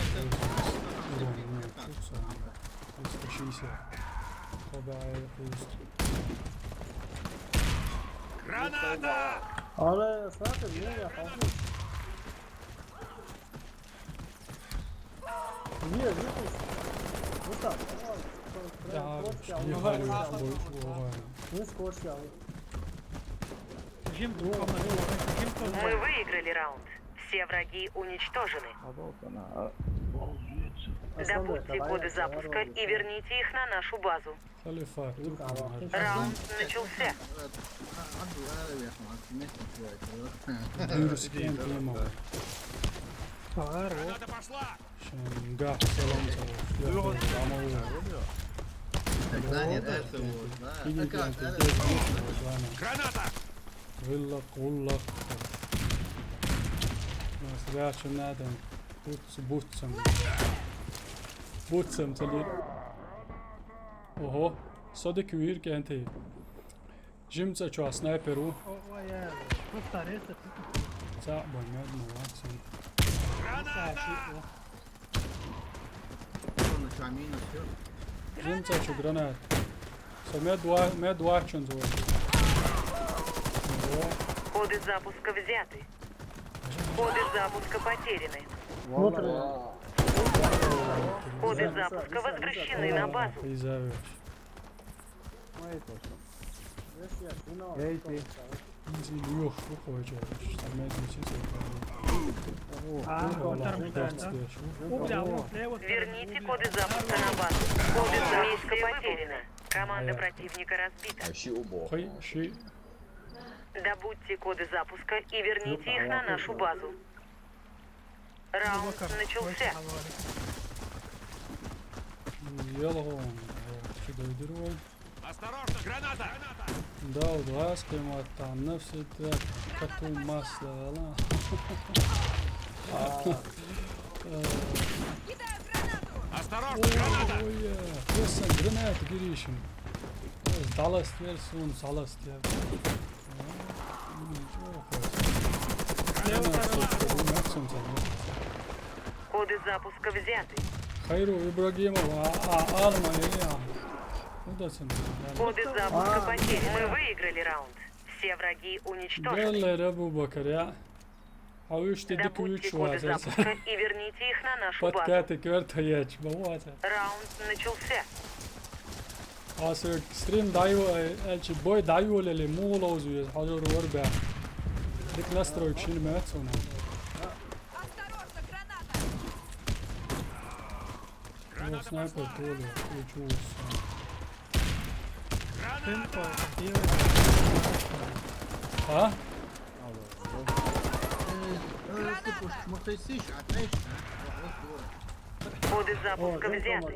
шестьдесят. Граната! Ара, смотри, не, я похож. Не, не пусть. Вот так. Давай, давай, давай. Не скорся. Мы выиграли раунд. Все враги уничтожены. Добудьте коды запуска и верните их на нашу базу. Халифа, тут. Раунд начался. Гранада пошла! Шенга, салам, салам. Граната! Вилла, кулла. Нас рячу надо. Бутсам, бутсам. Бутсам, цели. Ого, содик вир кенти. Жимца чё, снайперу? О, ой, я. Просто резать. Ца, бой, мед, молодцы. Граната! Жимца чё, гранат. Со мед два, мед два чё, зо. Ого. Коды запуска взяты. Коды запуска потеряны. Коды запуска возвращены на базу. Изавеш. Эй, ты. Изи, Лёш, выходит, что медленно сейчас. А, вот там ждать. Верните коды запуска на базу. Коды запуска потеряны. Команда противника разбита. А щи убо. Хой, щи. Добудьте коды запуска и верните их на нашу базу. Раунд начался. Йолгон, чудо дырвой. Осторожно, граната! Да, глаз кремат, там на все это, как у масла, да? Осторожно, граната! Ой, просто граната, Гришин. Далас, Тверсун, Салас, я. Коды запуска взяты. Хайру Ибрагимов, а, а, Алма, я. Удачно. Коды запуска потеряны. Мы выиграли раунд. Все враги уничтожены. Геллер Абу Бакар, я. А вы что, дикую. Добудьте коды запуска и верните их на нашу базу. Подкаты квертаяч, бавата. Раунд начался. Асы стрим дайво, э, элчи бой дайво лели мулоузу, хажор ворба. Дик настрой чин мецуна. Осторожно, граната! Ну, снайпер то ли, и чё. Граната! А? Коды запуска взяты.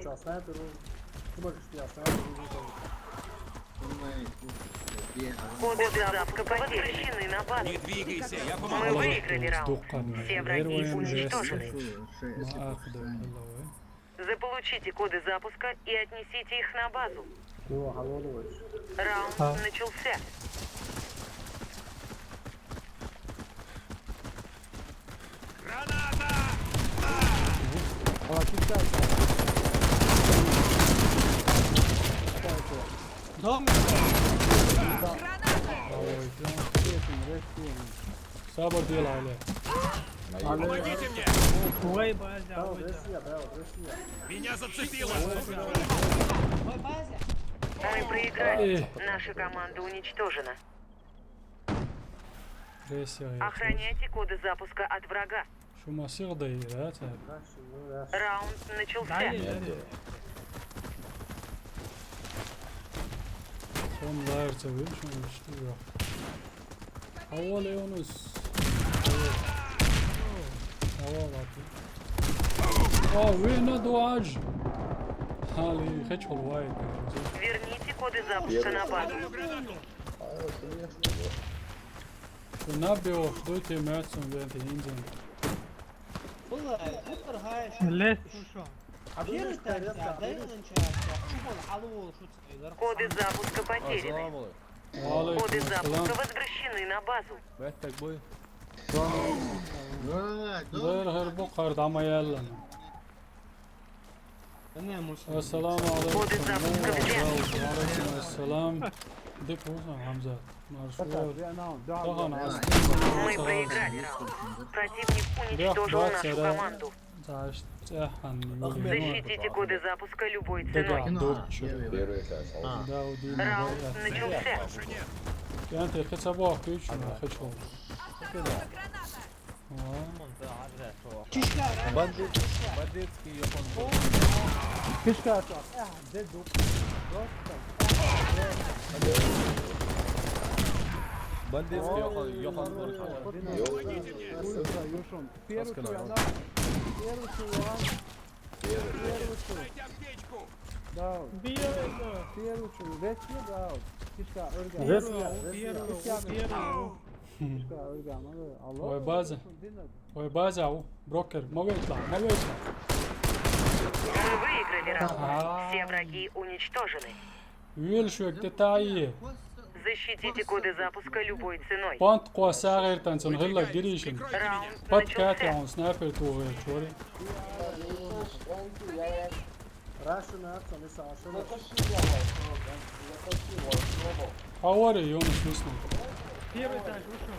Коды запуска возвращены на базу. Не двигайся, я помогу. Мы выиграли раунд. Все враги уничтожены. Заполучите коды запуска и отнесите их на базу. Раунд начался. Граната! Дом! Граната! Ой, да. Сабар де, Лайле. Помогите мне! Ой, база, ой, да. Меня зацепило! Мы проиграли. Э, Наша команда уничтожена. Ресия. Охраняйте коды запуска от врага. Шума сигъдай, да, та. Раунд начался. Далее, далее. Сон лайрца вил, шума шти ё. Авал Юнус. Авал ати. О, вина дуаж. Хали хеч холвай. Верните коды запуска на базу. Шуна бео, дуйте мэтсун венте инзен. Лес, слушай. А первый тайм, да, да, я начал. Шубал, алло, шут, Коды запуска потеряны. Ва алейкум Коды запуска ассалам. Возвращены на базу. Меттек буй. Дэр хэр бу хэр дама яллан. Да не, может. Ассаламу алейкум. Коды запуска взяты. Ва алейкум ассалам. Дик болсун, Хамзат. Маршуа. Тахан Мы проиграли раунд. Противник уничтожил нашу команду. Зашт цэхан. Защитите коды запуска любой Дега ценой. дурчу. Первый этаж. Да, уди. Раунд начался. Кэн тэ хэцэ бо кюч на хэч бол. Кишка, Бандит, бандитский ёхан. Кишка, а, дед, дед. Бандитский ёхан, ёхан. Улица, Юшон. Первый Аскана. тур, она. Первый тур, первый тур. Да, первый тур. Весь не, да. Кишка, Ольга. Первый, первый, первый. Кишка, Ольга, ну, алло. Ой, база. Ой, база, ау. Брокер. Мовитла, мовитла. Мы выиграли раунд. А. Все враги уничтожены. Вил шуэк детайи. Защитите коды запуска любой ценой. Понт куасагэр танцун хилла гиришин. Раунд Пат кати начался. Он снайпер тугэр чори. Рашина, Ацо, не Сашина. Хавари, Юнус, висну. Первый этаж, вышел.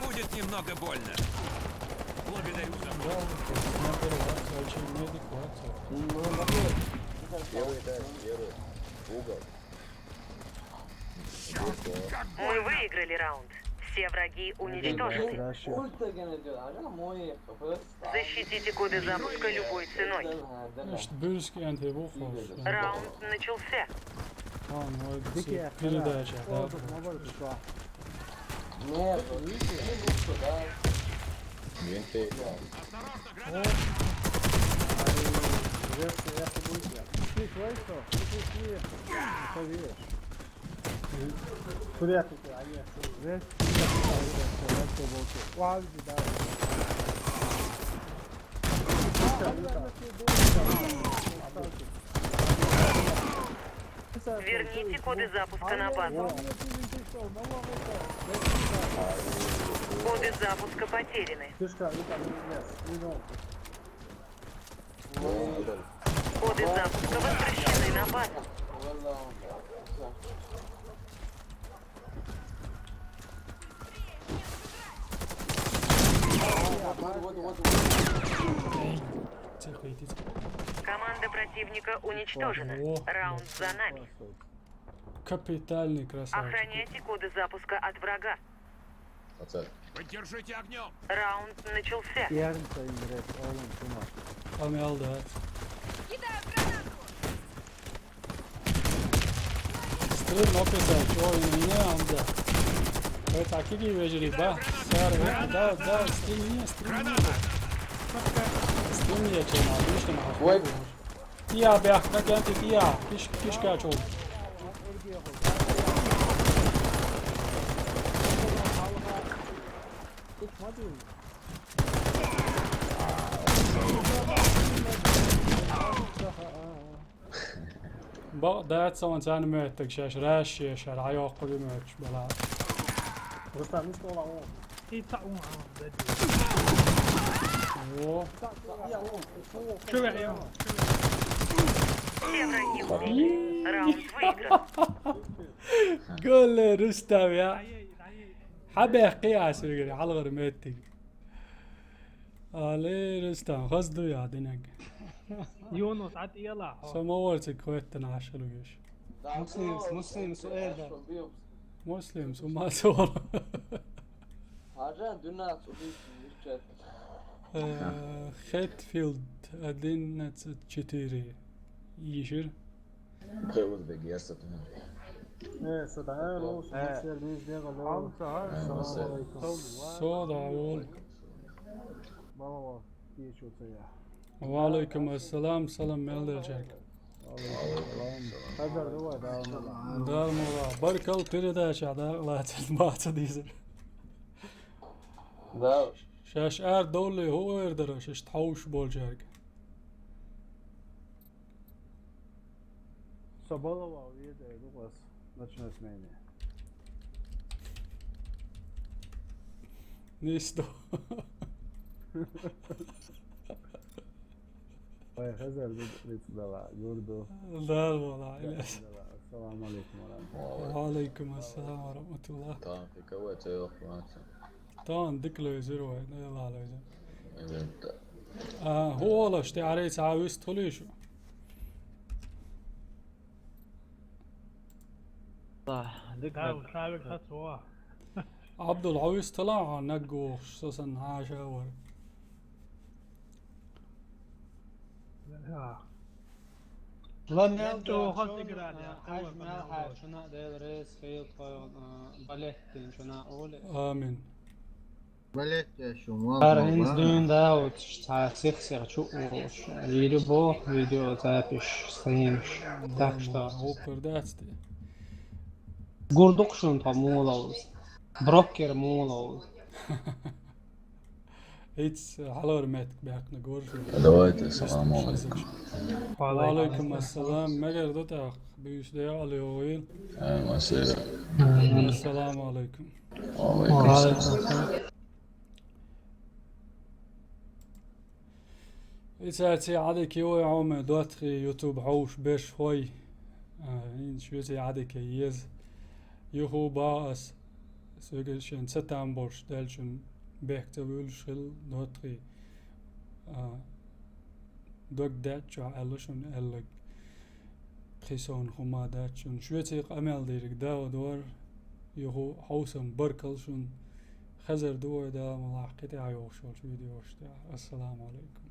Будет немного больно. Благодарю за Да, снайпер ватса, очень медик ватса. Первый этаж, первый. Угол. Мы выиграли раунд. Все враги уничтожены. Раши. Ультра gene diyor. Aga moje kapı. Защитите коды запуска любой ценой. Ишт бюрск энтэ бу хос. Раунд начался. Хан, ой, Дикая передача, да. О, тут мобиль пришла. Ne yapıyor? Ne buldu da? Винты. Здесь я побудь. Ты твой что? Ты ты. Поверишь. Куда ты? А нет. Здесь. Вау, да. Верните коды запуска на базу. Коды запуска потеряны. Слышка, Вика, не, не, не, Коды запуска возвращены на базу. Тихо, идите. Команда противника уничтожена. Раунд за нами. Капитальный красавчик. Охраняйте коды запуска от врага. Ацэ. Поддержите огнем! Раунд начался. Yarım sayın biraz oğlum şuna. Там я алдат. Стрим опять, чё, не, не, Хамза. Ой, такие вежливо, ба. Сэр, да, да, стрим не, стрим не. Стрим не, чё, на, отлично, на. Ой. Тия, бях, как я, тия, киш, кишка, чё. Tutma değil mi? Ба, да, цаан цаан мэттэг шаш, раш шаш, райооккули мэтч бала. Ruslan, işte olan o. Ты так, он, он, да, О, Ya oğlum, soğuk. Чё я, я? Все враги убиты. Голле, Рустам, я. Хьабехкъи ас вигри, хьалгӀар меттиг. Али, Рустам, хазду я динаг. Юнус, Ӏатиела хьо. Со ма варцик хветтана ашхалугеш. Муслим, Муслим, суэлда. Муслим, су ма суал. Хьажан дуьнас убийц вичат. Э, Хэтфилд одиннадцать четыре. Ишир. Пхе узбек ясат. Э, со дагӀа лоу, со Э. мацер биз дегӀа лоу. Амца, а? Э, Салам мацер. Алейкум. Со дагӀа лоу. Бала ва, кечу ца я. Ва алейкум ассалам, салам мел делчарг. Алейкум салам. Хазар дувай, да, Дал мура. Баркал передача, да, лацет, баца дизер. Да. Шаш ар долли, ху эр дара, шаш тхауш болчарг. Соболова увидел, Лукас, ночной смене. Нисто. Ой, хазар, лиц дала, гурду. Дал вала, Иляс. Ассаламу алейкум ва рахматуллах. Ва алейкум ассалам ва рахматуллах. Там фиковать, ё, хватит. Тан дик лойзир вай, не ла лойзир. Эвента. А, ху олаш, те арей ца вист хулиш. Да, дик Да, лойзир. Усавик хацо. Абдул, хьо вист хала, хьо наггуш, сосан хьаша вар. Да. Ла мел Нетто да, хас чон играли, а, хаш хавар мел мел хаш, да. Чуна дел рес, хил тхой, а, балеттин чуна оли. Амин. Балет я шу, ма, Ар ма, хинз ма. Дуьн да, вот, ца сих-сих чу уш. Или бо, видео запись, стоимш. Так что, Упар дац те. Гурдук шун тха мулауз. Брокер мулауз. Иц хьалар метк бяхна горжу. Давайте, салам алейкум. Ва алейкум ассалам. Мегар до так, бюс де али оил. Э, масера. Ассаламу алейкум. Ва алейкум ассалам. Ицарци Ӏадикий вай хьоме доттагӀий YouTube хьовш берш хой. А, хӀинца шуьца Ӏадикий еза. Юху ба ас, соьга шен ца там болуш делчун бехк ца вуьллуш хила доттагӀий. А, дог даьччохь аьлла шуна аьлларг. Кхин сон хӀума дац шуна. Шуьца къамел дийриг Дауд вар, юху хьовсам баркалла шуна. Хезар ду вай Дала мукъалахь кхин тӀаьхьа йолуш йолчу видеошна тӀехь. Ассаламу алейкум.